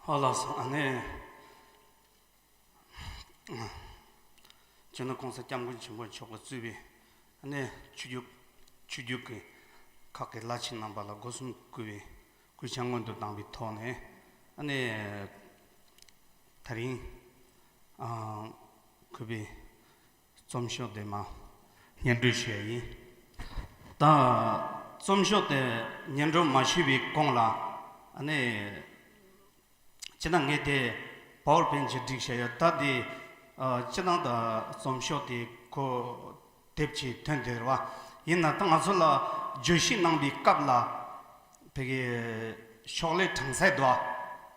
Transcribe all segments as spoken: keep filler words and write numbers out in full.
ཨ་ལགས་སོ། ཨ་ནི། སྤྱི་ནོར་༸གོང་ས་༸སྐྱབས་མགོན་ཆེན་པོ་མཆོག་གིས་གཙོས་པའི་ཨ་ནི་ཆོས་བརྒྱུད་ཆོས་བརྒྱུད་ཀྱི་ཁག་གི་བླ་ཆེན་རྣམ་པ་ལ་སྒོ་གསུམ་གུས་པའི་གུས་ཕྱག་སྔོན་དུ་བཏང་བའི་ཐོག་ནས། ཨ་ནི་དེ་རིང་ཨ་གུས་པའི་རྩོམ་ཤོག་དེ་མར་སྙན་སྒྲོན་ཞུ་ཡ་ཡིན། ད་རྩོམ་ཤོག་དེ་སྙན་སྒྲོན་མ་ཞུས་པའི་གོང་ལ། ཨ་ནི་སྤྱིར་ན་ངས་དེ་པ་ཝར་པོའིན་ཊི་ཅིག་བསྒྲིགས་བཞག་ཡོད། ད་དེ་ཨ་སྤྱིར་བཏང་ད་རྩོམ་ཤོག་དེ་ཁོ་དེབ་ཅིག་ཐོན་བསྡད་རེད་བ། ཡིན་ན་ད་ང་ཚོ་ལ་བརྗོད་གཞི་གནང་བའི་སྐབས་ལ། ཕ་གི་ཤོག་ལྷེ་གྲངས་ཚད་དོ།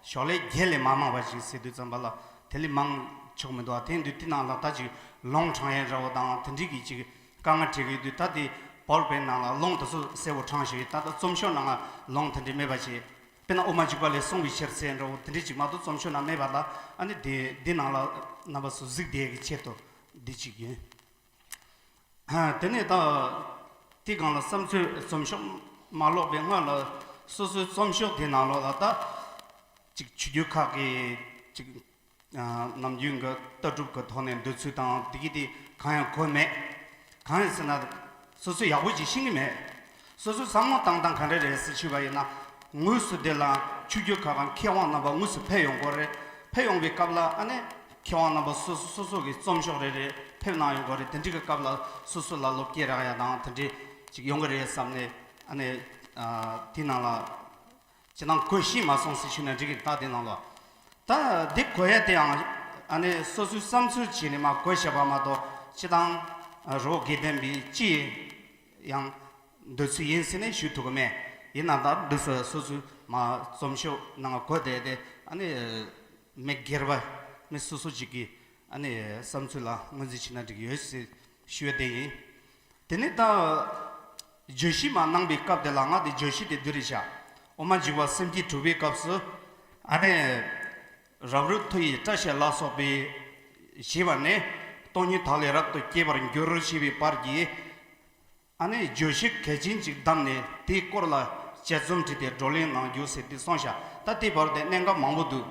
ཤོག་ལྷེ་བརྒྱད་ལས་མ་མང་བ་ཞིག་ཟེར་དུས་ཙམ་པ་ལ་དེ་ལས་མང་ཆོག་མི་འདུག་བ། དེ་ཡིན་དུས་དེ་ནང་ལ་ད་ཅིག་ལུང་དྲངས་ཡས་འདྲ་བོ་དང་དེ་འདྲའི་གི་ཅིག་དཀའ་ངལ་འཕྲད་ཀྱི་ཡོད་དུས། ད་དེ་པ་ཝར་པོའིན་ཊི་ནང་ལ་ལུང་དེ་ཚོ་གསལ་བོ་དྲངས་བཞག་ཡོད། ད་ལྟ་རྩོམ་ཤོག་ནང་ལ་ལུང་དེ་འདྲ་མེད་པ་བྱས། དཔེར་ན་དབུ་མ་འཇུག་པ་ལས་གསུངས་པའི་ཕྱིར་ཟེར་འདྲ་བོ་དེ་འདྲའི་ཅིག་མ་གཏོགས་རྩོམ་ཤོག་ནང་མེད་པ་ལ། ཨ་ནི་དེ་འདི་ནང་ལ་རྣམ་པ་ཚོ་གཟིགས་བསྡད་ཀྱི་ཆེད་དུ་འདི་ཅིག་ཡིན། ཨ། དེ་ནས་ད་དེའི་སྒང་ལ་བསམ་ཚུལ་རྩོམ་ཤོག་མ་ཀློག་པའི་སྔོན་ལ་སོ་སོའི་རྩོམ་ཤོག་དེ་ནང་ལོགས་ལ་ད་ཅིག་ཆོས་བརྒྱུད་ཁག་གི་ཅིག་ཨ་ནམ་རྒྱུན་གྱི་ལྟ་གྲུབ་ཀྱི་ཐོག་ནས་འདོད་ཚུལ་དང་དེ་གི་དེ་གང་ཡང་གོ་མེད། གང་ཡིན་ཟེར་ན། སོ་སོས་ཡག་པོ་ཅིག་ཤེས་ཀྱི་མེད། སོ་སོའི་བསམ་བློ་བཏང་སྟངས་ག་འདྲ་རེད་ཟེར་ཞུས་པ་ཡིན་ན། དངོས་སུ་དེ་ལ་ཆོས་བརྒྱུད་ཁག་གི་མཁས་དབང་རྣམ་པ་དངོས་སུ་ཕེབས་ཡོང་དགོས་རེད། ཕེབས་ཡོང་བའི་སྐབས་ལ་ཨ་ནི་མཁས་དབང་རྣམ་པ་སོ་སོ་སོ་སོ་གི་རྩོམ་ཤོག་རེ་རེ་ཕེབས་གནང་ཡོང་དགོས་རེད། དེ་འདྲའི་གི་སྐབས་ལ་སོ་སོ་ལ་བློ་སྐྱེད་རག་ཡ་དང་དེ་འདྲའི་ཅིག་ཡོང་གི་རེད་བསམ་ནས། ཨ་ནི་ཨ་དེ་ནང་ལ་ཅི་ནང་གོ་ཤེས་མ་སོང་ཟེར་ཞུས་ན་འགྲིག་གི། ད་དེ་ནང་ལ་ད་འདི་གོ་ཡ་དེ་ཡང་ཨ་ནི་སོ་སོའི་བསམ་ཚུལ་བྱས་ནས་མར་གོ་བཞག་པ་མ་གཏོགས། སྤྱིར་བཏང་རི་བོ་དགེ་ལྡན་པའི་སྤྱི་ཡི་ཡང་འདོད་ཚུལ་ཡིན་ཟེར་ནས་ཞུ་ཐུབ་ཀྱི་མེད། ཡིན་ན་ད་འདི་སོ་སོ་སོའི་མར་རྩོམ་ཤོག་ནང་གོ་བསྡད་དེ། ཨ་ནི་མི་སྒེར་བ་མི་སོ་སོ་ཅིག་གི་ཨ་ནི་བསམ་ཚུལ་ལ་ངོས་འཛིན་བྱས་ན་འགྲིག་ཡོད་ཟེར་ཞུ་ཡ་དེ་ཡིན། དེ་ནས་ད་བརྗོད་གཞི་མར་གནང་བའི་སྐབས་དེ་ལ། ང་དེ་བརྗོད་གཞི་དེ་འདི་རེད་བཞག་དབུ་མ་འཇུག་པ་སེམས་བསྐྱེད་གྲུབ་པའི་སྐབས་སུ། ཨ་ནི་རབ་རིབ་མཐུ་ཡིས་སྐྲ་ཤད་ལ་སོགས་པའི་བཞེས་པ་ནི། སྟོང་ཉིད་དག་ལས་རབ་ཏུ་སྐྱེ་བར་འགྱུར་ཞེས་པའི་བར་གྱི་ཨ་ནི་བརྗོད་གཞི་གལ་ཆེན་ཅིག་བདམས་ནས་དེའི་སྐོར་ལ་དཔྱད་རྩོམ་བྲིས་ཏེ་བགྲོ་གླེང་གནང་རྒྱུ་ཟེར་ཏེ་གསུངས་བཞག་ད་དེའི་བར་དེ་གནད་འགག་མང་པོ་འདུག་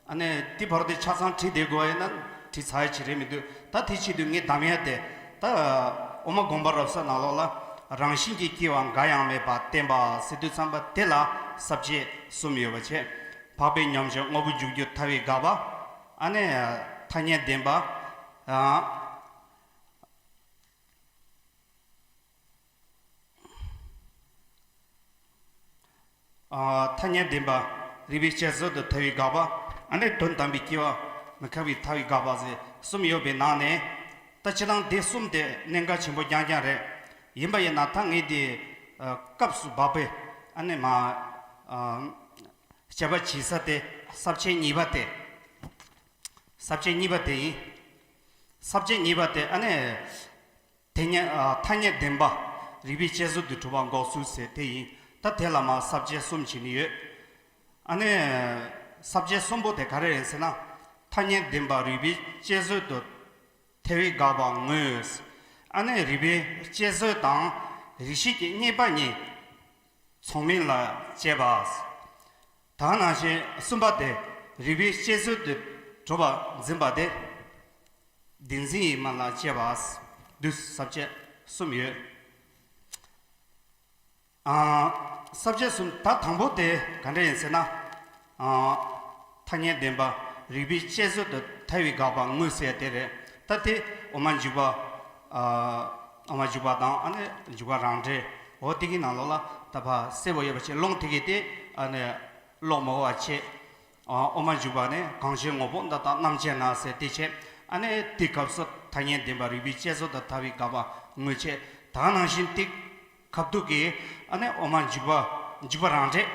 ཨ་ནི་དེ་བར་དེ་ཆ་ཚང་བྲིས་བསྡད་དགོས་ཡིན་ན་བྲིས་ཚར་ཡ་ཅིག་རེད་མི་འདུག་ད་དེ་ཆེད་དུ་ངས་གདམ་ཡ་དེ། ད་དབུ་མ་དགོངས་པ་རབ་གསལ་ནང་ལོགས་ལ། རང་བཞིན་གྱིས་སྐྱེ་བ་འགའ་ཡང་མེད་པར་བསྟན་པ་ཟེར་དུས་ཙམ་པ་དེ་ལ་ས་བཅད་གསུམ་ཡོད་པ་བྱས། འཕགས་པའི་ཉམས་བཞེས། དངོས་པོ་འཇུག་རྒྱུ་ཐལ་བའི་དགག་པ། ཨ་ནི་ཐ་སྙད་བདེན་པ། ཨ། ཨ། ཐ་སྙད་བདེན་པ། རིགས་པས་དཔྱད་བཟོད་དུ་ཐལ་བའི་དགག་པ། ཨ་ནི་དོན་དམ་པའི་སྐྱེ་བ་མི་ཁེགས་པའི་ཐལ་བའི་དགག་པ་ཟེར་གསུམ་ཡོད་པའི་ནང་ནས། ད་སྤྱིར་བཏང་དེ་གསུམ་དེ་གནད་འགག་ཆེན་པོ་རྐྱང་རྐྱང་རེད། ཡིན་པ་ཡིན་ན་ད་ངས་དེ་ཨ་སྐབས་སུ་བབས་པའི་ཨ་ནི་མ་ཨ་དཔྱད་པ་བྱེད་ས་དེ་ས་བཅད་གཉིས་པ་དེ། ས་བཅད་གཉིས་པ་དེ་ཡིན། ས་བཅད་གཉིས་པ་དེ་ཨ་ནི། དེ་ཉིད་ཨ་ཐ་སྙད་བདེན་པ། རིགས་པས་དཔྱད་བཟོད་དུ་གྲུབ་པ་འགོག་ཚུལ་ཟེར་དེ་ཡིན། ད་དེ་ལ་མར་ས་བཅད་གསུམ་བྱས་ནས་ཡོད། ཨ་ནི་ས་བཅད་གསུམ་པོ་དེ་ག་རེ་རེད་ཟེར་ན། ཐ་སྙད་བདེན་པ་རིགས་པས་དཔྱད་བཟོད་དུ་ཐལ་བའི་དགག་པ་དངོས། ཨ་ནི་རིགས་པས་དཔྱད་བཟོད་དང་རིགས་ཤེས་ཀྱི་རྙེད་པ་གཉིས་མཚུངས་མིན་ལ་དཔྱད་པ། ད་ནང་བཞིན་གསུམ་པ་དེ་རིགས་པས་དཔྱད་བཟོད་དུ་གྲུབ་པ་འཛིན་པ་དེ། བདེན་འཛིན་ཡིན་མིན་ལ་དཔྱད་པ། འདི་ས་བཅད་གསུམ་ཡོད། ཨ། ས་བཅད་གསུམ། ད་དང་པོ་དེ་ག་འདྲ་ཡིན་ཟེར་ན། ཨ། ཐ་སྙད་བདེན་པ་རིགས་པས་དཔྱད་བཟོད་དུ་ཐལ་བའི་དགག་པ་དངོས་ཟེར་དེ་རེད། ད་དེ་དབུ་མ་འཇུག་པ། ཨ། དབུ་མ་འཇུག་པ་དང་ཨ་ནི་འཇུག་པ་རང་འགྲེལ། འོ་དེ་གི་ནང་ལོགས་ལ་ད་ཕར་གསལ་པོ་ཡོད་པ་བྱས། ལུང་དེ་གི་དེ་ཨ་ནི་ཀློག་མི་དགོས་པ་བྱས། ཨ། དབུ་མ་འཇུག་པ་ནི་གང་ཞིག་ངོ་བོ་འདི་དག་རྣམ་དཔྱད་ན་ཟེར་དེ་བྱས། ཨ་ནི་དེའི་སྐབས་སུ་ཐ་སྙད་བདེན་པ་རིགས་པས་དཔྱད་བཟོད་དུ་ཐལ་བའི་དགག་པ་དངོས་བྱས། ད་ནང་བཞིན་དེ་ཁ་ཐུག་གི་ཨ་ནི་དབུ་མ་འཇུག་པ། འཇུག་པ་རང་འགྲེལ།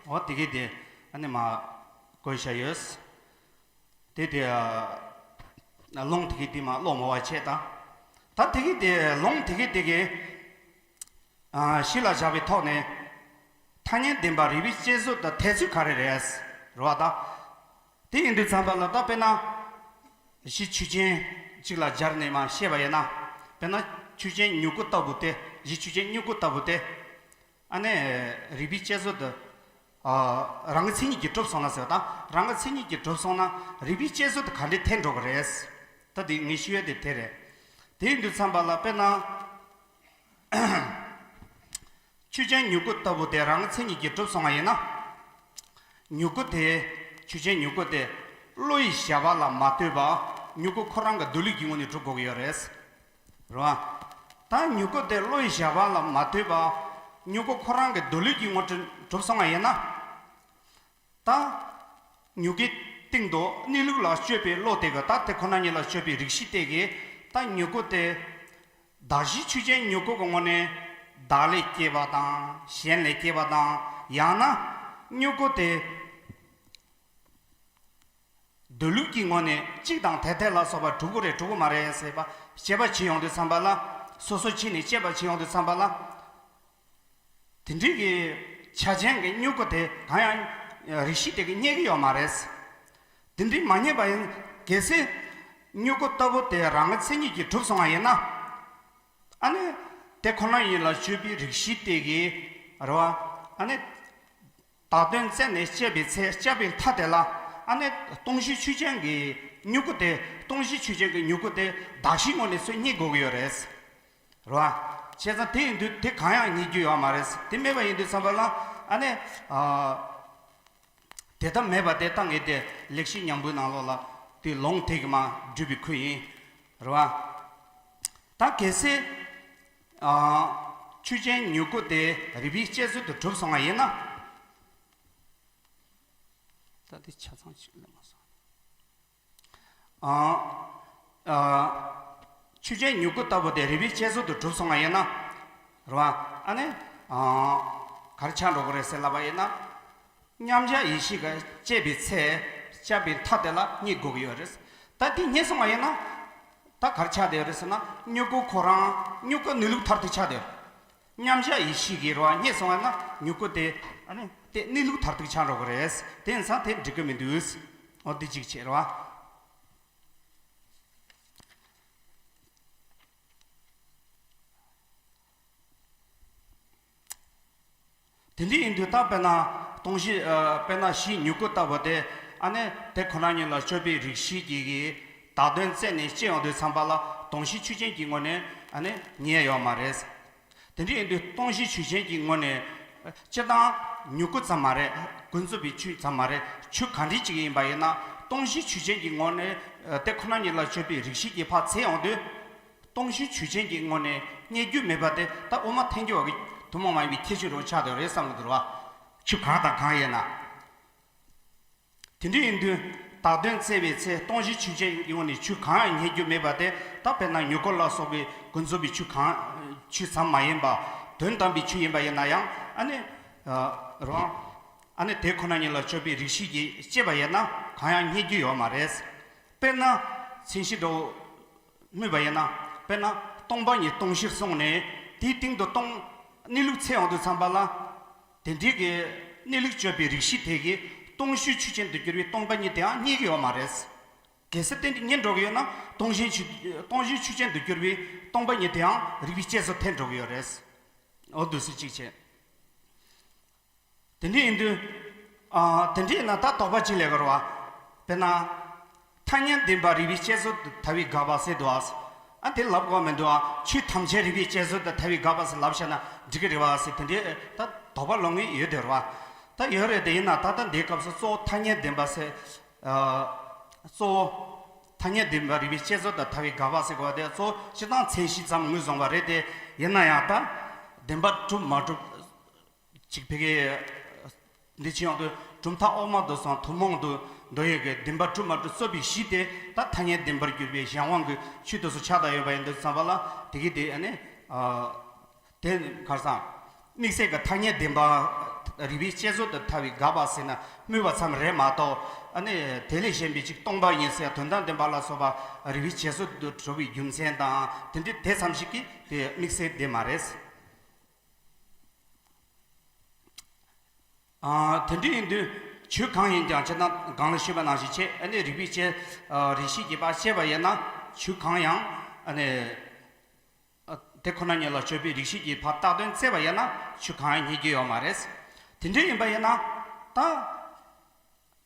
འོ་དེ་གི་དེ་ཨ་ནི་མར་བཀོད་བཞག་ཡོད། དེ་དེ་ཨ་ལུང་དེ་གི་དེ་མར་ཀློག་མི་དགོས་པ་བྱས། ད་ད་དེ་གི་དེ་ལུང་དེ་གི་དེ་གི་ཨ་གཞི་ལ་བཞག་པའི་ཐོག་ནས་ཐ་སྙད་བདེན་པ་རིགས་པས་དཔྱད་བཟོད་དུ་ཐལ་ཚུལ་ག་རེ་རེད། རེད་བ་ད། དེ་ཡིན་དུས་ཙམ་པ་ལ་ད་དཔེར་ན་གཞི་ཆོས་ཅན་གཅིག་ལ་སྦྱར་ནས་མར་བཤད་པ་ཡིན་ན། དཔེར་ན་ཆོས་ཅན་མྱུ་གུ་ལྟ་བུ་དེ། གཞི་ཆོས་ཅན་མྱུ་གུ་ལྟ་བུ་དེ། ཨ་ནི་རིགས་པས་དཔྱད་བཟོད་དུ་ ཨ། རང་གི་མཚན་ཉིད་ཀྱིས་གྲུབ་སོང་ན་ཟེར་བ་དང་། རང་གི་མཚན་ཉིད་ཀྱིས་གྲུབ་སོང་ན་རིགས་པའི་དཔྱད་བཟོད་དེ་ག་འདྲས་འཐེན་འགྲོ་གི་རེད། ད་དེ་ངས་ཞུ་ཡ་དེ་དེ་རེད། དེ་ཡིན་དུས་ཙམ་པ་ལ། དཔེར་ན། ཆོས་ཅན་མྱུ་གུ་ལྟ་བུ་དེ་རང་གི་མཚན་ཉིད་ཀྱིས་གྲུབ་སོང་བ་ཡིན་ན། མྱུ་གུ་དེ། ཆོས་ཅན་མྱུ་གུ་དེ་བློ་ཡིས་བྱ་བ་ལ་མ་ལྟོས་པ་མྱུ་གུ་ཁོ་རང་གི་འདུས་ལུགས་ཀྱི་ངོ་ནས་གྲུབ་དགོས་ཀྱི་ཡོད་རེད། རེད་བ། ད་མྱུ་གུ་དེ་བློ་ཡིས་བྱ་བ་ལ་མ་ལྟོས་པ་མྱུ་གུ་ཁོ་རང་གི་འདུས་ལུགས་ཀྱི་ངོ་ནས་གྲུབ་སོང་བ་ཡིན་ན། ད་མྱུ་གུའི་སྟེང་དུ་གནས་ལུགས་ལ་དཔྱོད་པའི་བློ་དེ་གིས། ད་དེ་ཁོ་ན་ཉིད་ལ་དཔྱོད་པའི་རིགས་ཤེས་དེ་གིས། ད་མྱུ་གུ་དེ་གདགས་གཞི་ཆོས་ཅན་མྱུ་གུ་གི་ངོ་ནས་བདག་ལས་སྐྱེས་པ་དང་། གཞན་ལས་སྐྱེས་པ་དང་། ཡང་ན་མྱུ་གུ་དེ་འདུས་ལུགས་ཀྱི་ངོ་ནས་གཅིག་དང་དེ་དེ་ལ་སོགས་པ་གྲུབ་ཀྱི་རེད་གྲུབ་ཀྱི་མ་རེད་ཟེར་བ་དཔྱད་པ་བྱེད་ཡོང་དུས་ཙམ་པ་ལ། སོ་སོ་ཕྱིས་ནས་དཔྱད་པ་བྱེད་ཡོང་དུས་ཙམ་པ་ལ། དེ་འདྲའི་གི་ཆ་ཅན་གྱི་མྱུ་གུ་དེ་གང་ཡང་རིགས་ཤེས་དེ་གིས་རྙེད་ཀྱི་ཡོད་མ་རེད། དེ་འདྲའི་མ་རྙེད་པ་ཡིན། གལ་སྲིད་མྱུ་གུ་ལྟ་བུ་དེ་རང་གི་མཚན་ཉིད་ཀྱིས་གྲུབ་སོང་བ་ཡིན་ན། ཨ་ནི་དེ་ཁོ་ན་ཉིད་ལ་དཔྱོད་པའི་རིགས་ཤེས་དེ་གིས། རེད་བ། ཨ་ནི་བདག་དོན་བཙལ་ནས་དཔྱད་པའི་ཚེ། དཔྱད་པའི་མཐའ་དེ་ལ། ཨ་ནི་སྟོང་གཞི་ཆོས་ཅན་གྱི་མྱུ་གུ་དེ། སྟོང་གཞི་ཆོས་ཅན་གྱི་མྱུ་གུ་དེ་གདགས་གཞིའི་ངོ་ནས་སུས་རྙེད་དགོས་ཀྱི་ཡོད་རེད། རེད་བ། བྱས་ཙང་དེ་ཡིན་དུས་དེ་གང་ཡང་རྙེད་རྒྱུ་ཡོད་མ་རེད། དེ་མེད་པ་ཡིན་དུས་ཙམ་པ་ལ། ཨ་ནི། ཨ། དེ་ལྟར་མེད་པ་དེ་ད་ངས་དེ་ལེགས་བཤད་སྙིང་པོའི་ནང་ལོགས་ལ་དེ་ལུང་དེ་གིས་མར་བསྒྲུབས་པའི་ཁུལ་ཡིན། རེད་བ། ད་གལ་སྲིད། ཨ། ཆོས་ཅན་མྱུ་གུ་དེ་རིགས་པའི་དཔྱད་བཟོད་དུ་གྲུབ་སོང་བ་ཡིན་ན། ད་དེ་ཆ་ཚང་ཅིག་ལབ་མ་སོང་། ཨ། ཨ། ཆོས་ཅན་མྱུ་གུ་ལྟ་བུ་དེ་རིགས་པའི་དཔྱད་བཟོད་དུ་གྲུབ་སོང་བ་ཡིན་ན། རེད་བ། ཨ་ནི། ཨ། ག་རེ་ཆགས་འགྲོ་གི་རེད་ཟེར་ལབ་པ་ཡིན་ན། མཉམ་གཞག་ཡེ་ཤེས་ཀྱིས་དཔྱད་པའི་ཚེ། དཔྱད་པའི་མཐའ་དེ་ལ་རྙེད་དགོས་ཀྱི་ཡོད་རེད། ད་དེ་རྙེད་སོང་བ་ཡིན་ན། ད་ག་རེ་ཆགས་བསྡད་ཡོད་རེད་ཟེར་ན། མྱུ་གུ་ཁོ་རང་། མྱུ་གུ་གནས་ལུགས་མཐར་ཐུག་ཆགས་བསྡད་ཡོད། མཉམ་གཞག་ཡེ་ཤེས་ཀྱིས་རེད་བ། རྙེད་སོང་བ་ན་མྱུ་གུ་དེ། ཨ་ནི་དེ་གནས་ལུགས་མཐར་ཐུག་ཆགས་འགྲོ་གི་རེད། དེ་ཡིན་ཙང་དེ་འགྲིག་གི་མི་འདུག། འོ་དེ་གཅིག་བྱས་རེད་བ། དེ་འདྲ་ཡིན་དུས་ད་དཔེར་ན་སྟོང་གཞི། ཨ། དཔེར་ན་གཞི་མྱུ་གུ་ལྟ་བུ་དེ། ཨ་ནི་དེ་ཁོ་ན་ཉིད་ལ་དཔྱོད་པའི་རིགས་ཤེས་ཀྱི་གིས་བདག་དོན་བཙལ་ནས་དཔྱད་ཡོང་དུས་ཙམ་པ་ལ། སྟོང་གཞི་ཆོས་ཅན་གྱི་ངོ་ནས། ཨ་ནི་རྙེད་ཡོད་མ་རེད། དེ་འདྲ་ཡིན་དུས་སྟོང་གཞི་ཆོས་ཅན་གྱི་ངོ་ནས། སྤྱིར་བཏང་མྱུ་གུ་ཙམ་མ་རེད། ཀུན་རྫོབ་པའི་ཆོས་ཙམ་མ་རེད། ཆོས་ག་འདྲ་ཅིག་ཡིན་པ་ཡིན་ན། སྟོང་གཞི་ཆོས་ཅན་གྱི་ངོ་ནས། ཨ། དེ་ཁོ་ན་ཉིད་ལ་དཔྱོད་པའི་རིགས་ཤེས་ཀྱིས་ཕར་འཚོལ་ཡོང་དུས། སྟོང་གཞི་ཆོས་ཅན་གྱི་ངོ་ནས་རྙེད་རྒྱུ་མེད་པ་དེ་ད་དབུ་མ་ཐལ་འགྱུར་བ་གི་ཐུན་མོང་མ་ཡིན་པའི་ཁྱད་ཆོས་རང་ཆགས་བསྡད་རེད་བསམ་གྱི་འདུག་རེད་བ། ཆོས་གང་དང་གང་ཡིན་ན། དེ་འདྲ་ཡིན་དུས་བདག་དོན་བཙལ་བའི་ཚེ། སྟོང་གཞི་ཆོས་ཅན་གྱི་ངོ་ནས་ཆོས་གང་ཡང་རྙེད་རྒྱུ་མེད་པ་དེ། ད་དཔེར་ན་མྱུ་གུ་ལ་སོགས་པའི་ཀུན་རྫོབ་པའི་ཆོས་གང་། ཆོས་ཙམ་མ་ཡིན་པ། དོན་དམ་པའི་ཆོས་ཡིན་པ་ཡིན་ན་ཡང་། ཨ་ནི། ཨ། རང་། ཨ་ནི་དེ་ཁོ་ན་ཉིད་ལ་དཔྱོད་པའི་རིགས་ཤེས་ཀྱིས་དཔྱད་པ་ཡིན་ན་གང་ཡང་རྙེད་རྒྱུ་ཡོད་མ་རེད། དཔེར་ན་མཚན་གཞི་འདྲ་བོ་སྨོས་པ་ཡིན་ན། དཔེར་ན་སྟོང་པ་ཉིད་སྟོང་གཞིར་སོང་ནས། དེའི་སྟེང་དུ་སྟོང་། གནས་ལུགས་འཚོལ་ཡོང་དུས་ཙམ་པ་ལ། དེ་འདྲའི་གི་གནས་ལུགས་དཔྱོད་པའི་རིགས་ཤེས་དེ་གིས་སྟོང་གཞི་ཆོས་ཅན་དུ་གྱུར་པའི་སྟོང་པ་ཉིད་དེའང་རྙེད་ཀྱི་ཡོད་མ་རེད། གལ་སྲིད་དེ་འདྲ་རྙེད་འགྲོ་གི་ཡོད་ན། སྟོང་གཞི་ཆོས། སྟོང་གཞི་ཆོས་ཅན་དུ་གྱུར་པའི་སྟོང་པ་ཉིད་དེའང་རིགས་པའི་དཔྱད་བཟོད་འཐེན་འགྲོ་གི་ཡོད་རེད། འོ་འདུག་སེ་གཅིག་བྱས། དེ་འདྲ་ཡིན་དུས། ཨ། དེ་འདྲ་ཡིན་ན་ད་དོགས་པ་གཅིག་སླེབས་ཀྱི་རེད་བ། དཔེར་ན། ཐ་སྙད་བདེན་པ་རིགས་པའི་དཔྱད་བཟོད་དུ་ཐལ་བའི་དགག་པ་ཟེར་འདུག་ཨ། ཨ། དེ་ལབ་དགོས་མི་འདུག་ཨ། ཆོས་ཐམས་ཅད་རིགས་པའི་དཔྱད་བཟོད་དུ་ཐལ་བའི་དགག་པ་ཟེར་ལབ་བཞག་ན་འགྲིག་གི་རེད་བ་ཟེར། དེ་འདྲའི་ད་དོགས་པ་ལོག་མཁན་ཡོད་དེ་རེད་བ། ད་ཡོད་རེད། དེ་ཡིན་ན་ད་ལྟ་འདིའི་སྐབས་སུ་གཙོ་བོ་ཐ་སྙད་བདེན་པ་ཟེར། ཨ། གཙོ་བོ་ཐ་སྙད་བདེན་པ་རིགས་པའི་དཔྱད་བཟོད་དུ་ཐལ་བའི་དགག་པ་ཟེར་དགོས་པ་དེ། གཙོ་བོ་སྤྱིར་བཏང་མཚན་གཞི་ཙམ་ངོས་བཟུང་བ་རེད་དེ། ཡིན་ན་ཡང་ད་བདེན་པ་གྲུབ་མ་གྲུབ། ཅིག་ཕ་གི་འདི་ཕྱི་ཡོང་དུས་གྲུབ་མཐའ་དབུ་མ་དུ་སོང་ཐུན་མོང་དུ་འདོད་ཡོད་ཀྱི་བདེན་པ་གྲུབ་མ་གྲུབ་རྩོད་པའི་གཞི་དེ་ད་ཐ་སྙད་བདེན་པར་གྱུར་པའི་གཞན་དབང་གི་ཆོས་དེ་ཚོ་ཆགས་བསྡད་ཡོད་པ་ཡིན་དུས་ཙམ་པ་ལ། དེ་གི་དེ་ཨ་ནི། ཨ། དེ་ག་རེ་ཟེར། དམིགས་བསལ་གྱི་ཐ་སྙད་བདེན་པ་རིགས་པའི་དཔྱད་བཟོད་དུ་ཐལ་བའི་དགག་པ་ཟེར་ན་སྨོས་པ་ཙམ་རེད་མ་གཏོགས། ཨ་ནི་དེ་ལས་གཞན་པའི་ཅིག་སྟོང་པ་ཉིད་ཟེར། དོན་དམ་བདེན་པ་ལ་སོགས་པ་རིགས་པའི་དཔྱད་བཟོད་དུ་གྲུབ་པའི་རྒྱུ་མཚན་དང་དེ་འདྲའི་དེ་ཙམ་ཞིག་གིས་དེ་དམིགས་བསལ་བདེན་མ་རེད། ཨ། དེ་འདྲ་ཡིན་དུས་ཆོས་གང་ཡིན་ཀྱང་། སྤྱིར་བཏང་གོང་ལ་ཞུས་པ་ནང་བཞིན་བྱས། ཨ་ནི་རིགས་པའི་དཔྱད། ཨ། རིགས་ཤེས་ཀྱིས་ཕར་དཔྱད་པ་ཡིན་ན་ཆོས་གང་ཡང་། ཨ་ནི། ཨ། དེ་ཁོ་ན་ཉིད་ལ་དཔྱོད་པའི་རིགས་ཤེས་ཀྱིས་ཕར་བཏགས་དོན་བཙལ་བ་ཡིན་ན་ཆོས་གང་ཡང་རྙེད་རྒྱུ་ཡོད་མ་རེད། དེ་འདྲ་ཡིན་པ་ཡིན་ན། ད།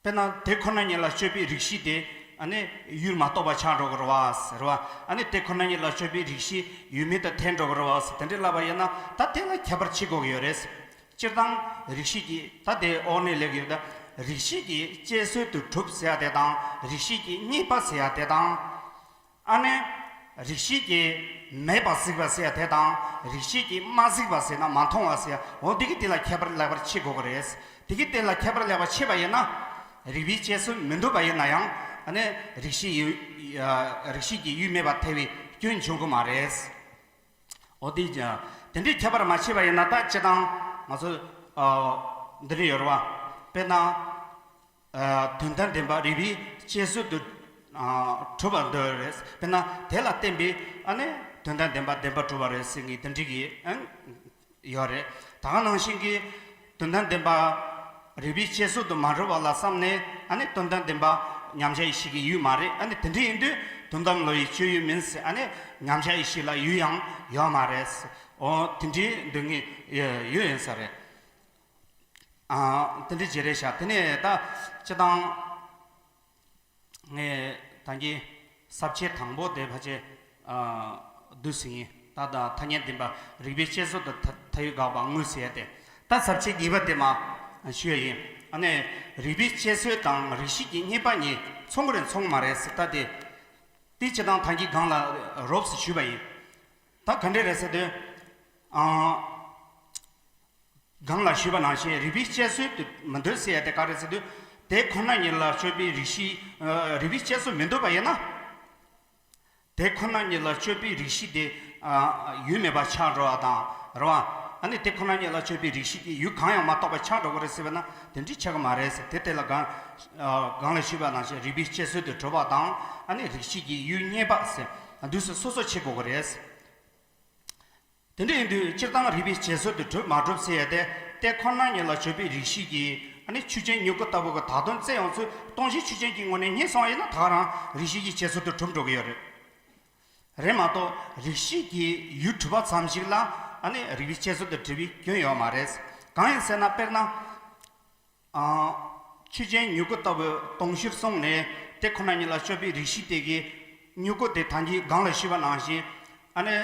དཔེར་ན་དེ་ཁོ་ན་ཉིད་ལ་དཔྱོད་པའི་རིགས་ཤེས་དེ་ཨ་ནི་ཡུལ་མ་རྟོགས་པ་ཆགས་འགྲོ་གི་རེད་བ་ཟེར་བ། ཨ་ནི་དེ་ཁོ་ན་ཉིད་ལ་དཔྱོད་པའི་རིགས་ཤེས་ཡུལ་མེད་དུ་ཐལ་འགྲོ་གི་རེད་བ་ཟེར་དེ་འདྲའི་ལབ་པ་ཡིན་ན། ད་དེ་ལ་ཁྱད་པར་ཕྱེ་དགོས་ཀྱི་ཡོད་རེད། སྤྱིར་བཏང་རིགས་ཤེས་ཀྱི་ད་དེ་འོག་ནས་ལབ་ཀྱི་ཡོད། ད་རིགས་ཤེས་ཀྱིས་དཔྱད་བཟོད་དུ་གྲུབ་ཟེར་ཡ་དེ་དང་། རིགས་ཤེས་ཀྱིས་རྙེད་པ་ཟེར་ཡ་དེ་དང་། ཨ་ནི། རིགས་ཤེས་ཀྱིས་མེད་པ་གཟིགས་པ་ཟེར་ཡ་དེ་དང་། རིགས་ཤེས་ཀྱིས་མ་གཟིགས་པ་ཟེར་ན་མ་མཐོང་བ་ཟེར་ཡ། འོ་འདི་གི་དེ་ལ་ཁྱད་པར་ལེགས་པར་ཕྱེ་དགོས་ཀྱི་རེད། དེ་གི་དེ་ལ་ཁྱད་པར་ལེགས་པར་ཕྱེ་བ་ཡིན་ན། རིགས་པས་དཔྱད་བཟོད་མི་འདུག་པ་ཡིན་ན་ཡང་། ཨ་ནི་རིགས་ཤེས་ཡུལ། རིགས་ཤེས་ཀྱིས་ཡུལ་མེད་པར་ཐལ་བའི་སྐྱོན་འབྱུང་གི་མ་རེད། འོ་དེ་དེ་འདྲའི་ཁྱད་པར་མ་ཕྱེ་བ་ཡིན་ན། ད་སྤྱིར་བཏང་ང་ཚོ་འདི་འདྲ་ཡོད་རེད་བ། དཔེར་ན། དོན་དམ་བདེན་པ་རིགས་པས་དཔྱད་བཟོད་དུ་གྲུབ་པར་འདོད་རེད། དཔེར་ན་དེ་ལ་བརྟེན་པའི་ཨ་ནི་དོན་དམ་བདེན་པ་བདེན་པར་གྲུབ་པ་རེད་ཟེར་མཁན་དེ་འདྲ་གི་ཨ་ཡོད་རེད། ད་ག་ནང་བཞིན་གྱི་དོན་དམ་བདེན་པ་རིགས་པས་དཔྱད་བཟོད་དུ་མ་གྲུབ་པ་ལ་བསམ་ནས། ཨ་ནི་དོན་དམ་བདེན་པ་མཉམ་གཞག་ཡེ་ཤེས་ཀྱི་ཡུལ་མ་རེད། ཨ་ནི་དེ་འདྲ་ཡིན་དུས་དོན་དམ་བློ་ཡི་སྤྱོད་ཡུལ་མིན་ཟེར། ཨ་ནི་མཉམ་གཞག་ཡེ་ཤེས་ལ་ཡུལ་ཡང་ཡོད་མ་རེད། འོ་དེ་འདྲའི་འདོད་མཁན་ཡོད་ཡིན་ས་རེད། ཨ། དེ་འདྲ་ཅིག་རེད་ཤག་དེ་ནས་ད་སྤྱིར་བཏང་ངས་ད་གིན་ས་བཅད་དང་པོ་དེ་ཕལ་ཆེར་ཨ་བསྡུས་ཟིན་ཡིན། ད་ལྟ་ཐ་སྙད་བདེན་པ་རིགས་པས་དཔྱད་བཟོད་དུ་ཐལ། ཐལ་བས་དགག་པ་དངོས་ཟེར་ཡ་དེ། ད་ས་བཅད་གཉིས་པ་དེ་མར་ཞུ་ཡ་ཡིན། ཨ་ནི་རིགས་པས་དཔྱད་བཟོད་དང་རིགས་ཤེས་ཀྱིས་རྙེད་པ་གཉིས་མཚུངས་ཀྱི་རེད་མཚུངས་མ་རེད་ཟེར། ད་དེ་དེ་སྤྱིར་བཏང་ད་གིན་སྒང་ལ་རོབ་ཙམ་ཞུས་པ་ཡིན། ད་ག་འདྲ་རེད་ཟེར་དུས། ཨ། སྒང་ལ་ཞུས་པ་ནང་བཞིན་རིགས་པས་དཔྱད་བཟོད་དུ་མི་འདོད་ཟེར་ཡ་དེ་ག་རེ་ཟེར་དུས། དེ་ཁོ་ན་ཉིད་ལ་དཔྱོད་པའི་རིགས་ཤེས། ཨ། རིགས་པས་དཔྱད་བཟོད་མི་འདོད་པ་ཡིན་ན། དེ་ཁོ་ན་ཉིད་ལ་དཔྱོད་པའི་རིགས་ཤེས་དེ། ཨ། ཡུལ་མེད་པ་ཆགས་འགྲོ་བ་དང་རེད་བ། ཨ་ནི་དེ་ཁོ་ན་ཉིད་ལ་དཔྱོད་པའི་རིགས་ཤེས་ཀྱིས་ཡུལ་གང་ཡང་མ་རྟོགས་པ་ཆགས་འགྲོ་གི་རེད་ཟེར་བ་ན། དེ་འདྲའི་ཆགས་ཀྱི་མ་རེད་ཟེར། དེ་དེ་ལ་སྒང་། ཨ། སྒང་ལ་ཞུས་པ་ནང་བཞིན་རིགས་པས་དཔྱད་བཟོད་དུ་གྲུབ་པ་དང་། ཨ་ནི་རིགས་ཤེས་ཀྱིས་ཡུལ་རྙེད་པ་ཟེར་དུས་སུ་སོ་སོ་ཕྱེ་དགོས་ཀྱི་རེད། དེ་འདྲ་ཡིན་དུས་སྤྱིར་བཏང་རིགས་པས་དཔྱད་བཟོད་དུ་གྲུབ་མ་གྲུབ་ཟེར་ཡ་དེ། དེ་ཁོ་ན་ཉིད་ལ་དཔྱོད་པའི་རིགས་ཤེས་ཀྱིས། ཨ་ནི་ཆོས་ཅན་མྱུ་གུ་ལྟ་བུ་གི་བདག་དོན་བཙལ་ཡོང་ཚུལ་སྟོང་ཞིང་ཆོས་ཅན་གྱི་ངོས་ནས་རྙེད་སོང་བ་ཡིན་ན། ད་ག་རང་རིགས་ཤེས་ཀྱིས་དཔྱད་བཟོད་དུ་གྲུབ་འགྲོ་གི་ཡོད་རེད། རེད་མ་གཏོགས་རིགས་ཤེས་ཀྱིས་ཡུལ་གྲུབ་པ་ཙམ་ཞིག་ལ། ཨ་ནི་རིགས་པས་དཔྱད་བཟོད་དུ་གྲུབ་པའི་སྐྱོན་ཡོད་མ་རེད། གང་ཡིན་ཟེར་ན། དཔེར་ན། ཨ། ཆོས་ཅན་མྱུ་གུ་ལྟ་བུ་སྟོང་ཞིར་སོང་ནས། དེ་ཁོ་ན་ཉིད་ལ་དཔྱོད་པའི་རིགས་ཤེས་དེ་གིས་མྱུ་གུ་དེ་ད་གིན་སྒང་ལ་ཞུས་པ་ནང་བཞིན། ཨ་ནི།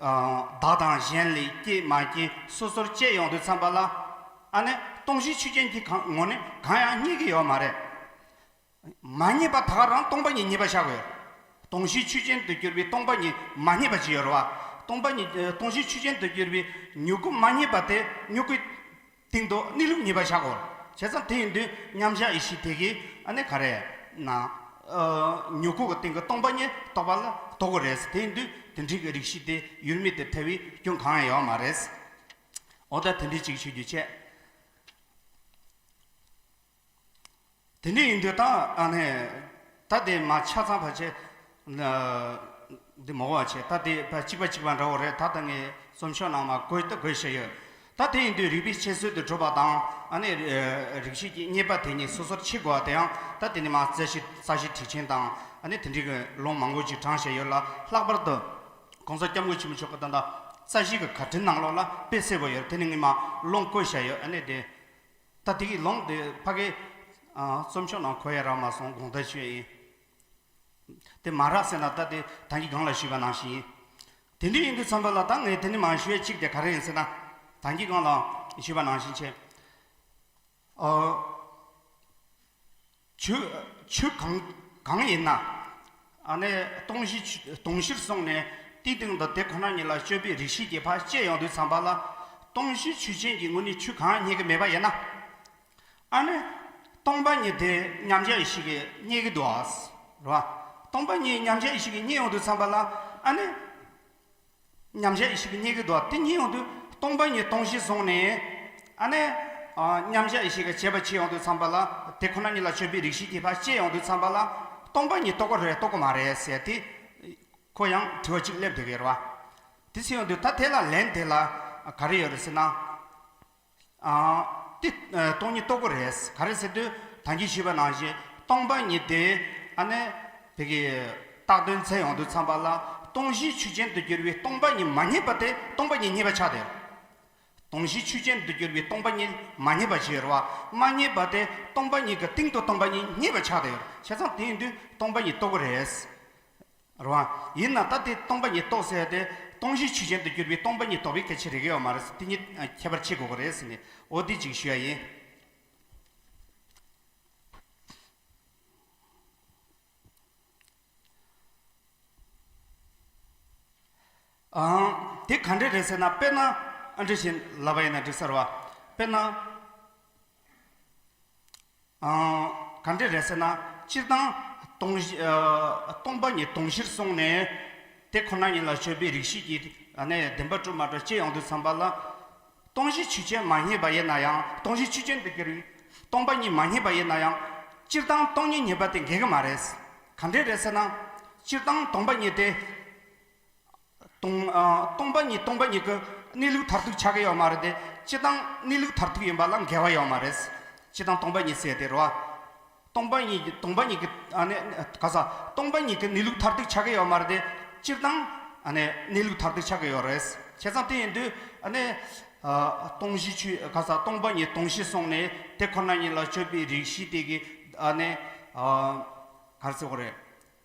ཨ། བདག་དང་གཞན་ལས་སྐྱེས་མ་སྐྱེས་སོ་སོར་དཔྱད་ཡོང་དུས་ཙམ་པ་ལ། ཨ་ནི་སྟོང་ཞིང་ཆོས་ཅན་གྱི་གང་ངོས་ནས་གང་ཡང་རྙེད་ཀྱི་ཡོད་མ་རེད། མ་རྙེད་པ་ད་ག་རང་སྟོང་པ་ཉིད་རྙེད་པ་ཆགས་ཀྱི་ཡོད། སྟོང་ཞིང་ཆོས་ཅན་དུ་གྱུར་པའི་སྟོང་པ་ཉིད་མ་རྙེད་པ་ཅིག་ཡོད་རེད་བ། སྟོང་པ་ཉིད། སྟོང་ཞིང་ཆོས་ཅན་དུ་གྱུར་པའི་མྱུ་གུ་མ་རྙེད་པ་དེ་མྱུ་གུའི་སྟེང་དུ་གནས་ལུགས་རྙེད་པ་ཆགས་དགོས། བྱས་ཙང་དེ་ཡིན་དུས་མཉམ་གཞག་ཡེ་ཤེས་དེ་གིས། ཨ་ནི་ག་རེ་ན། ཨ། མྱུ་གུ་གི་སྟེང་གི་སྟོང་པ་ཉིད་རྟོགས་པ་ལ་རྟོགས་ཀྱི་རེད། དེ་ཡིན་དུས་དེ་འདྲའི་གི་རིགས་ཤེས་དེ་ཡུལ་མེད་དུ་ཐལ་བའི་སྐྱོན་གང་ཡང་ཡོད་མ་རེད། འོ་ད་དེ་འདྲའི་ཅིག་ཞུ་རྒྱུ་བྱས། དེ་འདྲ་ཡིན་དུས་ད། ཨ་ནི། ད་དེ་མ་ཆ་ཚང་ཕལ་ཆེར། ཨ། འདི་མ་གོ་བ་བྱས། ད་དེ་ཕར་གཅིག་པ་གཅིག་པ་འདྲ་བོ་རེད། ད་ལྟ་ངས་རྩོམ་ཤོག་ནང་མར་བཀོད་ད་བཀོད་བཞག་ཡོད། ད་དེ་ཡིན་དུས་རིགས་པས་དཔྱད་བཟོད་དུ་གྲུབ་པ་དང་། ཨ་ནི། ཨ། རིགས་ཤེས་ཀྱིས་རྙེད་པ་དེ་གཉིས་སོ་སོར་ཕྱེ་དགོས་པ་དེ་ཡང་། ད་དེ་ནི་མར་རྩ་ཤེ་རྩ་ཤེ་ཁྲིད་ཆེན་དང་། ཨ་ནི་དེ་འདྲའི་གི་ལུང་མང་པོ་ཅིག་དྲངས་བཞག་ཡོད་ལ། ལྷག་པར་དུ་༸གོང་ས་༸སྐྱབས་མགོན་ཆེན་པོ་མཆོག་གིས་ད་ལྟ་རྩ་ཤེ་གི་བཀའ་དྲིན་ནང་ལོགས་ལ་དཔེ་གསལ་པོ་ཡོད། དེ་ནི་ངས་མར་ལུང་བཀོད་བཞག་ཡོད། ཨ་ནི་དེ། ད་དེ་གི་ལུང་དེ་ཕ་གི། ཨ། རྩོམ་ཤོག་ནང་འཁོད་ཡ་རག་མ་སོང་། དགོངས་དག་ཞུ་ཡ་ཡིན། དེ་མ་རག་ཟེར་ན་ད་དེ་ད་གིན་སྒང་ལ་ཞུས་པ་ནང་བཞིན་ཡིན། དེ་འདྲ་ཡིན་དུས་ཙམ་པ་ལ་ད་ངས་དེ་ནས་མར་ཞུ་ཡ་གཅིག་དེ་ག་རེ་ཡིན་ཟེར་ན། ད་གིན་སྒང་ལ་ཞུས་པ་ནང་བཞིན་བྱས། ཨ། ཆོས། ཆོས་གང་། གང་ཡིན་ན། ཨ་ནི་སྟོང་ཞིང་ཆོས། སྟོང་ཞིར་སོང་ནས་དེའི་སྟེང་དུ་དེ་ཁོ་ན་ཉིད་ལ་དཔྱོད་པའི་རིགས་ཤེས་ཀྱིས་ཕར་དཔྱད་ཡོང་དུས་ཙམ་པ་ལ། སྟོང་ཞིང་ཆོས་ཅན་གྱི་ངོས་ནས་ཆོས་གང་ཡང་རྙེད་ཀྱི་མེད་པ་ཡིན་ན། ཨ་ནི་སྟོང་པ་ཉིད་དེ་མཉམ་གཞག་ཡེ་ཤེས་ཀྱིས་རྙེད་ཀྱི་འདུག་ཨ། རེད་བ། སྟོང་པ་ཉིད་མཉམ་གཞག་ཡེ་ཤེས་ཀྱིས་རྙེད་ཡོང་དུས་ཙམ་པ་ལ། ཨ་ནི། མཉམ་གཞག་ཡེ་ཤེས་ཀྱིས་རྙེད་ཀྱི་འདུག་ཨ། དེ་རྙེད་ཡོང་དུས་སྟོང་པ་ཉིད་སྟོང་ཞིང་སོང་ནས། ཨ་ནི། ཨ། མཉམ་གཞག་ཡེ་ཤེས་ཀྱིས་དཔྱད་པ་བྱེད་ཡོང་དུས་ཙམ་པ་ལ། དེ་ཁོ་ན་ཉིད་ལ་དཔྱོད་པའི་རིགས་ཤེས་ཀྱིས་ཕར་དཔྱད་ཡོང་དུས་ཙམ་པ་ལ། སྟོང་པ་ཉིད་རྟོགས་ཀྱི་རེད་རྟོགས་ཀྱི་མ་རེད་ཟེར་དེ། ཁོ་ཡང་དྲི་བ་གཅིག་སླེབས་བསྡད་ཀྱི་རེད་བ། དེ་ཚོ་ཡོང་དུས་ད་དེ་ལ་ལན་དེ་ལ་ག་རེ་ཡོད་རེད་ཟེར་ན། ཨ། དེ། ཨ། སྟོང་ཉིད་རྟོགས་ཀྱི་རེད། ག་རེ་ཟེར་དུས་ད་གིན་ཞུས་པ་ནང་བཞིན་སྟོང་པ་ཉིད་དེ། ཨ་ནི་བོད་ཀྱི་བཏགས་དོན་འཚོལ་ཡོང་དུས་ཙམ་པ་ལ། སྟོང་ཞིང་ཆོས་ཅན་དུ་གྱུར་པའི་སྟོང་པ་ཉིད་མ་རྙེད་པ་དེ་སྟོང་པ་ཉིད་རྙེད་པ་ཆགས་བསྡད། སྟོང་གཞི་ཆོས་ཅན་དུ་གྱུར་པའི་སྟོང་པ་ཉིད་མ་རྙེད་པ་ཞིག་ཡོད་རེད་བ། མ་རྙེད་པ་དེ་སྟོང་པ་ཉིད་ཀྱི་སྟེང་དུ་སྟོང་པ་ཉིད་རྙེད་པ་ཆགས་བསྡད་ཡོད་རེད། བྱས་ཙང་དེ་ཡིན་དུས་སྟོང་པ་ཉིད་རྟོགས་ཀྱི་རེད། རེད་བ། ཡིན་ན་ད་དེ་སྟོང་པ་ཉིད་རྟོགས་ཟེར་ཡ་དེ་སྟོང་གཞི་ཆོས་ཅན་དུ་གྱུར་པའི་སྟོང་པ་ཉིད་རྟོགས་པའི་སྐད་ཆ་རེད་ཀྱི་ཡོད་མ་རེད། དེ་གཉིས་ཁྱད་པར་ཕྱེ་དགོས་ཀྱི་རེད་ཟེར་ནས་འོ་དེ་གཅིག་ཞུ་ཡ་ཡིན། ཨང་། དེ་ག་འདྲ་རེད་ཟེར་ན། དཔེར་ན་ཨ་འདྲ་བཞིན་ལབ་པ་ཡིན་ན་འགྲིག་ས་རེད་བ། དཔེར་ན། ཨང་། ག་འདྲ་རེད་ཟེར་ན། སྤྱིར་བཏང་སྟོང་གཞི། ཨ། སྟོང་པ་ཉིད་སྟོང་གཞིར་སོང་ནས་དེ་ཁོ་ན་ཉིད་ལ་དཔྱོད་པའི་རིགས་ཤེས་ཀྱི་ཨ་ནི་བདེན་པ་གྲུབ་མ་གྲུབ་དཔྱད་ཡོང་དུས་ཙམ་པ་ལ། སྟོང་གཞི་ཆོས་ཅན་མ་རྙེད་པ་ཡིན་ན་ཡང་། སྟོང་གཞི་ཆོས་ཅན་དུ་གྱུར་བའི་སྟོང་པ་ཉིད་མ་རྙེད་པ་ཡིན་ན་ཡང་། སྤྱིར་བཏང་སྟོང་ཉིད་རྙེད་པ་དེ་འགལ་གྱི་མ་རེད། ག་འདྲ་རེད་ཟེར་ན། སྤྱིར་བཏང་སྟོང་པ་ཉིད་དེ། སྟོང་། ཨ། སྟོང་པ་ཉིད་སྟོང་པ་ཉིད་ཀྱི་གནས་ལུགས་མཐར་ཐུག་ཆགས་ཀྱི་ཡོད་མ་རེད་དེ། སྤྱིར་བཏང་གནས་ལུགས་མཐར་ཐུག་ཡིན་པ་ལ་འགལ་བ་ཡོད་མ་རེད། སྤྱིར་བཏང་སྟོང་པ་ཉིད་ཟེར་དེ་རེད་བ། སྟོང་པ་ཉིད་ཀྱི། སྟོང་པ་ཉིད་ཀྱི་ཨ་ནི་ག་ས། སྟོང་པ་ཉིད་ཀྱི་གནས་ལུགས་མཐར་ཐུག་ཆགས་ཀྱི་ཡོད་མ་རེད་དེ། སྤྱིར་བཏང་ཨ་ནི་གནས་ལུགས་མཐར་ཐུག་ཆགས་ཀྱི་ཡོད་རེད། བྱས་ཙང་དེ་ཡིན་དུས་ཨ་ནི། ཨ། སྟོང་གཞི་ཆོས། ག་ས། སྟོང་པ་ཉིད་སྟོང་གཞི་སོང་ནས་དེ་ཁོ་ན་ཉིད་ལ་དཔྱོད་པའི་རིགས་ཤེས་དེ་གི་ཨ་ནི། ཨ། ག་རེ་ཟེར་དགོས་རེད།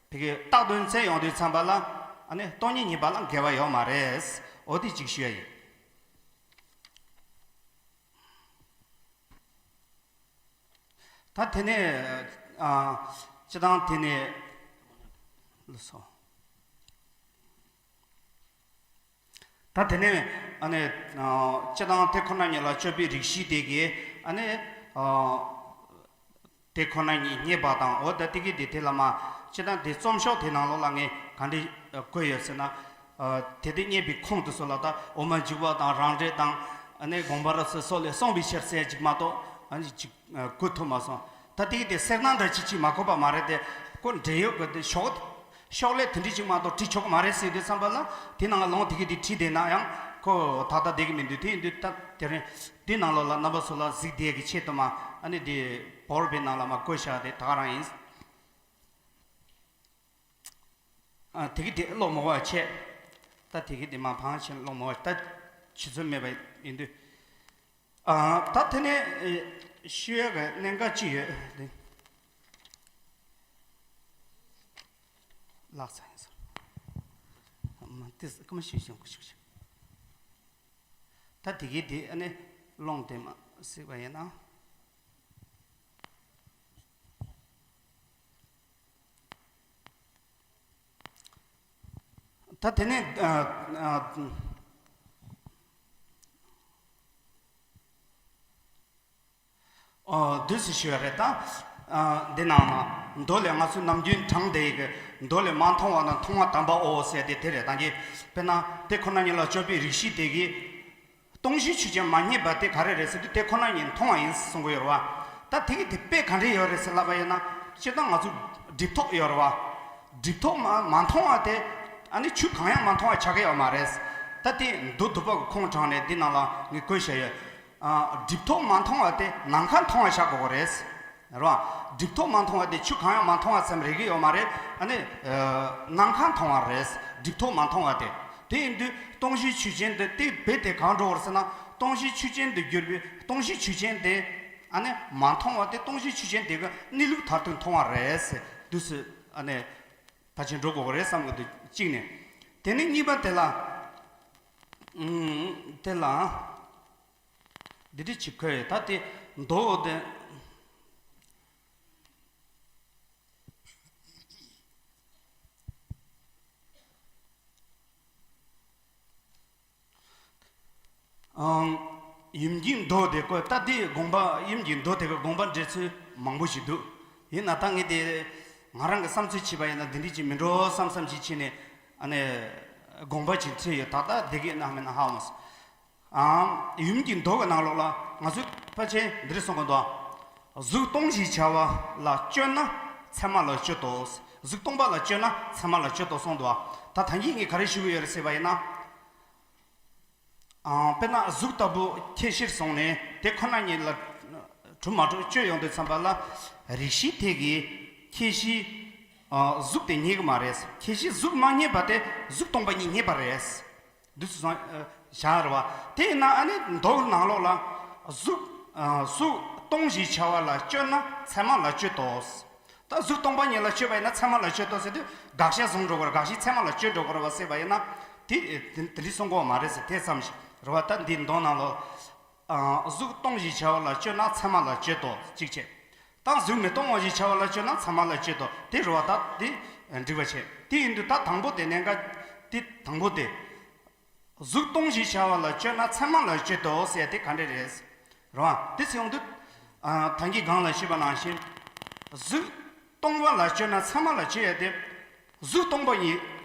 དེ་གའི་བཏགས་དོན་བཙལ་ཡོང་དུས་ཙམ་པ་ལ་ཨ་ནི་སྟོང་ཉིད་རྙེད་པ་ལ་འགལ་བ་ཡོད་མ་རེད། འོ་དེ་གཅིག་ཞུ་ཡ་ཡིན། ད་དེ་ནས། ཨ། སྤྱིར་བཏང་དེ་ནས་ལགས་སོ། ད་དེ་ནས་ཨ་ནི། ཨ། སྤྱིར་བཏང་དེ་ཁོ་ན་ཉིད་ལ་དཔྱོད་པའི་རིགས་ཤེས་དེ་གིས་ཨ་ནི། ཨ། དེ་ཁོ་ན་ཉིད་རྙེད་པ་དང་། འོ་ད་དེ་གི་དེ་དེ་ལ་མ། སྤྱིར་བཏང་དེ་རྩོམ་ཤོག་དེ་ནང་ལོགས་ལ་ངས་ག་འདྲ་བཀོད་ཡོད་ཟེར་ན། ཨ། དེ་དེ་རྙེད་པའི་ཁུངས་དེ་ཚོ་ལ་ད་འོ་མ་འཇུག་པ་དང་རང་འགྲེལ་དང་། ཨ་ནི་དགོངས་པ་རབ་གསལ་སོགས་ལས་གསུངས་པའི་ཕྱིར་ཟེར་ཅིག་མ་གཏོགས་ཨ་ནི་ཅིག་བཀོད་ཐུབ་མ་སོང་། ད་དེ་གི་དེ་གསེར་སྣ་འདྲ་ཅིག་ཅིག་མ་བཀོད་པ་མ་རེད་དེ། ཁོ་འབྲེལ་ཡོད་གི་དེ་ཤོག་ཤོག་ལྷེ་དེ་འདྲ་ཅིག་མ་གཏོགས་བྲིས་ཆོག་གི་མ་རེད་ཟེར་དུས་ཙམ་པ་ལ། དེ་ནང་ལོང་དེ་གི་དེ་བྲིས་བསྡད་ན་ཡང་ཁོ་ད་ལྟ་བསྡད་གི་མི་འདུག་དེ་ཡིན་དུས་ད་དེ་རིང་དེ་ནང་ལོགས་ལ་རྣམ་པ་ཚོ་ལ་གཟིགས་བསྡད་ཀྱི་ཆེད་དུ་མ། ཨ་ནི་དེ་པ་ཝར་པོའི་ནང་ལ་མ་བཀོད་བཞག་དེ་ད་ག་རང་ཡིན། ཨ། དེ་གི་དེ་ཀློག་མ་དགོས་པ་བྱས། ད་དེ་གི་དེ་མ་ཕངས་ཆེན་ཀློག་མ་དགོས་པ། ད་བྱེད་ཚུལ་མེད་པ་ཡིན་དུས། ཨ། ད་དེ་ནས་ཞུ་ཡ་གི་གནད་འགག་ཅི་ཡོད་དེ། ལགས་སོ། ཡིན་ས། མ་དེ་སྐུ་མ་ཞུ་ཞིང་ཀུ་ཤུ་ཤུ། ད་དེ་གི་དེ་ཨ་ནི་ཀློང་དེ་མ་གཟིགས་པ་ཡིན་ན། ད་དེ་ནས། ཨ། ཨ། ཨ། འདུག་སེ་ཞུ་ཡ་རེད་ད། ཨ། འདི་ནང་ན་མདོ་ལས། ང་ཚོས་ནམ་རྒྱུན་དྲངས་བསྡད་ཡི་གི་མདོ་ལས། མ་མཐོང་བ་ན་མཐོང་བ་དམ་པའོ་ཟེར་ཏེ་དེ་རེད། ད་གི་དཔེར་ན་དེ་ཁོ་ན་ཉིད་ལ་དཔྱོད་པའི་རིགས་ཤེས་དེ་གིས། སྟོང་གཞི་ཆོས་ཅན་མ་རྙེད་པ་དེ་ག་རེ་རེད་ཟེར་དུས། དེ་ཁོ་ན་ཉིད་མཐོང་བ་ཡིན་གསུང་གི་ཡོད་རེད་བ། ད་དེ་གི་དེ་དཔེ་ག་འདྲ་ཡོད་རེད་ཟེར་ལབ་པ་ཡིན་ན། སྤྱིར་བཏང་ང་ཚོ་སྒྲིབ་རྟོག་ཡོད་རེད་བ། སྒྲིབ་རྟོག་མ་མ་མཐོང་བ་དེ་ཨ་ནི་ཆོས་གང་ཡང་མ་མཐོང་བ་ཆགས་ཀྱི་ཡོད་མ་རེད། ད་དེ་མདོ་སྡུད་པ་གི་ཁུངས་དྲངས་ནས་འདི་ནང་ལ་ངས་བཀོད་བཞག་ཡོད། ཨ། སྒྲིབ་རྟོག་མ་མཐོང་བ་དེ་ནམ་མཁའ་མཐོང་བ་ཆགས་དགོས་ཀྱི་རེད། རེད་བ། སྒྲིབ་རྟོག་མ་མཐོང་བ་དེ་ཆོས་གང་ཡང་མ་མཐོང་བ་ཙམ་རེད་ཀྱི་ཡོད་མ་རེད། ཨ་ནི། ཨ། ནམ་མཁའ་མཐོང་བ་རེད། སྒྲིབ་རྟོག་མ་མཐོང་བ་དེ། དེ་ཡིན་དུས་སྟོང་གཞི་ཆོས་ཅན་དེ་དེ་རྦད་དེ་གང་འགྲོ་བར་ཟེར་ན། སྟོང་གཞི་ཆོས་ཅན་དུ་གྱུར་པའི་སྟོང་གཞི་ཆོས་ཅན་དེ་ཨ་ནི་མ་མཐོང་བ་དེ། སྟོང་གཞི་ཆོས་ཅན་དེ་གི་གནས་ལུགས་མཐར་ཐུག་མཐོང་བ་རེད་ཟེར་དུས་སུ་ཨ་ནི་ཕལ་ཆེར་འགྲོ་དགོས་པ་རེད་བསམ་གི་འདུག་གཅིག་ནས། དེ་ནས་གཉིས་པ་དེ་ལ། ཨུམ། དེ་ལ། འདི་འདྲ་ཅིག་ཁོས་ད་དེ་མདོ་དེ། ཨང་། ཡུམ་གྱི་མདོ་དེ་ཁོ། ད་དེའི་དགོངས་པ། ཡུམ་གྱི་མདོ་དེ་གི་དགོངས་པ་འགྲེལ་ཚུལ་མང་པོ་ཞིག་འདུག་ཡིན་ན་ད་ངས་དེ་ང་རང་གི་བསམ་ཚུལ་བྱས་པ་ཡིན་ན་འདི་འདྲ་ཅིག་མིན་འགྲོ་བསམ་བསམ་ཅིག་བྱས་ནས་ཨ་ནི་དགོངས་པ་ཅིག་འཁྲིད་ཡོད། ད་ལྟ་བསྡད་ཀྱི་ན་མིན་ན་ཧ་མ་སོང་། ཨང་། ཡུམ་གྱི་མདོ་གི་ནང་ལོགས་ལ་ང་ཚོས་ཕལ་ཆེར་འདི་རེ་གསུང་གི་འདུག་གཟུགས་སྟོང་ཞེས་བྱ་བ་ལ་སྤྱོད་ན་མཚན་མ་ལ་སྤྱོད་དོ། གཟུགས་སྟོང་པ་ལ་སྤྱོད་ན་མཚན་མ་ལ་སྤྱོད་དོ་གསུངས་འདུག་ད་ད་གིན་ངས་ག་རེ་ཞུ་གི་ཡོད་རེད་ཟེར་བ་ཡིན་ན། ཨང་། དཔེར་ན་གཟུགས་ལྟ་བུ་ཁྱད་གཞིར་བཟུང་ནས་དེ་ཁོ་ན་ཉིད་ལ་གྲུབ་མ་གྲུབ་དཔྱོད་ཡོང་དུས་ཙམ་པ་ལ། རིགས་ཤེས་དེ་གིས་ཁྱད་གཞི། ཨ། གཟུགས་དེ་རྙེད་ཀྱི་མ་རེད། ཁྱད་གཞི་གཟུགས་མ་རྙེད་པ་དེ་གཟུགས་སྟོང་པ་ཉིད་རྙེད་པ་རེད། འདུག་སེ་བཞག་རེད་བ། དེ་ཡིན་ན་ཨ་ནི་མདོ་གི་ནང་ལོགས་ལ་གཟུགས་གཟུགས་སྟོང་ཞེས་བྱ་བ་ལ་སྤྱོད་ན་མཚན་མ་ལ་སྤྱོད་དོ། ད་གཟུགས་སྟོང་པ་ཉིད་ལ་སྤྱོད་པ་ཡིན་ན་མཚན་མ་ལ་སྤྱོད་དོ་ཟེར་དུས་དགག་བྱ་བཟུང་འགྲོ་དགོས་རེད། དགག་བྱའི་མཚན་མ་ལ་སྤྱོད་འགྲོ་དགོས་རེད་བ་ཟེར་བ་ཡིན་ན། དེ་དེ་འདྲའི་གསུང་གི་ཡོད་མ་རེད་ཟེར། དེ་ཙམ་ཞིག་རེད་བ། ད་འདིའི་མདོ་ནང་ལོགས། གཟུགས་སྟོང་ཞེས་བྱ་བ་ལ་སྤྱོད་ན་མཚན་མ་ལ་སྤྱོད་དོ་གཅིག་བྱས། ད་གཟུགས་མི་སྟོང་བ་ཞེས་བྱ་བ་ལ་སྤྱོད་ན་མཚན་མ་ལ་སྤྱོད་དོ། དེ་རེད་བ། ད་དེ་འགྲིག་པ་བྱས། དེ་ཡིན་དུས་ད་དང་པོ་དེ་གནད་འགག་དེ་དང་པོ་དེ། གཟུགས་སྟོང་ཞེས་བྱ་བ་ལ་སྤྱོད་ན་མཚན་མ་ལ་སྤྱོད་དོ་ཟེར་དེ་ག་འདྲ་རེད། རེད་བ། དེ་ཚེ་ཡོང་དུས། ད་གིན་སྒང་ལ་ཞུས་པ་ནང་བཞིན། གཟུགས་སྟོང་པ་ལ་སྤྱོད་ན་མཚན་མ་ལ་སྤྱོད་ཡ་དེ། གཟུགས་སྟོང་པ་ཉིད་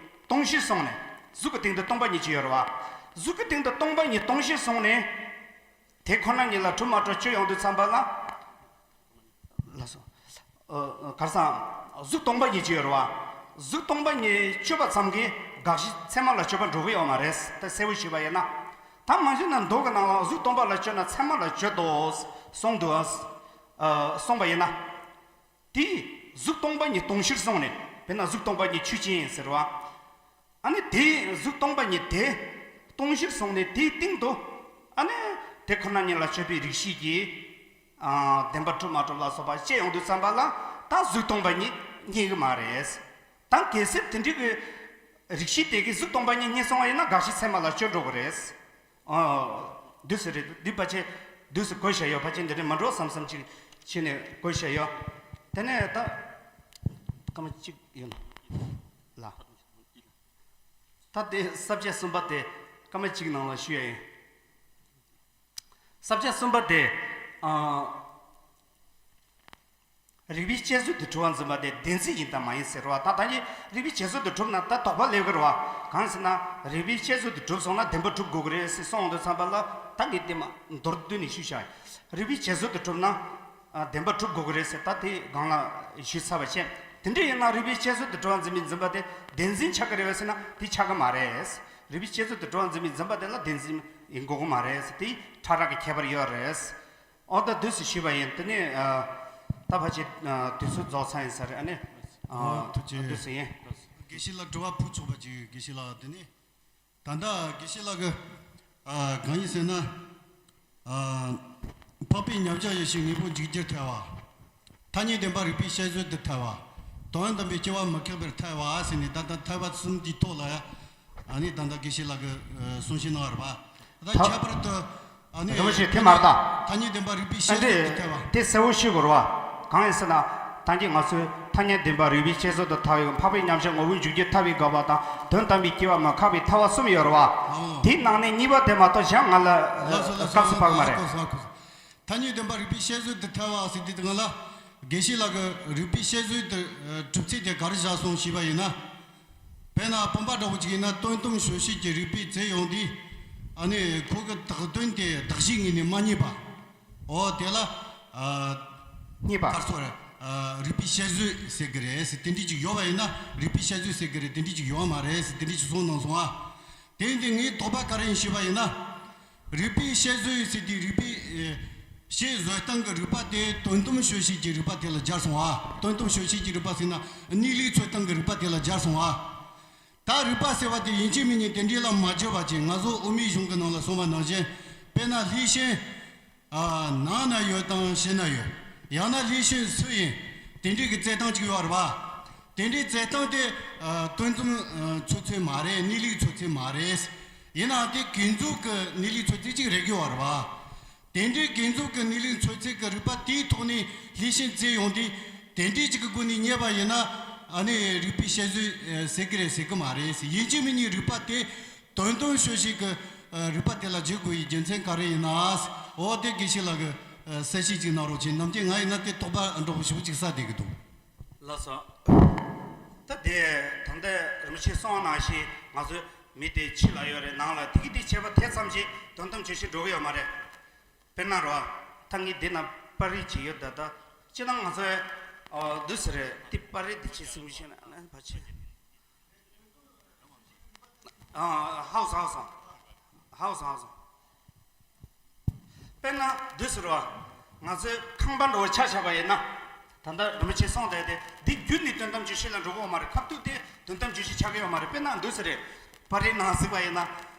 སྟོང་ཕྱིར་སོང་ནས། གཟུགས་ཀྱི་སྟེང་དུ་སྟོང་པ་ཉིད་ཅིག་ཡོད་རེད་བ། གཟུགས་ཀྱི་སྟེང་དུ་སྟོང་པ་ཉིད་སྟོང་ཕྱིར་སོང་ནས། དེ་ཁོ་ན་ཉིད་ལ་གྲུབ་མ་གྲུབ་སྤྱོད་ཡོང་དུས་ཙམ་པ་ལ། ལགས་སོ། ཨ། གར་སང་། གཟུགས་སྟོང་པ་ཉིད་ཅིག་ཡོད་རེད་བ། གཟུགས་སྟོང་པ་ཉིད་སྤྱོད་པ་ཙམ་གྱིས་དགག་གཞི་ཚད་མ་ལ་སྤྱོད་པ་འགྲོ་གི་ཡོད་མ་རེད། ད་གསལ་པོ་ཞུས་པ་ཡིན་ན། ད་མ་གཞི་ན་མདོ་གི་ནང་ལ་གཟུགས་སྟོང་པ་ལ་སྤྱོད་ན་མཚན་མ་ལ་སྤྱོད་དོ། གསུངས་འདུག་ཨ། གསུངས་པ་ཡིན་ན། དེས་གཟུགས་སྟོང་པ་ཉིད་སྟོང་ཕྱིར་སོང་ནས། དཔེར་ན་གཟུགས་སྟོང་པ་ཉིད་ཆོས་ཅན་ཟེར་བ། ཨ་ནི་དེ་གཟུགས་སྟོང་པ་ཉིད་དེ་སྟོང་ཕྱིར་སོང་ནས་དེའི་སྟེང་དུ། ཨ་ནི་དེ་ཁོ་ན་ཉིད་ལ་སྤྱོད་པའི་རིགས་ཤེས་ཀྱིས། ཨ། བདེན་པར་གྲུབ་མ་གྲུབ་ལ་སོགས་པ་དཔྱད་ཡོང་དུས་ཙམ་པ་ལ་ད་གཟུགས་སྟོང་པ་ཉིད་རྙེད་ཀྱི་མ་རེད། ད་གལ་སྲིད་དེ་འདྲའི་གི་རིགས་ཤེས་དེ་གིས་གཟུགས་སྟོང་པ་ཉིད་རྙེད་སོང་བ་ཡིན་ན་དགག་གཞི་ཚད་མ་ལ་སྤྱོད་འགྲོ་གི་རེད། ཨ། འདུག་སེ་རེད། འདི་ཕལ་ཆེར་འདུག་སེ་གོ་བཞག་ཡོད། ཕལ་ཆེར་འདི་འདྲ་མ་འགྲོ་བསམ་བསམ་ཅིག་བྱས་ནས་གོ་བཞག་ཡོད། དེ་ནས་ད་སྐར་མ་གཅིག་ཡིན་ལ། ད་དེ་ས་བཅད་གསུམ་པ་དེ་སྐར་མ་གཅིག་ནང་ལ་ཞུ་ཡ་ཡིན། ས་བཅད་གསུམ་པ་དེ། ཨ། རིགས་པས་དཔྱད་བཟོད་དུ་གྲུབ་པར་འཛིན་པ་དེ་བདེན་འཛིན་ཡིན་དམ་མ་ཡིན་ཟེར་བ། ད་ད་གིན་རིགས་པས་དཔྱད་བཟོད་དུ་གྲུབ་ན་ད་དོགས་པ་སླེབས་ཀྱི་རེད་བ། གང་ཟེར་ན་རིགས་པས་དཔྱད་བཟོད་དུ་གྲུབ་སོང་ན་བདེན་པར་གྲུབ་དགོས་ཀྱི་རེད་ཟེར་གསུངས་འོང་དུས་ཙམ་པ་ལ། ད་ངས་དེ་མ་མདོར་བསྡུས་ནས་ཞུས་བཞག་རིགས་པས་དཔྱད་བཟོད་དུ་གྲུབ་ན། ཨ། བདེན་པར་གྲུབ་དགོས་ཀྱི་རེད་ཟེར། ད་དེ་སྒང་ལ་ཞུས་ཚར་བ་བྱས། དེ་འདྲ་ཡིན་ན་རིགས་པས་དཔྱད་བཟོད་དུ་གྲུབ་པར་འཛིན་པའི་འཛིན་པ་དེ་བདེན་འཛིན་ཆགས་ཀྱི་རེད་བས་ཟེར་ན་དེ་ཆགས་ཀྱི་མ་རེད། རིགས་པས་དཔྱད་བཟོད་དུ་གྲུབ་པར་འཛིན་པའི་འཛིན་པ་དེ་ལ་བདེན་འཛིན་ཡིན་དགོས་ཀྱི་མ་རེད་ཟེར། དེ་ཕྲ་རགས་ཀྱི་ཁྱད་པར་ཡོད་རེད། ཨོ་ད་འདུག་སེ་ཞུས་པ་ཡིན། དེ་ནས། ཨ། ད་ཕལ་ཆེར། ཨ། དུས་ཚོད་རྫོགས་ཚར་ཡིན་ས་རེད། ཨ་ནི། ཨ། ཨོ་ཐུགས་རྗེ་ཆེ། འདུག་སེ་ཡིན། དགེ་བཤེས་ལགས་དྲི་བ་ཕུལ་ཆོག་པ་ཅིག་དགེ་བཤེས་ལགས། དེ་ནས་ད་ལྟ་དགེ་བཤེས་ལགས་ཀྱིས། ཨ། གང་ཡིན་ཟེར་ན། ཨ། འཕགས་པའི་མཉམ་གཞག་ཡེ་ཤེས་དངོས་པོ་འཇིག་རྒྱུར་ཐལ་བ། ཐ་སྙད་བདེན་པ་རིགས་པས་དཔྱད་བཟོད་དུ་ཐལ་བ། དོན་དམ་པའི་སྐྱེ་བ་མི་ཁེགས་པར་ཐལ་བ་ཟེར་ནས་ད་ལྟ་ཐལ་བ་གསུམ་གྱི་ཐོག་ལ། ཨ་ནི་ད་ལྟ་དགེ་བཤེས་ལགས་ཀྱིས། ཨ། གསུང་བཤད་གནང་བ་རེད་པ། ད་ད་ཁྱད་པར་དུ། ཨ་ནི་རིན་པོ་ཆེ་དེ་མ་རེད་ད། ཐ་སྙད་བདེན་པ་རིགས་པས་དཔྱད་བཟོད་དུ་ཐལ་བ། དེ་གསལ་བོ་ཤེས་དགོས་རེད་པ། གང་ཡིན་ཟེར་ན། ད་གིན་ང་ཚོས་ཐ་སྙད་བདེན་པ་རིགས་པས་དཔྱད་བཟོད་དུ་ཐལ་བའི་འཕགས་པའི་མཉམ་གཞག་དངོས་པོ་འཇིག་རྒྱུར་ཐལ་བའི་དགག་པ་དང་དོན་དམ་པའི་སྐྱེ་བ་མི་ཁེགས་པའི་ཐལ་བ་གསུམ་ཡོད་རེད་པ། ཨོ། དེའི་ནང་ནས་གཉིས་པ་དེ་མ་གཏོགས་གཞན་ང་ལ་ལགས་སོ་ལགས་སོ། སྐབས་སུ་བབས་མ་རེད། ལགས་སོ་ལགས་སོ། ཐ་སྙད་བདེན་པ་རིགས་པས་དཔྱད་བཟོད་དུ་ཐལ་བ་ཟེར་དུས་སྒང་ལ། དགེ་བཤེས་ལགས་ཀྱིས་རིགས་པས་དཔྱད་བཟོད་དུ་གྲུབ་ཚུལ་དེ་ག་རེ་བཞག་སོང་ཞུས་པ་ཡིན་ན། དཔེར་ན་བུམ་པ་འདྲ་བོ་ཅིག་ཡིན་ན་དོན་དམ་དཔྱོད་བྱེད་ཀྱི་རིགས་པས་བཙལ་ཡོང་དུས། ཨ་ནི་ཁོ་གི་བཏགས་དོན་དེ་གདགས་གཞིའི་ངོས་ནས་མ་རྙེད་པ། འོ་དེ་ལ། ཨ། རྙེད་པ། ག་རེ་ཟེར། ཨ། རིགས་པས་དཔྱད་བཟོད་ཟེར་གི་རེད་ཟེར། དེ་འདྲ་ཅིག་ཡོད་པ་ཡིན་ན་རིགས་པས་དཔྱད་བཟོད་ཟེར་གི་རེད། དེ་འདྲ་ཅིག་ཡོད་མ་རེད་ཟེར། དེ་འདྲ་ཅིག་གསུངས་གནང་སོང་ཨ། དེ་ཡིན་དུས་ངའི་དོགས་པ་ག་རེ་ཡིན་ཞུས་པ་ཡིན་ན། རིགས་པས་དཔྱད་བཟོད་ཟེར་དུས་རིགས་པས། ཨེ། དཔྱད་བཟོད་སྟངས་ཀྱི་རིགས་པ་དེ་དོན་དམ་དཔྱོད་བྱེད་ཀྱི་རིགས་པ་དེ་ལ་སྦྱར་སོང་ཨ། དོན་དམ་དཔྱོད་བྱེད་ཀྱི་རིགས་པ་ཟེར་ན་གནས་ལུགས་འཚོལ་སྟངས་ཀྱི་རིགས་པ་དེ་ལ་སྦྱར་སོང་ཨ། ད་རིགས་པ་ཟེར་བ་དེ་ཡིན་གཅིག་མིན་གཉིས་དེ་འདྲ་ལ་མ་སྦྱར་བ་ཅིག་ང་ཚོ་དབུ་མའི་གཞུང་གི་ནང་ལ་གསུངས་པ་ནང་བཞིན། དཔེར་ན་ལྷས་བྱིན། ཨ། ནང་ན་ཡོད་དང་ཕྱི་ན་ཡོད། ཡང་ན་ལྷས་བྱིན་སུ་ཡིན། དེ་འདྲའི་གི་བཙལ་སྟངས་ཅིག་ཡོད་རེད་པ། དེ་འདྲའི་བཙལ་སྟངས་དེ། ཨ། དོན་དམ། ཨ། འཚོལ་ཚུལ་མ་རེད། གནས་ལུགས་འཚོལ་ཚུལ་མ་རེད། ཡིན་ནའང་དེ་གོས་འཛུགས་ཀྱི་གནས་ལུགས་འཚོལ་ཚུལ་ཅིག་རེད་གི་ཡོད་རེད་པ། དེ་འདྲའི་གོས་འཛུགས་ཀྱི་གནས་ལུགས་འཚོལ་ཚུལ་གྱི་རིགས་པ་དེའི་ཐོག་ནས་ལྷས་བྱིན་བཙལ་ཡོང་དུས། དེ་འདྲའི་ཅིག་གི་སྒོ་ནས་རྙེད་པ་ཡིན་ན། ཨ་ནི་རིགས་པས་དཔྱད་བཟོད་ཟེར་གི་རེད་ཟེར་གི་མ་རེད། ཡིན་གཅིག་མིན་གཉིས་རིགས་པ་དེ་དོན་དམ་དཔྱོད་བྱེད་ཀྱི་རིགས་པ་དེ་ལ་བརྗོད་དགོས་པའི་རྒྱུ་མཚན་ག་རེ་ཡིན་ན། འོ་དེ་དགེ་བཤེས་ལགས་ཀྱིས་གསལ་བཤད་ཅིག་གནང་རོགས་བྱེད། ནམ་རྒྱུན་ང་ཡིན་ན་དེ་དོགས་པ་འདྲ་པོ་ཞེ་པོ་ཅིག་ཟ་བསྡད་ཀྱི་འདུག་ལགས་སོ། ད་དེ་ད་ལྟ་རིན་པོ་ཆེས་གསུངས་པ་ནང་བཞིན་ང་ཚོའི་མི་དེ་ཕྱི་ལ་ཡོད་རེད། ནང་ལ་དེ་གི་དེ་བྱས་པ་དེ་ཙམ་གྱིས་དོན་དམ་དཔྱོད་བྱེད་འགྲོ་གི་ཡོད་མ་རེད། དཔེར་ན་རོ། ད་ངས་འདི་ན་པར་རིས་ཅིག་ཡོད། ད་ལྟ་སྤྱིར་ན་ང་ཚོའི། ཨོ། འདུག་སེ་རེད། དེ་པར་རིས་འདི་ཅིག་སེམས་ཤེས་ན་ཕར་ཆེ། ཨ། ཧའོ་སང་ཧའོ་སང་། ཧའོ་སང་ཧའོ་སང་། དཔེར་ན་འདུག་སེ་རོ། ང་ཚོའི་ཁང་པ་འདྲ་བོ་ཆ་བཞག་པ་ཡིན་ན། ད་ལྟ་རིན་པོ་ཆེས་གསུངས་བསྡད་དེ་འདི་བརྒྱུད་ནས་དོན་དམ་དཔྱོད་བྱེད་ལ་འགྲོ་གི་ཡོད་མ་རེད། ཁ་ཐུག་དེ་དོན་དམ་དཔྱོད་བྱེད་ཆགས་ཀྱི་ཡོད་མ་རེད། དཔེར་ན་འདུག་སེ་རེད། པར་རིས་ནང་གཟིགས་པ་ཡིན་ན།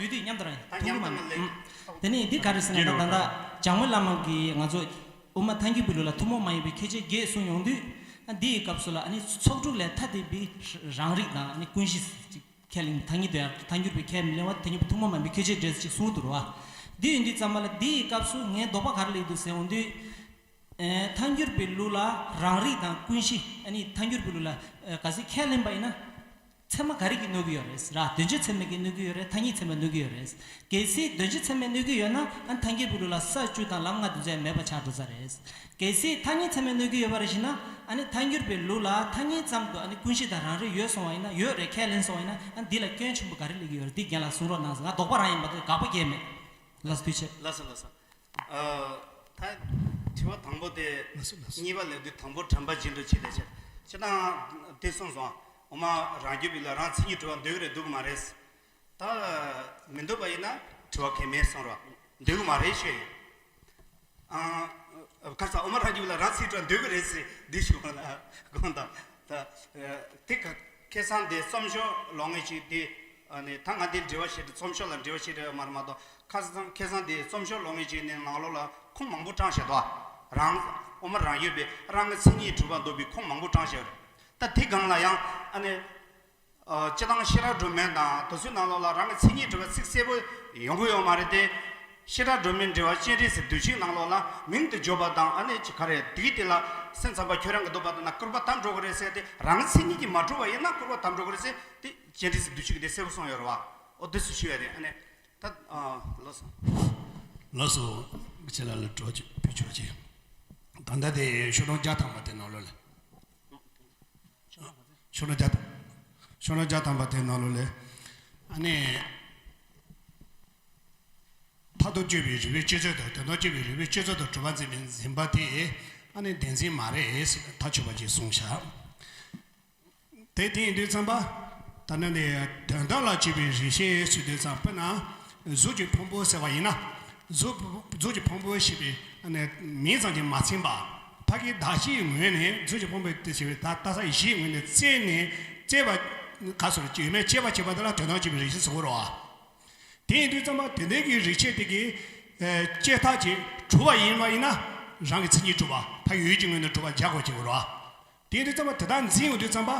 བསྡུས་བསྡུས་མཉམ་དུ་རང་ཐུགས་ཁུར་མ་མེད། དེ་ནས་འདི་ག་རེ་ཟེར་ན། ད་ད་འཇམ་མགོན་བླ་མ་གིས་ང་ཚོ་དབུ་མ་ཐལ་འགྱུར་བའི་ལུགས་ལ་ཐུན་མོང་མ་ཡིན་པའི་ཁྱད་ཆོས་བརྒྱད་གསུངས་ཡོང་དུས། ཨ་འདི་ཡི་སྐབས་སུ་ལ་ཨ་ནི་ཚོགས་དྲུག་ལས་ཐ་དད་པའི་རང་རིག་དང་ཨ་ནི་ཀུན་གཞི་ཅིག་ཁས་ལེན། ཐལ་འགྱུར་དུ་ཡང་ཐལ་འགྱུར་བའི་ཁས་མི་ལེན་པ་ཐལ་འགྱུར་བའི་ཐུན་མོང་མ་ཡིན་པའི་ཁྱད་ཆོས་འདྲ་ཅིག་གསུངས་འདུག་ར་བ། འདི་ཡིན་དུས་ཙམ་པ་ལ་འདི་ཡི་སྐབས་སུ་ངའི་དོགས་པ་ག་རེ་སླེབས་འདུག་ཟེར་འོང་དུས། ཨེ་ཐལ་འགྱུར་བའི་ལུགས་ལ་རང་རིག་དང་ཀུན་གཞི། ཨ་ནི་ཐལ་འགྱུར་བའི་ལུགས་ལ་ཨེ་གལ་སྲིད་ཁས་ལེན་པ་ཡིན་ན། ཚད་མ་ག་རེ་གིས་གནོད་ཀྱི་ཡོད་རེད་ར། དོན་སྤྱི་ཚད་མ་གིས་གནོད་ཀྱི་ཡོད་རེད། ཐ་སྙད་ཚད་མས་གནོད་ཀྱི་ཡོད་རེད། གལ་སྲིད་དོན་སྤྱི་ཚད་མས་གནོད་ཀྱི་ཡོད་ན། ཨ་ཐལ་འགྱུར་བའི་ལུགས་ལ་ས་བཅུ་དང་ལམ་ལྔ་དེ་ཚོ་ཡང་མེད་པ་ཆགས་འགྲོ་ས་རེད། གལ་སྲིད་ཐ་སྙད་ཚད་མས་གནོད་ཀྱི་ཡོད་པ་རེད་ཞེ་ན། ཨ་ནི་ཐལ་འགྱུར་བའི་ལུགས་ལ་ཐ་སྙད་ཙམ་དུ་ཨ་ནི་ཀུན་གཞི་དང་རང་རིག་ཡོད་སོང་བ་ཡིན་ན། ཡོད་རེད་ཁས་ལེན་སོང་བ་ཡིན་ན། ཨ་འདི་ལ་སྐྱོན་ཆེན་པོ་ག་རེ་སླེབས་ཀྱི་ཡོད་རེད། འདི་རྒན་ལགས་གསུང་རོགས་གནང་ཟེར། ང་དོགས་པ་རང་ཡིན་པ་དེ་དགག་པ་རྒྱག་མེད། ལགས་སོ་ཐུགས་རྗེ་ཆེ། ལགས་སོ་ལགས་སོ། ཨ་ད་དྲི་བ་དང་པོ་དེ། ལགས་སོ་ལགས་སོ། གཉིས་པ་ལབ་དུས་དང་པོ་དྲན་པ་བརྗེད་འགྲོ་ཅིག་ལས་བྱེད། སྤྱིར་བཏང་དེ་གསུངས་སོང་། དབུ་མ་རང་རྒྱུད་པའི་ལ་རང་མཚན་ཉིད་གྲུབ་པ་འདོད་ཀྱི་རེད་འདོད་ཀྱི་མ་རེད། ད་མི་འདོད་པ་ཡིན་ན་དྲི་བ་གང་ཡང་མེད་གསུངས་རོགས། འདོད་ཀྱི་མ་རེད་ཞུ་ཡིན། ཨ་ཁ་སང་དབུ་མ་རང་རྒྱུད་པའི་ལ་རང་མཚན་གྲུབ་པ་འདོད་ཀྱི་རེད་ཟེར་འདི་ཞུ་བ་ལ་དགོངས་དག་ད་དེ་ཁ་ཁ་སང་དེ་རྩོམ་ཤོག་ཀློག་མཁན་ཞིག་དེ། ཨ་ནི་ད་ང་དེ་འབྲེལ་བ་བྱེད་དུས་རྩོམ་ཤོག་ལ་འབྲེལ་བ་བྱེད་དུས་མ་རེད་མ་གཏོགས། ཁ་སང་ཁ་སང་དེ་རྩོམ་ཤོག་ཀློག་མཁན་ཅིག་ནས་ནང་ལོགས་ལ་ཁུངས་མང་པོ་དྲངས་བཞག་འདུག་རང་དབུ་མ་རང་རྒྱུད་པའི་རང་གི་མཚན་ཉིད་གྲུབ་པ་འདོད་པའི་ཁུངས་མང་པོ་དྲངས་བཞག་རེད། ད་དེ་སྒང་ལ་ཡང་ཨ་ནི། ཨ་སྤྱིར་བཏང་ཤེས་རབ་སྒྲོན་མེ་དང་དེ་ཚོའི་ནང་ལོགས་ལ་རང་གི་མཚན་ཉིད་གྲུབ་པ་ཚིག་གསལ་པོ་ཡོང་གི་ཡོད་མ་རེད་དེ། ཤེས་རབ་སྒྲོན་མེའི་འགྲེལ་པ་སྤྱན་རས་གཟིགས་བདུད་བཞི་ནང་ལོགས་ལ་མིང་དུ་བརྗོད་པ་དང་། ཨ་ནི་ཅི་ག་རེ་དེའི་དེ་ལ་སེམས་ཙམ་པ་ཁྱོད་རང་གི་འདོད་པ་ལྟར་ན་སྐུར་པ་དམ་འགྲོ་གི་རེད་ཟེར་ཏེ། རང་གི་མཚན་ཉིད་ཀྱིས་མ་གྲུབ་པ་ཡིན་ན་སྐུར་པ་དམ་འགྲོ་གི་རེད་ཟེར་ཏེ། སྤྱན་རས་གཟིགས་བདུད་བཞི་གིས་དེ་གསལ་པོ་གསུངས་ཡོད་རེད་བ། ཨོ་དེ་སུ་ཞུ་ཡ་རེད། ཨ་ནི་ད་ཨ་ལགས་སོ། ལགས་སོ། ཁྱེད་ལ་ལ་གྲོགས་ཀྱི་ཕུལ་ཆོག་ཅིག་ད་ལྟ་དེ་ཤོག་གྲངས་བརྒྱ་ཐམ་པ་དེ་ནང་ལོགས་ལ། ཤོག་གྲངས་བརྒྱ་ཐམ། ཤོག་གྲངས་བརྒྱ་ཐམ་པ་དེ་ནང་ལོགས་ལ། ཨ་ནི། མཐར་ཐུག་དཔྱོད་པའི་རིགས་པའི་སྤྱོད་ཚུལ་དང་། དོན་དམ་དཔྱོད་པའི་རིགས་པའི་སྤྱོད་ཚུལ་དུ་གྲུབ་པར་འཛིན་པའི་འཛིན་པ་དེ་ཨ་ནི་བདེན་འཛིན་མ་རེད་ཟེར་ཐག་ཆོད་པ་ཅིག་གསུངས་བཞག་དེ་དེ་ཡིན་དུས་ཙམ་པ། ད་ནི་ནི་དོན་དམ་ལ་དཔྱོད་པའི་རིགས་ཤེས་ཟེར་དུས་ཙམ། དཔེར་ན་གཟུགས་ཀྱི་ཕུང་པོ་ཟེར་བ་ཡིན་ན། གཟུགས་གཟུགས་ཀྱི་ཕུང་པོ་ཞེས་པའི་ཨ་ནི་མིང་ཙམ་གྱིས་མ་ཚིམ་པ། ཕ་གི་གདགས་གཞིའི་ངོས་ནས་གཟུགས་ཀྱི་ཕུང་པོ་དེ་ཞེས་པའི་ད་ལྟ་ས་གཞིའི་ངོས་ནས་བཙལ་ནས། བཙལ་བ་ག་སོར་ཡོད་མེད་དཔྱད་པ་བྱེད་པ་དེ་ལ་དོན་དམ་དཔྱོད་པའི་རིགས་ཤེས་ཟེར་གོ་རོ། དེ་ཡིན་དུས་ཙམ་པ་དེ་འདྲའི་གི་རིགས་ཤེས་དེ་གི་ཨ་བཅད་ཐག་ཅིག་གྲུབ་པ་ཡིན་པ་ཡིན་ན་རང་གི་མཚན་ཉིད་གྲུབ་པ་ཕ་ཡུལ་གྱི་ངོས་ནས་གྲུབ་པ་སྦྱར་དགོས་ཀྱི་ཡོད་རེད་བ། དེ་ཡིན་དུས་ཙམ་པ་དེ་དག་འཛིན་ཡོང་དུས་ཙམ་པ་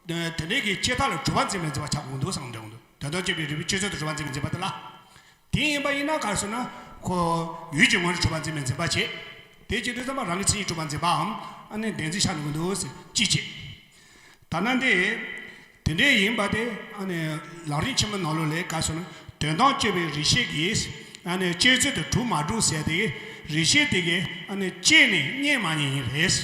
དེ་འདྲའི་གི་བཅད་ཐག་ལ་གྲུབ་པ་འཛིན་པའི་འཛིན་པ་ཆགས་དགོས་འདུག་བསམ་འདྲ་འདུག་དོན་དམ་དཔྱོད་པའི་རིགས་པས་དཔྱད་བཟོད་དུ་གྲུབ་པ་འཛིན་པའི་འཛིན་པ་དེ་ལ། དེ་ཡིན་པ་ཡིན་ན་ག་རེ་ཟེར་ན་ཁོ་ཡུལ་གྱི་ངོས་ནས་གྲུབ་པ་འཛིན་པའི་འཛིན་པ་བྱེད། དེ་བྱེད་དུས་ཙམ་པ་རང་གི་མཚན་ཉིད་གྲུབ་པ་འཛིན་པའམ་ཨ་ནི་བདེན་འཛིན་ཆགས་འགྲོ་གི་འདུག་ཟེར་ཅི་བྱེད། ད་ནང་དེ། དེ་འདྲའི་ཡིན་པ་དེ་ཨ་ནི་ལམ་རིམ་ཆེན་མོའི་ནང་ལོགས་ལ་ག་རེ་ཟེར་ན་དོན་དམ་དཔྱོད་པའི་རིགས་ཤེས་ཀྱིས་ཨ་ནི་དཔྱད་བཟོད་དུ་གྲུབ་མ་གྲུབ་ཟེར་དེ་རིགས་ཤེས་དེ་གིས་ཨ་ནི་དཔྱད་ནས་རྙེད་མ་རྙེད་ཡིན་རེད།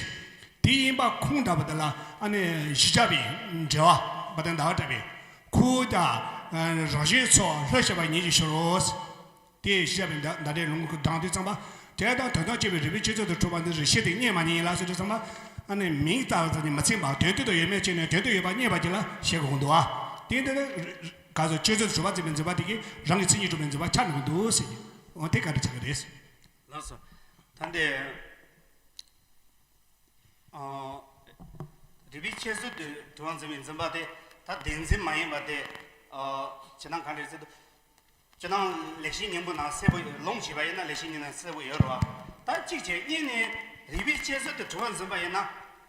དེ་ཡིན་པ་ཁུངས་འདྲ་པོ་དེ་ལ་ཨ་ནི་གཞི་བཅའ་བའི་འགྲེལ་པ་པ་དང་ཟླ་བ་གྲགས་པས་ཁུ་ད་རང་བཞིན་ཚོགས་ལྷོད་ཤེས་པ་ཉིད་ཀྱིས་ཤེས་རོ། དེ་གཞི་བཅའ་བའི་ཟླ་ཟླ་འགྲེལ་ལུང་གི་དང་དུས་ཙམ་པ་དེ་དང་དོན་དམ་དཔྱོད་པའི་རིགས་པས་དཔྱད་བཟོད་དུ་གྲུབ་པ་འདི་རིགས་ཤེས་དེ་རྙེད་མ་རྙེད་ཡིན་ལ་ཟེར་དུས་ཙམ་པ་ཨ་ནི་མིང་བཏགས་ཙམ་གྱིས་མི་ཚིམ་པ་དོན་སྟོད་དུ་ཡོད་མེད་ཅེས་ནས་དོན་སྟོད་ཡོད་པ་རྙེད་པ་ཅིག་ལ་བཤད་དགོས་འདུག་བ། དེ་འདི་ནི་ག་ཚོད་དཔྱད་བཟོད་དུ་གྲུབ་པ་འཛིན་པའི་འཛིན་པ་དེ་གིས་རང་གི་མཚན་ཉིད་གྲུབ་པའི་འཛིན་པ་ཆགས་འགྲོ་གི་འདུག་ཟེར་གྱི། འོ་དེ་ག་འདྲ་ཆགས་ཀྱི་རེད། ལགས་སོ། ད་འདི། ཨ། རིགས་པས་དཔྱད་བཟོད་དུ་གྲུབ་པ་འཛིན་པའི་འཛིན་པ་དེ་ད་བདེན་འཛིན་མ་ཡིན་པ་དེ། ཨ། ཇི་ལྟར་གང་རེད་ཟེར་དུས། ཇི་ལྟར་ལེགས་བཤད་སྙིང་པོ་ནང་གསལ་པོ་ལུང་བྱས་པ་ཡིན་ན་ལེགས་བཤད་སྙིང་ནང་གསལ་པོ་ཡོད་རེད་བ། ད་གཅིག་བྱས་གཉིས་ནས་རིགས་པས་དཔྱད་བཟོད་དུ་གྲུབ་པ་འཛིན་པ་ཡིན་ན་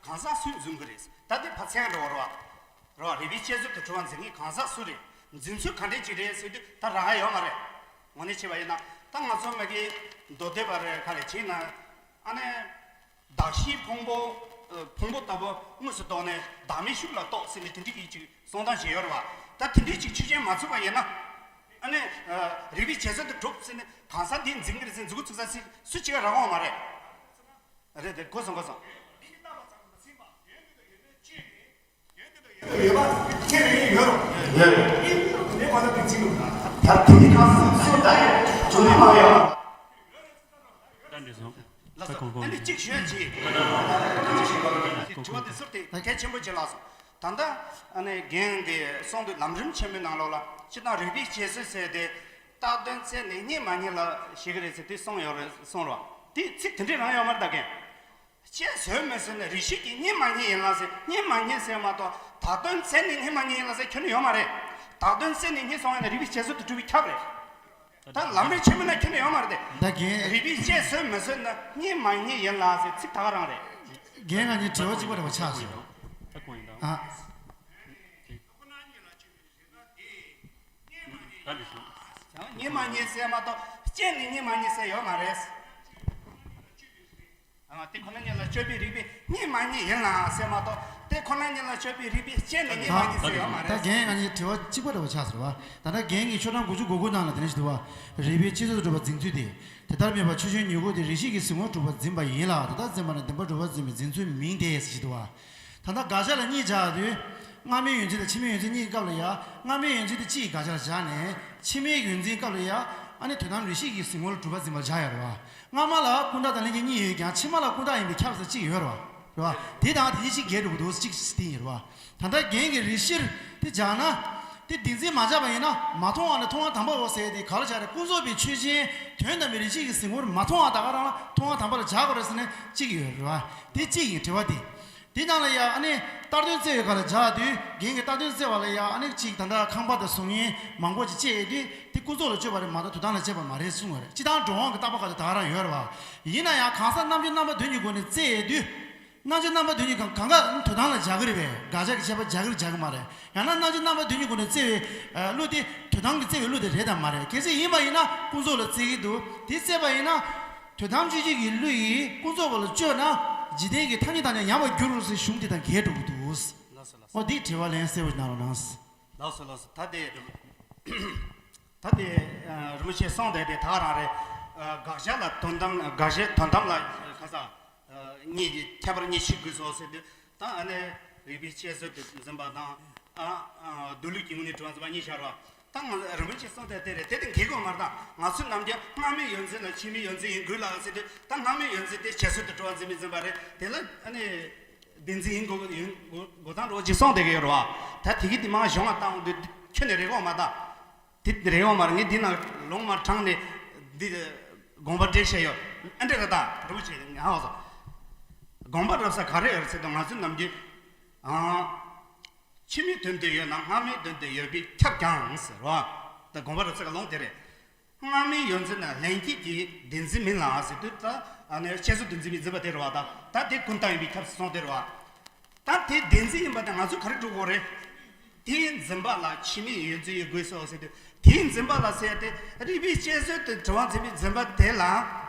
གང་ཟག་སུས་འཛིན་གི་རེད། ད་དེ་ཕར་མཚན་འགྲོ་བ་རེད་བ། རེད་བ། རིགས་པས་དཔྱད་བཟོད་དུ་གྲུབ་པ་འཛིན་མཁན་གང་ཟག་སུ་རེད། འཛིན་ཚུལ་ག་འདྲས་ཅིག་རེད་ཟེར་དུས་ད་རག་ཡ་ཡོད་མ་རེད། དངོས་གནས་བྱས་པ་ཡིན་ན་ད་ང་ཚོ་མ་གི་མདོ་སྡེ་པ་རེད་ག་རེ་བྱས་ན་ཨ་ནི། གདགས་གཞིའི་ཕུང་པོ། ཕུང་པོ་ལྟ་བུ་དངོས་སུ་རྟོགས་ནས་བདག་མེད་ཤུགས་ལ་རྟོགས་ཟེར་ནས་དེ་འདྲའི་གི་ཅིག་གསུང་སྟངས་ཤིག་ཡོད་རེད་བ། ད་དེ་འདྲའི་ཅིག་ཆོས་ཅན་མ་ཚུགས་པ་ཡིན་ན། ཨ་ནི། རིགས་པས་དཔྱད་བཟོད་དུ་གྲུབ་ཟེར་ནས་གང་ཟག་འདིས་འཛིན་གྱི་རེད་ཟེར་མཛུབ་གུ་ཚུགས་ས་སུ་གཅིག་རག་འོང་མ་རེད། རེད་དེ་གོ་སོང་གོ་སོང་། ཡོད་པ་ཁྱེད་རེ་ཡོད་རོགས། ཡོད་རེད། ཡིན་དེ་གོ་ས་དེ་ཚིག་འདུག་ད་དེ་ནི་གང་སུ་སུ་ད་ཡོད་བྱུང་ནས་མ་ཡོད། ད་འདྲི་སོང་། ལགས་སོ། ཨ་ནི་གཅིག་ཞུ་ཡ་ཅིག་དྲི་བ་དེ་ཟུར་དེ་གལ་ཆེན་པོ་ཅིག་ལགས་སོ། ད་ལྟ་ཨ་ནི་རྒན་གྱིས་གསུངས་དུས་ལམ་རིམ་ཆེན་མོའི་ནང་ལོགས་ལ་སྤྱིར་བཏང་རིགས་པས་དཔྱད་བཟོད་ཟེར་ཏེ་བཏགས་དོན་བཙལ་ནས་རྙེད་མ་རྙེད་ལ་བཤད་ཀྱི་རེད་ཟེར་དུས་གསུངས་ཡོད་རེད་གསུངས་རོགས། དེ་ཚིག་དེ་འདྲས་རང་ཡོད་མ་རེད་ད་རྒན། དཔྱད་བཟོད་མི་བཟོད་ནི་རིགས་ཤེས་ཀྱིས་རྙེད་མ་རྙེད་ཡིན་ལ་ཟེར། རྙེད་མ་རྙེད་ཟེར་མ་གཏོགས་བཏགས་དོན་བཙལ་ནས་རྙེད་མ་རྙེད་ཡིན་ལ་ཟེར་ཁྱོན་ནས་ཡོད་མ་རེད། བཏགས་དོན་བཙལ་ནས་རྙེད་སོང་བ་ཡིན་ན་རིགས་པས་དཔྱད་བཟོད་དུ་གྲུབ་པས་ཁྱབ་རེད། ད་ལམ་རིམ་ཆེན་མོ་ན་ཁྱོན་ནས་ཡོད་མ་རེད་དེ། ད་རྒན། རིགས་པས་དཔྱད་བཟོད་མི་བཟོད་ན་རྙེད་མ་རྙེད་ཡིན་ལ་ཟེར་ཚིག་ད་ག་རང་རེད། རྒན་ང་གཉིས་དྲི་བ་གཅིག་པ་འདྲ་བ་ཆགས་སོང་། ད་ཁོང་ཡིན་ད། ཨ། ད་འདི་སོང་། རྙེད་མ་རྙེད་ཟེར་མ་གཏོགས་དཔྱད་ནས་རྙེད་མ་རྙེད་ཟེར་ཡོད་མ་རེད། ཨ། དེ་ཁོ་ན་ཉིད་ལ་དཔྱོད་པའི་རིགས་པས་རྙེད་མ་རྙེད་ཡིན་ལ་ཟེར་མ་གཏོགས་དེ་ཁོ་ན་ཉིད་ལ་དཔྱོད་པའི་རིགས་པས་དཔྱད་ནས་རྙེད་མ་རྙེད་ཟེར་ཡོད་མ་ད་རེད། རྒན་ང་གཉིས་དྲི་བ་གཅིག་པ་འདྲ་བ་ཆགས་སོང་བ། ད་ལྟ་རྒན་གྱིས་ཆོས་གྲངས་དགུ་བཅུ་གོ་དགུ་ནང་ལ་དེ་འདྲ་ཞིག་འདུག་བ། རིགས་པས་དཔྱད་བཟོད་དུ་གྲུབ་པ་འཛིན་ཚུལ་ཏེ། དེ་ལྟར་མིན་པ་ཆོས་ཅན་མྱུ་གུ་དེ་རིགས་ཤེས་ཀྱི་གཟིགས་ངོར་གྲུབ་པ་འཛིན་པ་ཡིན་ལ་དེ་ལྟར་འཛིན་པ་ནི་བདེན་པར་གྲུབ་པ་འཛིན་པའི་འཛིན་ཚུལ་མིན་ཏེ་ཞེས་འདུག་བ། ད་ལྟ་དགག་བྱ་ལ་གཉིས་སྦྱར་དུས། སྔ་མའི་ཡོད་འཛིན་དང་ཕྱི་མའི་ཡོད་འཛིན་གཉིས་ཀྱི་སྐབས་ལ་ཡང་སྔ་མའི་ཡོད་འཛིན་དེ་སྤྱི་ཡི་དགག་བྱ་ལ་སྦྱར་ནས་ཕྱི་མའི་ཡོད་འཛིན་སྐབས་ལ་ཡང་ཨ་ནི་དོན་དམ་རིགས་ཤེས་ཀྱི་གཟིགས་ངོར་གྲུབ་པ་འཛིན་པ་ལ་སྦྱར་ཡོད་རེད་བ། སྔ་མ་ལ་ཀུན་བཏགས་དང་ལྷན་སྐྱེས་གཉིས་ཡོད་ཀྱང་ཕྱི་མ་ལ་ཀུན་བཏགས་ཡིན་པས་ཁྱབ་ས་གཅིག་ཡོད་རེད་བ། རེད་བ། དེ་དང་དེ་གཉིས་གཅིག་འགལ་འགྲོ་གི་འདུག་གཅིག་སྟེང་ཡིན་རེད་བ། ད་ལྟ་རྒན་གྱི་རིགས་ཤེས་དེ་སྦྱར་ན། དེ་བདེན་འཛིན་མ་སྦྱར་བ་ཡིན་ན་མ་མཐོང་བ་ནི་མཐོང་བ་དམ་པའོ་ཟེར་ཏེ་ག་ལ་སྦྱར་རེད། ཀུན་རྫོབ་པའི་ཆོས་ཅན་དོན་དམ་པའི་རིགས་ཤེས་ཀྱི་གཟིགས་ངོར་མ་མཐོང་བ་ད་ག་རང་ལ་མཐོང་བ་དམ་པ་ལ་སྦྱར་དགོས་རེད་ཟེར་ནས་གཅིག་ཡོད་རེད་བ། དེ་གཅིག་ཡིན་དྲི་བ་དེ། དེ་ནང་ལ་ཡང་ཨ་ནི་ལྟར་དོན་བཙལ་བའི་སྐབས་ལ་སྦྱར་དུས་རྒན་གྱིས་ལྟར་དོན་བཙལ་བ་ལ་ཡང་ཨ་ནི་གཅིག་ད་ལྟ་ཁང་པ་དང་གཟུགས་བརྙན་མང་པོ་ཅིག་དཔྱད་དུས་དེ་ཀུན་རྫོབ་ལ་དཔྱད་པ་རེད་མ་གཏོགས་དོན་དམ་ལ་དཔྱད་པ་མ་རེད་གསུངས་པ་རེད། སྤྱིར་བཏང་འགྲོ་འོང་གི་བརྟག་པ་སྐབས་དེ་ད་ག་རང་ཡོད་རེད་བ། ཡིན་ན་ཡང་གང་ཟག་རྣམ་འགྱུར་རྣམ་པ་དོན་གཉིས་སྒོ་ནས་བཙལ་དུས། རྣམ་འགྱུར་རྣམ་པ་དོན་གཉིས་གང་གང་ག་དོན་དམ་ལ་སྦྱར་གི་རེད་པས། དགག་བྱ་གི་བྱེད་པ་སྦྱར་གི་རེད་སྦྱར་གི་མ་རེད། ཡང་ན་རྣམ་འགྱུར་རྣམ་པ་དོན་གཉིས་སྒོ་ནས་བཙལ་བའི་ཨ་གླུ་དེ་དོན་དམ་གྱི་བཙལ་བའི་གླུ་དེ་རེད་དམ་མ་རེད། གལ་སྲིད་ཡིན་པ་ཡིན་ན་ཀུན་རྫོབ་ལ་བཙལ་གྱི་འདུག་དེ་བཙལ་བ་ཡིན་ན། དོན་དམ་དཔྱོད་བྱེད་ཀྱི་གླུ་ཡིས་ཀུན་རྫོབ་པ་ལ་དཔྱོད་ན་འཇིག་རྟེན་གྱི་ཐ་སྙད་དང་ནི་ཉམས་པར་འགྱུར་རོ་ཟེར་གཞུང་དེ་དང་འགལ་འགྲོ་གི་འདུག་ལགས་སོ་ལགས་སོ། འོ་དེའི་དྲི་བ་ལན་གསལ་པོ་གནང་རོགས་གནང་། ལགས་སོ་ལགས་སོ། ད་དེ། ད་དེ་རིན་པོ་ཆེས་གསུངས་བསྡད་དེ་ད་ག་རང་རེད། དགག་བྱ་ལ་དོན་དམ་དགག་བྱའི་དོན་དམ་ལ་ཁ་སང་གཉིས་ཀྱི་ཁྱད་པར་གཉིས་ཕྱེ་དགོས་སོ་ཟེར་དུས་ད་ཨ་ནི་རིགས་པས་དཔྱད་བཟོད་དུ་འཛིན་པ་དང་ཨ་མདོ་ལུགས་ཀྱི་ངོས་ནས་གྲུབ་པ་འཛིན་པ་གཉིས་ཆགས་རོགས། ད་ང་རིན་པོ་ཆེས་གསུངས་བསྡད་དེ་རེད། དེ་དེ་འགལ་གྱི་ཡོད་མ་རེད། ད་ང་ཚོ་ནམ་རྒྱུན་སྔ་མའི་ཡོད་འཛིན་ལ་ཕྱི་མའི་ཡོད་འཛིན་ཡིན་དགོས་ལ་ཟེར་དུས་ད་སྔ་མའི་ཡོད་འཛིན་དེ་དཔྱད་བཟོད་དུ་གྲུབ་པ་འཛིན་པའི་འཛིན་པ་རེད། དེ་ལ་ཨ་ནི་བདེན་འཛིན་ཡིན་དགོས་ཡིན་དགོས་དགོས་སྟངས་འདྲ་ཅིག་གསུངས་བསྡད་ཀྱི་ཡོད་རེད་བ། ད་དེ་གི་དེ་མང་གཞུང་ལ་བཏང་དུས་ཁྱོན་ནས་རེད་གོ་མ་ད། དེ་རེད་ཡོང་མ་རེད། ངས་འདི་ནང་ལུང་མར་དྲངས་ནས་འདི་དགོངས་པ་འགྲེལ་བཤད་ཡོད། ཨ་འདྲ་རེད་ད་རིན་པོ་ཆེ་ང་ཧ་གོ་སོང་། དགོངས་པ་རབ་གསལ་ག་རེ་ཡོད་རེད་ཟེར་དུས་ང་ཚོའི་ནམ་རྒྱུན་ཨང་། ཕྱི་མའི་དོན་དུ་ཡོད་ན་སྔ་མའི་དོན་དུ་ཡོད་པས་ཁྱབ་ཀྱང་ཟེར་བ། ད་དགོངས་པ་རབ་ཚ་ག་ལོང་དེ་རེད། སྔ་མའི་ཡོད་འཛིན་ན་ལྷན་སྐྱེས་ཀྱི་བདེན་འཛིན་མིན་ལ་ཟེར་དུས་ད་ཨ་ནི་བཤད་སྲོལ་བདེན་འཛིན་མིན་འཛིན་པ་དེ་རེད་བ། ད་ད་དེ་ཀུན་བཏགས་ཡིན་པས་ཁྱབ་ཟེར་སོང་དེ་རེད་བ། ད་དེ་བདེན་འཛིན་ཡིན་པ་དེ་ང་ཚོས་ག་རེ་སྒྲུབ་དགོས་རེད། དེའི་འཛིན་པ་ལ་ཕྱི་མའི་ཡོད་འཛིན་ཡོད་དགོས་སོ་ཟེར་དུས་དེའི་འཛིན་པ་ལ་ཟེར་ཏེ་རིགས་པས་དཔྱད་བཟོད་དུ་དྲི་བ་འཛིན་པའི་འཛིན་པ་དེ་ལ་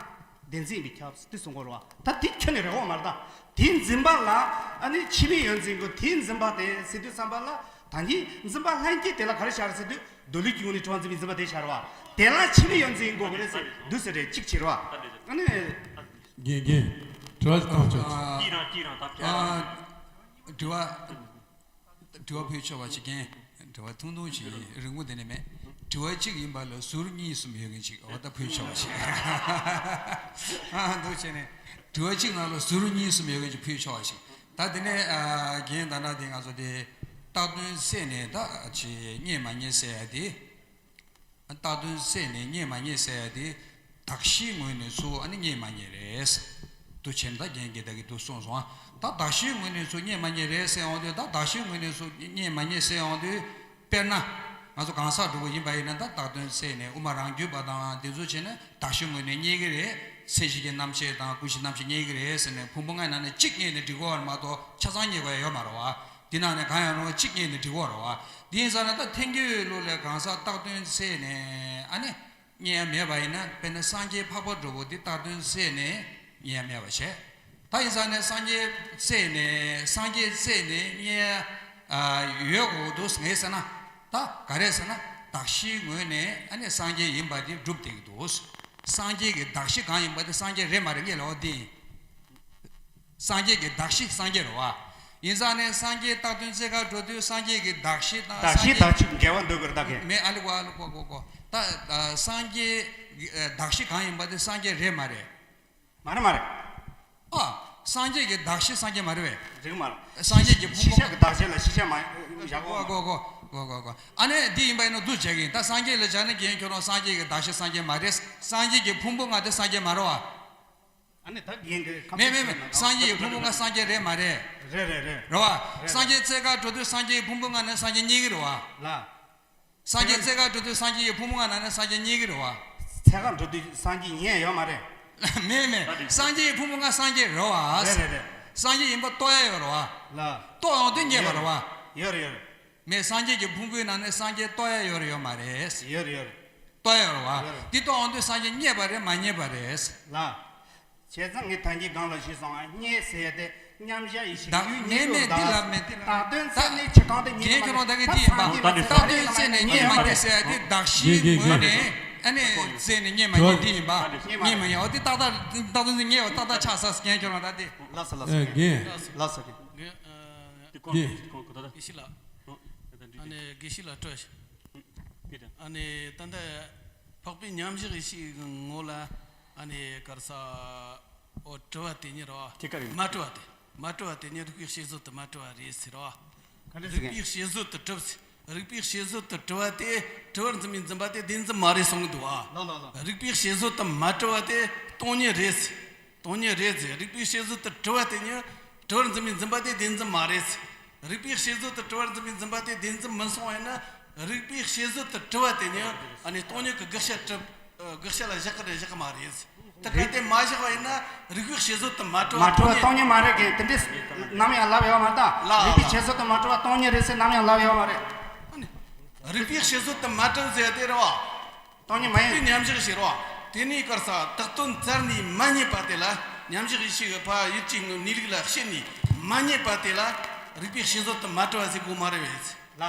བདེན་འཛིན་ཡིན་པས་ཁྱབ་ཟེར་དུས་གསུང་དགོས་རེད་བ། ད་དེ་ཁྱོན་ནས་རེད་བ་མ་རེད། ད་དེའི་འཛིན་པ་ལ་ཨ་ནི་ཕྱི་མའི་ཡོད་འཛིན་དགོས། དེའི་འཛིན་པ་དེ་ཟེར་དུས་ཙམ་པ་ལ་ད་ནི་འཛིན་པ་ལྷན་སྐྱེས་དེ་ལ་ག་རེ་བྱ་རེད་ཟེར་དུས། མདོ་ལུགས་ཀྱི་ངོས་ནས་དྲི་བ་འཛིན་པའི་འཛིན་པ་དེ་ཤར་བ། དེ་ལ་ཕྱི་མའི་ཡོད་འཛིན་ཡིན་དགོས་ཀྱི་རེད་ཟེར་འདུག་ཟེར་རེད། གཅིག་བྱེད་རོགས། ཨ་ནི། རྒན་རྒན། དྲི་བ་ཞིག་བཏང་ཆོག་ཅིག་ཨ། ཨ། དྲི་བ། དྲི་བ་ཕུལ་ཆོག་པ་ཞིག་རྒན། དྲི་བ་ཐུང་ཐུང་ཞིག་རིང་པོ་དེ་ནས་མེད། དྲི་བ་གཅིག་ཡིན་པ་ལ་ཟུར་གཉིས་གསུམ་ཡོད་མཁན་ཅིག་འོ་ད་ཕུལ་ཆོག་པ་ཞིག་ཨ། འདུག་བྱས་ནས་དྲི་བ་གཅིག་ནང་ལ་ཟུར་གཉིས་གསུམ་ཡོད་མཁན་ཅིག་ཕུལ་ཆོག་པ་ཞིག་ད་དེ་ནས་ཨ། རྒན་ད་ན་དེ་ང་ཚོ་དེ་བཏགས་དོན་སད་ནས་ད་ཅི་རྙེད་མ་རྙེད་ཟེར་ཡ་དེ། བཏགས་དོན་སད་ནས་རྙེད་མ་རྙེད་ཟེར་ཡ་དེ་གདགས་གཞིའི་ངོས་ནས་ཚུར་ཨ་ནི་རྙེད་མ་རྙེད་རེད། འདུག་བྱས་ན་ད་རྒན་གྱིས་ད་གི་འདུག་གསུངས་སོང་ཨ། ད་གདགས་གཞིའི་ངོས་ནས་ཚུར་རྙེད་མ་རྙེད་རེད་ཟེར་ཡོང་དུས། ད་གདགས་གཞིའི་ངོས་ནས་ཚུར་རྙེད་མ་རྙེད་ཟེར་ཡོང་དུས། དཔེར་ན། ང་ཚོ་གང་ཟག་གྲུབ་པ་ཡིན་པ་ཡིན་ན་ད་བཏགས་དོན་སད་ནས་དབུ་མ་རང་རྒྱུད་པ་དང་དེ་ཚོ་བྱས་ན་གདགས་གཞིའི་ངོས་ནས་རྙེད་ཀྱི་རེད། ཚད་གཞི་གི་རྣམ་ཤེས་དང་ཀུན་གཞི་རྣམ་ཤེས་རྙེད་ཀྱི་རེད་ཟེར་ནས་ཕུང་པོ་ལྔའི་ནང་ནས་གཅིག་རྙེད་ནས་འགྲིག་གི་ཡོད་རེད་མ་གཏོགས་ཆ་ཚང་རྙེད་དགོས་ཡ་ཡོད་མ་རེད་བ། འདི་ནང་ནས་གང་ཡང་རུང་བ་གཅིག་རྙེད་ནས་འགྲིག་གི་ཡོད་རེད་བ། དེ་ཡིན་ཙང་ན་ད་ཐལ་འགྱུར་ལུགས་ལས་གང་ཟག་བཏགས་དོན་སད་ནས་ཨ་ནི་རྙེད་ཡ་མེད་པ་ཡིན་ན། དཔེར་ན་སངས་རྒྱས་འཕགས་པ་འགྲོ་བོ་འདི་བཏགས་དོན་སད་ནས་རྙེད་ཡ་མེད་པ་བྱས། ད་ཡིན་ཙང་ནས་སངས་རྒྱས་སད་ནས་སངས་རྒྱས་སད་ནས་རྙེད་ཡ་ཡོད་དགོས་འདུག་ངས་ཟེར་ན། ད་ག་རེ་ཟེར་ན་གདགས་གཞིའི་ངོས་ནས་ཨ་ནི་སངས་རྒྱས་ཡིན་པ་འདི་སྒྲུབ་བསྡད་ཀྱི་འདུག་སངས་རྒྱས་ཀྱི་གདགས་གཞི་གང་ཡིན་པ་དེ་སངས་རྒྱས་རེད་མ་རེད་ངས་ལབ་པ་འདི་ཡིན། སངས་རྒྱས་ཀྱི་གདགས་གཞི་སངས་རྒྱས་རེད་བ། ཡིན་ཙང་ནས་སངས་རྒྱས་བཏགས་དོན་སད་ག་འགྲོ་དུས་སངས་རྒྱས་ཀྱི་གདགས་གཞི་དང་གདགས་གཞི་སངས་རྒྱས་དང་ཆོས་འགལ་བ་འདོད་དགོས་རེད་ད་གས། མེད་ཨ་ལི་གོ་ཨ་ལི་གོ་གོ་གོ། ད་ཨ། སངས་རྒྱས་ཀྱི་ཨ། གདགས་གཞི་གང་ཡིན་པ་དེ་སངས་རྒྱས་རེད་མ་རེད། མ་རེད་མ་རེད། ཨ། སངས་རྒྱས་ཀྱི་གདགས་གཞི་སངས་རྒྱས་མ་རེད་པས། རེད་མ་རེད། སངས་རྒྱས་ཀྱི་ཕུང་པོ་ཤེས་བྱ་གི་གདགས་གཞི་ལ་ཤེས་བྱ་མ་བཞག་གོ་གོ་གོ་གོ་གོ་གོ། ཨ་ནི་འདི་ཡིན་པ་ཡིན་ན་འདུ་བྱེད་ཀྱི་ཡིན། ད་སངས་རྒྱས་ལ་སྦྱར་ན་རྒན་ཁྱོད་རང་སངས་རྒྱས་ཀྱི་གདགས་གཞི་སངས་རྒྱས་མ་རེད། སངས་རྒྱས་ཀྱི་ཕུང་པོ་ལྔ་དེ་སངས་རྒྱས་མ་རེད་བ། ཨ་ནི་ད་རྒན་གྱི་ཁམས་མེད་མེད་མེད། སངས་རྒྱས་ཀྱི་ཕུང་པོ་ལྔ་སངས་རྒྱས་རེད་མ་རེད། རེད་རེད་རེད། རེད་བ། རེད། སངས་རྒྱས་སད་ག་འགྲོ་དུས་སངས་རྒྱས་ཀྱི་ཕུང་པོ་ལྔ་ནི་སངས་རྒྱས་རྙེད་ཀྱི་རེད་བ། ལ། སངས་རྒྱས་སད་ག་འགྲོ་དུས་སངས་རྒྱས་ཀྱི་ཕུང་པོ་ལྔ་ནི་སངས་རྒྱས་རྙེད་ཀྱི་རེད་བ། སད་ག་འགྲོ་དུས་སངས་རྒྱས་རྙེད་ཡོད་མ་རེད། མེད་མེད། སངས་རྒྱས་ཀྱི་ཕུང་པོ་ལྔ་སངས་རྒྱས་རེད་བ། རེད་རེད་རེད། སངས་རྒྱས་ཡིན་པ་རྟོགས་ཡ་ཡོད་རེད་བ། ལ། རྟོགས་ཡོང་དུས་རྙེད་པ་རེད་བ། ཡོད་རེད་ཡོད་རེད། མེད། སངས་རྒྱས་ཀྱི་ཕུང་པོའི་ནང་ནས་སངས་རྒྱས་རྟོགས་ཡ་ཡོད་རེད་ཡོད་མ་རེད། ཡོད་རེད་ཡོད་རེད། རྟོགས་ཡ་ཡོད་རེད་བ། ཡོད་རེད། འདི་རྟོགས་ཡོང་དུས་སངས་རྒྱས་རྙེད་པ་རེད་མ་རྙེད་པ་རེད། ལ། བྱས་ཙང་ངས་ད་གིན་སྒང་ལ་ཞུས་སོང་ཨ། རྙེད་ཟེར་ཡ་དེ་མཉམ་བཞག་ཡེ་ཤེས་བདག་ཡུལ་རྙེད་མེད་འདི་ལ་མེད་དེ་ལ། བཏགས་དོན་སད་ནས་ཕྱི་རྐང་དེ་རྙེད་མ་རེད། ད་སངས་རྒྱས་མ་རེད། བཏགས་དོན་སད་ནས་རྙེད་མ་རེད་ཟེར་ཡ་དེ་གདགས་གཞིའི་ངོས་ནས་ཨ་ནི་སད་ནས་རྙེད་མ་རྙེད་དེ་ཡིན་པ། རྙེད་མ་རྙེད་མ་ཡིན། འོ་དེ་ཏག་ཏག་བཏགས་དོན་སད་རྙེད་པ་ཏག་ཏག་ཆགས་ས་རྒན་ཁྱོད་རང་ད་དེ། ལགས་སོ་ལགས་སོ། ཨེ་རྒན། ལགས་སོ་རྒན། རྒན། དགེ་བཤེས་ལགས། ཨ་ནི་དགེ་བཤེས་ལགས་སྤྲོ། ཨ་ནི་ད་ལྟ་འཕགས་པའི་མཉམ་གཞག་ཡེ་ཤེས་ཀྱི་ངོ་ལ་ཨ་ནི་ག་རེ་ཟ། འོ་གྲུབ་པ་དེ་ཉིད་རེད་བ། དེ་ག་རེ། མ་གྲུབ་པ་དེ། མ་གྲུབ་པ་དེ་ཉིད་རིགས་པས་དཔྱད་བཟོད་དུ་མ་གྲུབ་པ་རེད་ཟེར་བ། ག་རེ་ཟེར་གི། རིགས་པས་དཔྱད་བཟོད་དུ་གྲུབ་ཟེར། རིགས་པས་དཔྱད་བཟོད་དུ་གྲུབ་པ་དེ་གྲུབ་པར་འཛིན་པའི་འཛིན་པ་དེ་བདེན་འཛིན་མ་རེད་གསུང་གི་འདུག་བ། ལགས་ལགས་ལགས། རིགས་པས་དཔྱད་བཟོད་དུ་མ་གྲུབ་པ་དེ་སྟོང་ཉིད་རེད་ཟེར། སྟོང་ཉིད་རེད་ཟེར། རིགས་པས་དཔྱད་བཟོད་དུ་གྲུབ་པ་དེ་ཉིད་གྲུབ་པར་འཛིན་པའི་འཛིན་པ་དེ་བདེན་འཛིན་མ་རེད་ཟེར། རིགས་པས་དཔྱད་བཟོད་དུ་གྲུབ་པར་འཛིན་པའི་འཛིན་པ་དེ་བདེན་འཛིན་མིན་གསུངས་པ་ཡིན་ན། རིགས་པས་དཔྱད་བཟོད་དུ་གྲུབ་པ་དེ་ཉིད་ཨ་ནི་སྟོང་ཉིད་ཀྱི་དགག་བྱ་གྲུབ། ཨ། དགག་བྱ་ལ་བཞག་གི་རེད་བཞག་གི་མ་རེད་ཟེར། ད་གལ་ཏེ་མ་བཞག་པ་ཡིན་ན་རིགས་པས་དཔྱད་བཟོད་དུ་མ་གྲུབ་པ་མ་གྲུབ་པ་སྟོང་ཉིད་མ་རེད་གི། དེ་འདྲས་ནམ་ཡང་ལབ་ཡོད་མ་རེད་ད། ལ་རིགས་པས་དཔྱད་བཟོད་དུ་མ་གྲུབ་པ་སྟོང་ཉིད་རེད་ཟེར་ནམ་ཡང་ལབ་ཡོད་མ་རེད། ཨ་ནི་རིགས་པས་དཔྱད་བཟོད་དུ་མ་གྲུབ་ཟེར་དེ་རེད་བ། སྟོང་ཉིད་མ་ཡིན། དེ་མཉམ་བཞག་ཡེ་ཤེས་རེད་བ། དེ་ནས་ག་རེ་ཟ། བཏགས་དོན་བཙལ་ནས་མ་རྙེད་པ་དེ་ལ་མཉམ་བཞག་ཡེ་ཤེས་ཀྱི་ཕ་ཡུལ་གྱི་གནས་ལུགས་ལ་ཕྱེ་ནས་མ་རྙེད་པ་དེ་ལ་རིགས་པས་དཔྱད་བཟོད་དུ་མ་གྲུབ་པ་ཟེར་དགོས་མ་རེད་བས། ལ།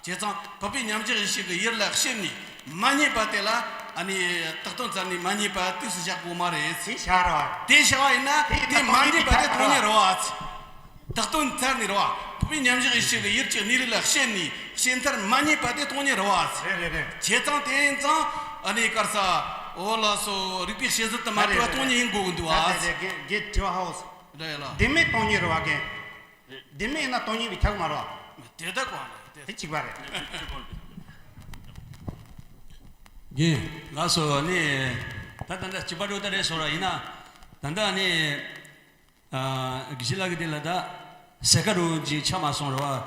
བྱས་ཙང་འཕགས་པའི་མཉམ་བཞག་ཡེ་ཤེས་ཀྱི་ཡུལ་ལ་ཕྱེ་ནས་མ་རྙེད་པ་དེ་ལ་ཨ་ནི་བཏགས་དོན་བཙལ་ནས་མ་རྙེད་པ་དུས་སུ་བཞག་དགོས་མ་རེད། དེ་བྱ་ར་བ། དེ་བྱ་བ་ཡིན་ན་དེ་མ་རྙེད་པ་དེ་སྟོང་ཉིད་རེད་བ། བཏགས་དོན་བཙལ་ནས་རེད་བ། འཕགས་པའི་མཉམ་བཞག་ཡེ་ཤེས་ཀྱི་ཡུལ་གྱི་གནས་ལུགས་ལ་ཕྱེ་ནས་ཕྱེ་མཐར་མ་རྙེད་པ་དེ་སྟོང་ཉིད་རེད་བ། རེད་རེད་རེད། བྱས་ཙང་དེ་ཡིན་ཙང་ཨ་ནི་ག་རེ་ཟ། འོ་ལགས་སོ། རིགས་པས་དཔྱད་བཟོད་དུ་མ་གྲུབ་པ་སྟོང་ཉིད་ཡིན་དགོས་ཀྱི་འདུག་བ། རེད་རེད་རེད། དགེ་དྲི་བ་ཧ་གོ་སོང་། རེད་ལ། བདེན་མེད་སྟོང་ཉིད་རེད་བ་རྒན། བདེན་མེད་ཡིན་ན་སྟོང་ཉིད་པའི་ཁྱབ་མ་རེད་བ། དེ་ལྟ་གོ་ནས་དེ། དེ་གཅིག་པ་རེད། རྒན། ལགས་སོ་ནི། ད་ད་ལྟ་སྤྱི་པ་འགྲོ་ད་རེད་སོ་ར་ཡིན་ན། ད་ལྟ་ནི། ཨ། དགེ་བཤེས་ལགས་ཀྱི་དེ་ལ་ད་སད་ག་རུ་ཅིག་ཆ་མ་སོང་རེད་བ།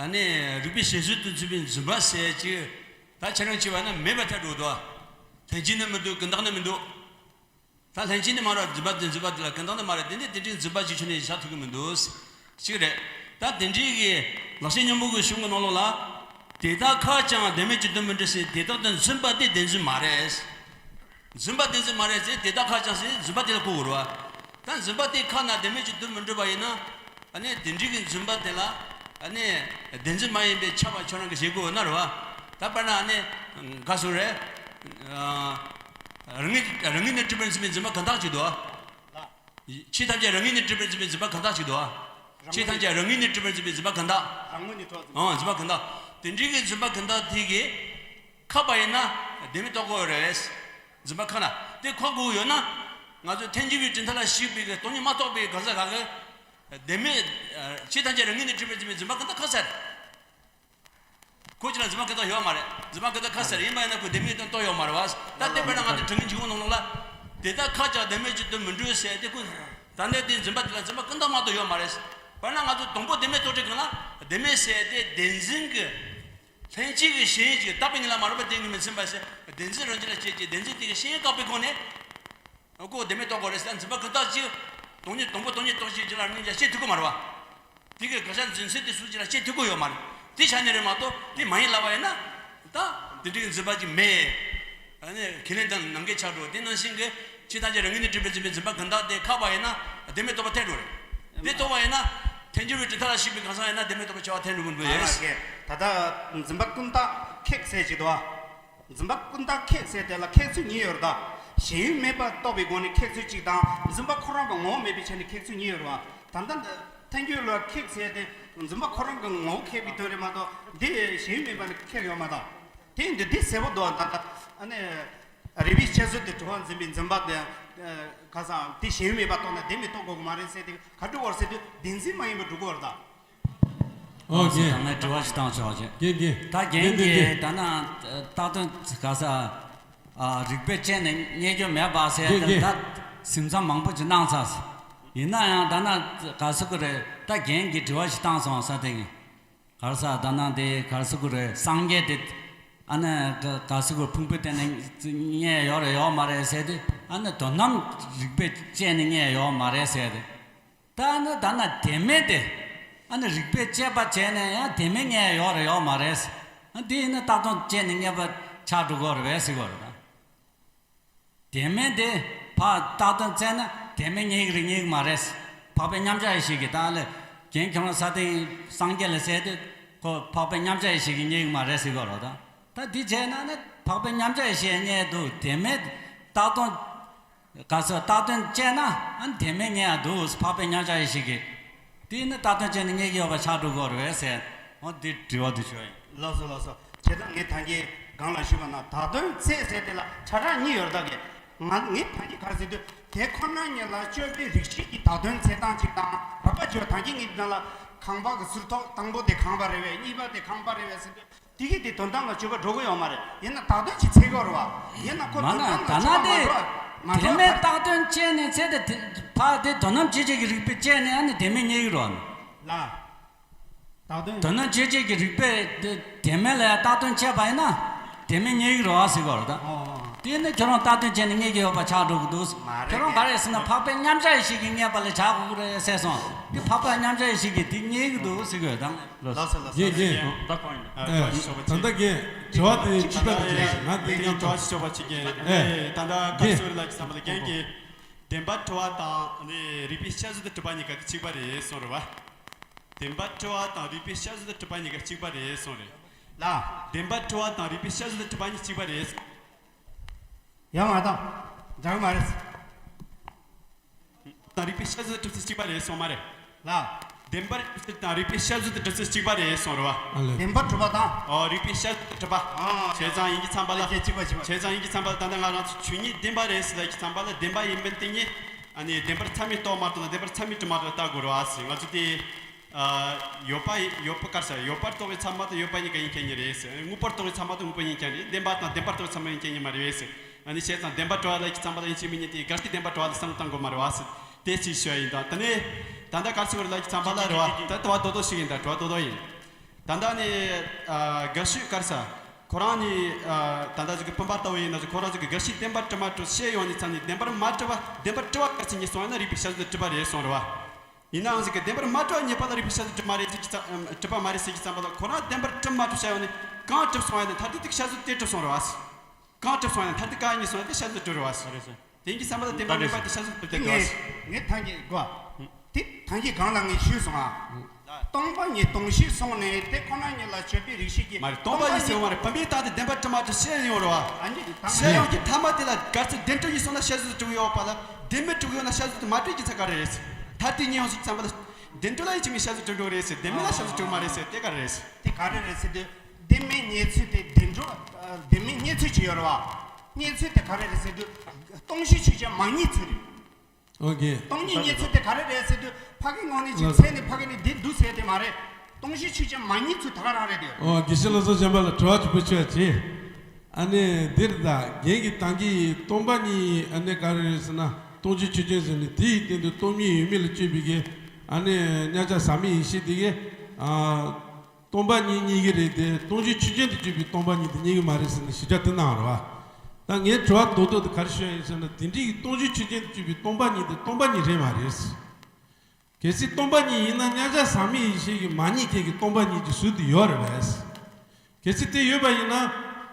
ཨ་ནི་རིགས་པས་དཔྱད་བཟོད་དུ་འཛིན་པའི་འཛིན་པ་ཟེར་ཅིག་ད་ཁྱེད་རང་བྱས་པ་ན་མེད་པ་ཐལ་འགྲོ་འདུག་ལྷན་སྐྱེས་ནི་མི་འདུག་ཀུན་བཏགས་ནི་མི་འདུག་ད་ལྷན་སྐྱེས་ནི་མ་རེད། འཛིན་པ་དེ་འཛིན་པ་དེ་ལ་ཀུན་བཏགས་ནི་མ་རེད། དེ་འདི་དེ་འདྲའི་འཛིན་པ་ཞིག་ཁྱོན་ནས་བཞག་ཐུབ་ཀྱི་མི་འདུག་ཅིག་རེད། ད་དེ་འདྲའི་གི་ལེགས་བཤད་སྙིང་པོ་གི་གཞུང་གི་ནང་ལོགས་ལ། དེ་དག་ཁ་ཀྱང་བདེན་མེད་ཀྱི་དོན་མི་འགྲུབ་ཟེར། དེ་དག་ཏུ་འཛིན་པ་དེ་བདེན་འཛིན་མ་རེད། འཛིན་པ་བདེན་འཛིན་མ་རེད་ཟེར། དེ་དག་ཁ་ཀྱང་ཟེར་འཛིན་པ་དེ་ལ་གོ་དགོས་རེད་བ། ད་འཛིན་པ་དེ་ཁ་ན་བདེན་མེད་ཀྱི་དོན་མི་འགྲུབ་པ་ཡིན་ན། ཨ་ནི་དེ་འདྲའི་གི་འཛིན་པ་དེ་ལ་ཨ་ནི་བདེན་འཛིན་མ་ཡིན་པའི་ཁྱབ་པ་ཁྱོད་རང་གིས་བྱེད་དགོས་ན་རེད་བ། ད་དཔེར་ན་ཨ་ནི་ག་སུ་རེད། ཨ། རང་ངོས་རང་ངོས་ནས་གྲུབ་པར་འཛིན་པའི་འཛིན་པ་གང་དག་ཅིག་འདུག་བ། ཆོས་ཐམས་ཅད་རང་ངོས་ནས་གྲུབ་པར་འཛིན་པའི་འཛིན་པ་གང་དག་ཅིག་འདུག་བ། ཆོས་ཐམས་ཅད་རང་ངོས་ནས་གྲུབ་པར་འཛིན་པའི་འཛིན་པ་གང་དག་རང་ངོས་ནས་གྲུབ་པར་འཛིན་པ། ཨང་། འཛིན་པ་གང་དག་དེ་འདྲའི་གི་འཛིན་པ་གང་དག་དེ་གིས་ཁ་པ་ཡིན་ན་བདེན་མེད་རྟོགས་དགོས་རེད། འཛིན་པ་ཁ་ན་དེ་ཁ་དགོས་ཡོད་ན། ང་ཚོ་ཐལ་འགྱུར་བའི་གྲུབ་མཐའ་ལ་གཞིགས་པའི་གི་སྟོང་ཉིད་མ་རྟོགས་པའི་གང་ཟག་ག་གི་བདེན་མེད། ཆོས་ཐམས་ཅད་རང་ངོས་ནས་གྲུབ་པར་འཛིན་པའི་འཛིན་པ་གང་དག་ཁ་ས་རེད། ཁོ་ཅི་ལ་འཛིན་པ་ཀུན་བཏགས་ཡོད་མ་རེད། འཛིན་པ་ཀུན་བཏགས་ཁ་ས་རེད། ཡིན་པ་ཡིན་ན་ཁོ་བདེན་མེད་དོན་རྟོགས་ཡོད་མ་རེད་བ། ད་དེ་དཔེར་ན་ང་ཚོ་དྲང་ངེས་འཇིགས་སྐུལ་ནང་ལོགས་ལ། དེ་དག་ཁ་ཀྱང་བདེན་མེད་ཀྱི་དོན་མི་འགྲུབ་ཟེར་དེ་ཁོ། ད་ལྟ་དེ་འཛིན་པ་དེ་ལ་འཛིན་པ་ཀུན་བཏགས་མ་གཏོགས་ཡོད་མ་རེད། དཔེར་ན་ང་ཚོ་དང་པོ་བདེན་མེད་རྟོགས་དུས་སྒང་ལ་བདེན་མེད་ཟེར་དེ་བདེན་འཛིན་གྱི། ལྷན་སྐྱེས་ཀྱི་ཞེན་ཡུལ་གྱི་རྟག་པའི་ངོས་ལ་མ་རིག་པ་དེ་ངོས་མི་ཚིམ་པ་ཟེར། བདེན་འཛིན་རང་བཞིན་ལ་སྐྱེས་ཀྱི་བདེན་འཛིན་དེ་གི་ཞེན་ཡུལ་བཀག་པའི་སྒོ་ནས། ཨ་ཁོ་བདེན་མེད་རྟོགས་དགོས་རེད་ཟེར། འཛིན་པ་ཀུན་བཏགས་ཀྱིས་སྟོང་ཉིད་དང་པོ་སྟོང་ཉིད་རྟོགས་བྱེད་ཀྱི་ལ་རང་ཉིད་ཀྱང་སྐྱེ་ཐུབ་ཀྱི་མ་རེད་བ། དེ་གི་དགག་བྱ་འཛིན་ཚུལ་དེ་སུ་གཅིག་ལ་སྐྱེ་ཐུབ་ཀྱི་ཡོད་མ་རེད། དེ་ཆ་ནས་རེད་མ་གཏོགས་དེ་མ་ཡིན་ལབ་པ་ཡིན་ན། ད་དེ་འདྲའི་འཛིན་པ་ཅིག་མེད། ཨ་ནི་ཁས་ལེན་དང་ནམ་མཁའི་ཆགས་འགྲོ། དེ་ནང་བཞིན་གྱི་ཆོས་ཐམས་ཅད་རང་ངོས་ནས་གྲུབ་པར་འཛིན་པའི་འཛིན་པ་ཀུན་བཏགས་དེ་ཁ་པ་ཡིན་ན་བདེན་མེད་རྟོགས་པ་ཐལ་འགྲོ་རེད། དེ་རྟོགས་པ་ཡིན་ན་ཐལ་འགྱུར་བའི་གྲུབ་མཐའ་ལ་གཞིགས་པའི་གང་ཟག་ཡིན་ན་བདེན་མེད་རྟོགས་པའི་ཁྱབ་པ་ཐལ་འགྲོ་གི་འདུག་ཨ་ཡེས། ད་ལྟ་འཛིན་པ་ཀུན་བཏགས་ཁེགས་ཟེར་གྱི་འདུག་ཨ། འཛིན་པ་ཀུན་བཏགས་ཁེགས་ཟེར་དེ་ལ་ཁེགས་ཚུལ་གཉིས་ཡོད་རེད་ད། ཞེན་ཡུལ་མེད་པར་རྟོགས་པའི་སྒོ་ནས་ཁེགས་ཚུལ་གཅིག་དང་། འཛིན་པ་ཁོ་རང་གི་ངོ་བོ་མེད་པའི་ཆ་ནས་ཁེགས་ཚུལ་གཉིས་ཡོད་རེད་བ། ད་ལྟ་འདི་ཐལ་འགྱུར་ལ་ཁེགས་ཟེར་དེ་འཛིན་པ་ཁོ་རང་གི་ངོ་བོ་ཁེགས་པའི་དོན་རེད་མ་གཏོགས་འདི་ཞེན་ཡུལ་མེད་པ་ནི་ཁེགས་ཡོད་མ་རེད་ད། དེ་འདི་འདི་གསལ་པོ་འདུག་ད་ལྟ་ཨ་ནི་རིགས་པའི་དཔྱད་བཟོད་དེ་གྲུབ་པར་འཛིན་པའི་འཛིན་པ་དེ་ག་ས་དེ་ཞེན་ཡུལ་མེད་པར་རྟོགས་ན་བདེན་མེད་རྟོགས་དགོས་ཀྱི་མ་རེད་ཟེར་དེ་ག་འགྲིག་གོ་ཟེར་དུས་བདེན་འཛིན་མ་ཡིན་པར་འགྲིག་གོ་རེད་ད། ཨོ་ད་རྒན། ངས་དྲི་བ་ཞིག་བཏང་ཆོག་ཅེས། རྒན་རྒན། ད་རྒན་རྒན་རྒན་གྱིས་རྒན། ད་ན་བཏགས་དོན་ག་ས། ཨ། རིགས་པས་དཔྱད་ནས་རྙེད་རྒྱུ་མེད་པ་ཟེར་རྒན་ཏེ་རྒན། ད་ཟིན་མཚམས་མང་པོ་ཅིག་གནང་ཚར། ཡིན་ན་ཡང་ད་ན་ག་ས་གི་རེད། ད་རྒན་གྱིས་དྲི་བ་ཞིག་བཏང་སོང་ས་དེ་གི། ག་ས་ད་ན་དེ་ག་ས་གི་རེད། སངས་རྒྱས་དེ་ཨ་ནི་ག་ག་ས་གི་ཕུང་པོའི་སྟེང་ནས་རྙེད་ཡོད་རེད་ཡོད་མ་རེད་ཟེར་ཏེ། ཨ་ནི་དོན་དམ་རིགས་པས་དཔྱད་ནས་རྙེད་ཡོད་མ་རེད་ཟེར་ཏེ། ད་ནི་ད་ན་བདེན་མེད་དེ། ཨ་ནི་རིགས་པས་དཔྱད་པ་བྱས་ནས་ཡང་བདེན་མེད་རྙེད་ཡོད་རེད་ཡོད་མ་རེད། ཨ་འདི་ཡིན་ན་བཏགས་དོན་དཔྱད་ནས་རྙེད་པ་ཆགས་འགྲོ་གི་རེད་པས་ཟེར་གི་རེད་ད། བདེན་མེད་དེ་ཕར་བཏགས་དོན་བཙལ་ན་བདེན་མེད་རྙེད་ཀྱི་རེད་རྙེད་ཀྱི་མ་རེད། འཕགས་པའི་མཉམ་གཞག་ཡེ་ཤེས་ཀྱིས་ད་ལས་རྒན་ཁྱོད་རང་ས་སྟེང་སངས་རྒྱས་ལ་ཟེར་དུས་ཁོ་འཕགས་པའི་མཉམ་གཞག་ཡེ་ཤེས་ཀྱིས་རྙེད་ཀྱི་མ་རེད་ཟེར་གི་རེད་ད། ད་འདི་བྱས་ན་ནི་འཕགས་པའི་མཉམ་གཞག་ཡེ་ཤེས་རྙེད་འདུག་བདེན་མེད་བཏགས་དོན། ག་ས་བཏགས་དོན་དཔྱད་ན་ཨ་ནི་བདེན་མེད་རྙེད་ཡ་འདུག་འཕགས་པའི་མཉམ་གཞག་ཡེ་ཤེས་ཀྱིས། དེ་ནི་བཏགས་དོན་དཔྱད་ནས་རྙེད་ཀྱི་ཡོད་པ་ཆགས་འགྲོ་གི་རེད་པས་ཟེར། འོ་འདི་དྲི་བ་འདི་ཞུ་ཡ་ཡིན། ལགས་སོ་ལགས་སོ། བྱས་ཙང་ངས་ད་གིན་སྒང་ལ་ཞུས་པ་ན་བཏགས་དོན་བཙལ་ཟེར་དེ་ལ་ཕྲ་རགས་གཉིས་ཡོད་རེད་ད་གི། ང་ངས་ད་གིན་ག་རེ་ཟེར་དུས་དེ་ཁོ་ན་ཉིད་ལ་དཔྱོད་པའི་རིགས་ཤེས་ཀྱི་བཏགས་དོན་བཙལ་སྟངས་གཅིག་དང་རགས་པ་བརྗོད་ད་གིན་ངས་འདི་ནང་ལ་ཁང་པ་གི་ཟུར་ཐོག་དང་པོ་དེ་ཁང་པ་རེད་པས། གཉིས་པ་དེ་ཁང་པ་རེད་པས་ཟེར་དུས། དེ་གི་དེ་དོན་དམ་ལ་དཔྱོད་པ་འགྲོ་གི་ཡོད་མ་རེད། ཡིན་ན་བཏགས་དོན་གྱིས་འཚོལ་གི་ཡོད་རེད་བ། ཡིན་ན་ཁོ་མ་དོན་ན་དམ་ལ་ད་ན་དཔྱོད་པ་མ་དེ་འགྲོ་མ་འགྲོ་བདེན་མེད་བཏགས་དོན་བཅད་ནས་འཚོལ་ཏེ་དེ་ཕ་དེ་དོན་དམ་དཔྱོད་བྱེད་ཀྱི་རིགས་པས་དཔྱད་ནས་ཨ་ནི་བདེན་མེད་རྙེད་ཀྱི་རེད་བ། ལ། བཏགས་དོན། དོན་དམ་དཔྱོད་བྱེད་ཀྱི་རིགས་པས་དེ་བདེན་མེད་ལ་ཡང་བཏགས་དོན་བཅད་པ་ཡིན་ན་བདེན་མེད་རྙེད་ཀྱི་རེད་བ་ཟེར་གི་ཡོད་རེད་ད། ཨོ་ཨོ་ཨོ། དེ་ནི་ཁྱོད་རང་བཏགས་དོན་བཅད་ནས་རྙེད་ཀྱི་ཡོད་པ་ཆགས་འགྲོ་གི་འདུག་མ་རེད། ཁྱོད་རང་ག་རེ་ཟེར་ན་འཕགས་པའི་མཉམ་གཞག་ཡེ་ཤེས་ཀྱིས་རྙེད་པ་ལས་བྱ་དགོས་ཀྱི་རེད་ཟེར་སོང་། དེ་འཕགས་པའི་མཉམ་གཞག་ཡེ་ཤེས་ཀྱིས་དེ་རྙེད་ཀྱི་འདུག་ཟེར་གི་ཡོད་ད། ལགས་སོ་ལགས་སོ། ཡིན་ཡིན། ད་གང་ཡིན། ད་ཨེ། གང་ཞིག་ཞོགས་པ་ད་ཅིག་ལྟ་གིན་དྲི་བ་དེ་གཅིག་པ་དེ་ང་དེ་ཡང་ཞོགས་པ་ཞོགས་པ་ཅིག་གིན། ཨེ། ད་ལྟ་ག་སོ་རི་ལགས་ཀྱི་བསམ་པ་ལ་རྒན་གྱིས་བདེན་པར་གྲུབ་པ་དང་ནི་རིགས་པས་དཔྱད་བཟོད་དུ་གྲུབ་པ་གཉིས་ཀ་དེ་གཅིག་པ་རེད་གསུངས་རེད་བ། བདེན་པར་གྲུབ་པ་དང་རིགས་པས་དཔྱད་བཟོད་དུ་གྲུབ་པ་གཉིས་ཀ་གཅིག་པ་རེད་གསུངས་རེད། ལ། བདེན་པར་གྲུབ་པ་དང་རིགས་པས་དཔྱད་བཟོད་དུ་གྲུབ་པ་གཉིས་གཅིག་པ་རེད། ཡང་མ་དང་འདྲ་གི་མ་རེད། དང་རིགས་པས་དཔྱད་བཟོད་དུ་གྲུབ་ཚུལ་གཅིག་པ་རེད་གསུངས་མ་རེད། ལ། བདེན་པར་གྲུབ་ཚུལ་དང་རིགས་པས་དཔྱད་བཟོད་དུ་གྲུབ་ཚུལ་གཅིག་པ་རེད་གསུངས་རེད་བ། ཨ་ལས། བདེན་པར་གྲུབ་པ་དང་། ཨོ་རིགས་པས་དཔྱད་བཟོད་དུ་གྲུབ་པ། ཨ། བྱས་ཙང་ཡིན་གྱི་ཚང་པ་ལ། ཨ་གཅིག་པ་གཅིག་པ། བྱས་ཙང་ཡིན་གྱི་ཚང་པ་ལ་ད་ལྟ་ང་རང་ཚོ་ཆོས་ཉིད་བདེན་པ་རེད་ཟེར་ལ་ཡིན་གྱི་ཚང་པ་ལ་བདེན་པ་ཡིན་པའི་སྟེང་ནས་ཨ་ནི་བདེན་པར་ཚད་མས་རྟོགས་མ་རྟོགས་དང་བདེན་པར་ཚད་མས་གྲུབ་མ་གྲུབ་ལ་ལྟ་དགོས་རེད་བ་ཟེར། ང་ཚོ་དེ་ཨ་ཡོད་པ་ཡོད་པ་ག་རེ་ཟེར། ཡོད་པར་རྟོགས་པའི་ཚད་མ་དང་ཡོད་པ་གཉིས་ཀ་ཡིན་མཁན་གཉིས་རེད་ཟེར། དངོས་པོར་རྟོགས་པའི་ཚད་མ་དང་དངོས་པོ་ཡིན་མཁན་རེད། བདེན་པ་དང་བདེན་པར་རྟོགས་པའི་ཚད་མ་ཡིན་མཁན་གཉིས་མ་རེད་ཟེར། ཨ་ནི་བྱས་ཙང་བདེན་པར་གྲུབ་པ་ལ་ཡིན་གྱི་ཚང་པ་ལ་ཡིན་གཅིག་མིན་གཉིས་དེ་གལ་ཏེ་བདེན་པར་གྲུབ་པ་ལ་བསམ་བློ་གཏང་དགོས་མ་རེད་བ་ཟེར། དེ་གཅིག་ཞུ་ཡ་ཡིན། ད་དེ་ནས་ད་ལྟ་ག་རེ་ཟེར་དགོས་རེད་ལབ་ཀྱི་ཚང་པ་ལ་རེད་བ། ད་དྲི་བ་རྡོག་རྡོག་ཞིག་ཡིན། ད་དྲི་བ་རྡོག་རྡོག་ཡིན། ད་ལྟ་ནི་ཨ་དགའ་ཤོས་ག་རེ་ཟེར། ཁོ་རང་ནི་ཨ་ད་ལྟ་ཟིག་གི་སྤུན་པ་ལྟ་བུ་ཡིན་ན་ཟིག་ཁོ་རང་ཟིག་གི་དགག་བྱའི་བདེན་པར་གྲུབ་མ་གྲུབ་བཤད་ཡོང་ནི་ཚང་ནི་བདེན་པར་མ་གྲུབ་པ་བདེན་པར་གྲུབ་པ་གལ་སྲིད་རྙེད་སོང་ཡོད་ན་རིགས་པས་དཔྱད་བཟོད་དུ་གྲུབ་པ་རེད་གསུངས་རེད་བ། ཡིན་ནའང་ཟིག་གི་བདེན་པར་མ་གྲུབ་པ་རྙེད་པ་ལ་རིགས་པས་དཔྱད་བཟོད་གྲུབ་མ་རེད་ཟེར་གྱི་ཙམ་གྲུབ་པ་མ་རེད་ཟེར་གྱི་ཙམ་པ་ལ་ཁོ་རང་བདེན་པར་གྲུབ་མ་གྲུབ་བཤད་ཡོང་ནི་གང་གྲུབ་སོང་ཡོད་ན་མཐར་ཐུག་དེ་དཔྱད་བཟོད་དེ་གྲུབ་སོང་རེད་བ། གང་གྲུབ་སོང་ཡང་མཐར་ཐུག་གང་ཡིན་སོང་ཡང་དེ་དཔྱད་བཟོད་གྲུབ་རེད་བ། དེང་གི་བསམ་པ་ལ་བདེན་པ་མེད་པ་དེ་དཔྱད་བཟོད་གྲུབ་བསྡད་འདུག་ངས་ངས་ཐང་གི་གོ། དེ་ཐང་གི་གང་ལ་ངས་ཞུས་སོང་ཨ། སྟོང་པ་ཉིད་སྟོང་གཞི་སོང་ནས་དེ་ཁོ་ན་ཉིད་ལ་དཔྱོད་པའི་རིགས་ཤིག་གིས་མ་རེད། སྟོང་པ་ཉིད་ཟེར་བ་མ་རེད། བུམ་པའི་སྟེང་དུ་བདེན་པར་གྲུབ་མ་གྲུབ་བཤད་ཡོང་རེད་བ། ཨ་ནི་དེ་ཐང་བཤད་ཡོང་གི་མཐའ་མ་དེ་ལ་གལ་སྲིད་བདེན་གྲུབ་ཡིན་སོང་ན་དཔྱད་བཟོད་གྲུབ་ཡོད་པ་ལ་བདེན་མེད་གྲུབ་ཡོད་ན་དཔྱད་བཟོད་མ་གྲུབ་ཀྱི་ཚད་ག་རེ་རེད། མཐར་དེ་ཉིད་ཡོང་ཟིག་བསམ་པ་ལ་བདེན་གྲུབ་ལ་ཡིད་ཆེས་མེད་དཔྱད་བཟོད་གྲུབ་འགྲོ་རེད་ཟེར། བདེན་མེད་ལ་དཔྱད་བཟོད་གྲུབ་མ་རེད་ཟེར་དེ་ག་རེ་རེད། དེ་ག་རེ་རེད་ཟེར་དུས། བདེན་མེད་རྙེད་ཚུལ་དེ་བདེན་གྲུབ། ཨ། བདེན་མེད་རྙེད་ཚུལ་ཅིག་ཡོད་རེད་བ། རྙེད་ཚུལ་དེ་ག་རེ་རེད་ཟེར་དུས། སྟོང་གཞི་ཆོས་ཅན་མ་རྙེད་ཚུལ་རེད། ཨོ་ཀེ། སྟོང་ཉིད་རྙེད་ཚུལ་དེ་ག་རེ་རེད་ཟེར་དུས་ཕ་གི་ངོ་ནས་ཅིག་ལགས། མཚན་ནི་ཕ་གི་ནི་འདི་འདུག་ཟེར་དེ་མ་རེད། སྟོང་གཞི་ཆོས་ཅན་མ་རྙེད་ཚུལ་ད་ག་རང་རེད་དེ། ཨོ་དགེ་བཤེས་ལགས་སོ། གཞན་པ་ལ་དྲི་བ་ཅིག་བུ་ཆོས་ཅིག་ཨ་ནི་འདིར་ད་རྒན་གྱི་ཐང་གི་སྟོང་པ་ཉིད་ཨ་ནི་ག་རེ་རེད་ཟེར་ན་སྟོང་གཞི་ཆོས་ཅན་ཟེར་ནས་དེའི་སྟེང་དུ་སྟོང་ཉིད་ཡོད་མེད་ལ་དཔྱོད་པའི་གི་ཨ་ནི་མཉམ་གཞག་ཟག་མེད་ཡེ་ཤེས་དེ་གི་ཨ། སྟོང་པ་ཉིད་རྙེད་ཀྱི་རེད་དེ་སྟོང་གཞི་ཆོས་ཅན་དུ་གྱུར་པའི་སྟོང་པ་ཉིད་དེ་རྙེད་ཀྱི་མ་རེད་ཟེར་ནས་ཞིབ་ཆ་དེ་གནང་བ་རེད་བ། ད་ངའི་དྲི་བ་རྡོག་རྡོག་དེ་ག་རེ་ཤོད་ཡིན་ཟེར་ན་དེ་འདྲའི་གི་སྟོང་གཞི་ཆོས་ཅན་དུ་གྱུར་པའི་སྟོང་པ་ཉིད་དེ་སྟོང་པ་ཉིད་རེད་མ་རེད། གལ་སྲིད་སྟོང་པ་ཉིད་ཡིན་ན་མཉམ་གཞག་ཟག་མེད་ཡེ་ཤེས་ཀྱིས་མ་རྙེད་མཁན་གྱི་སྟོང་པ་ཉིད་ཀྱི་ཟུར་དུ་ཡོད་རེད་བས། གལ་སྲིད་དེ་ཡོད་པ་ཡིན་ན།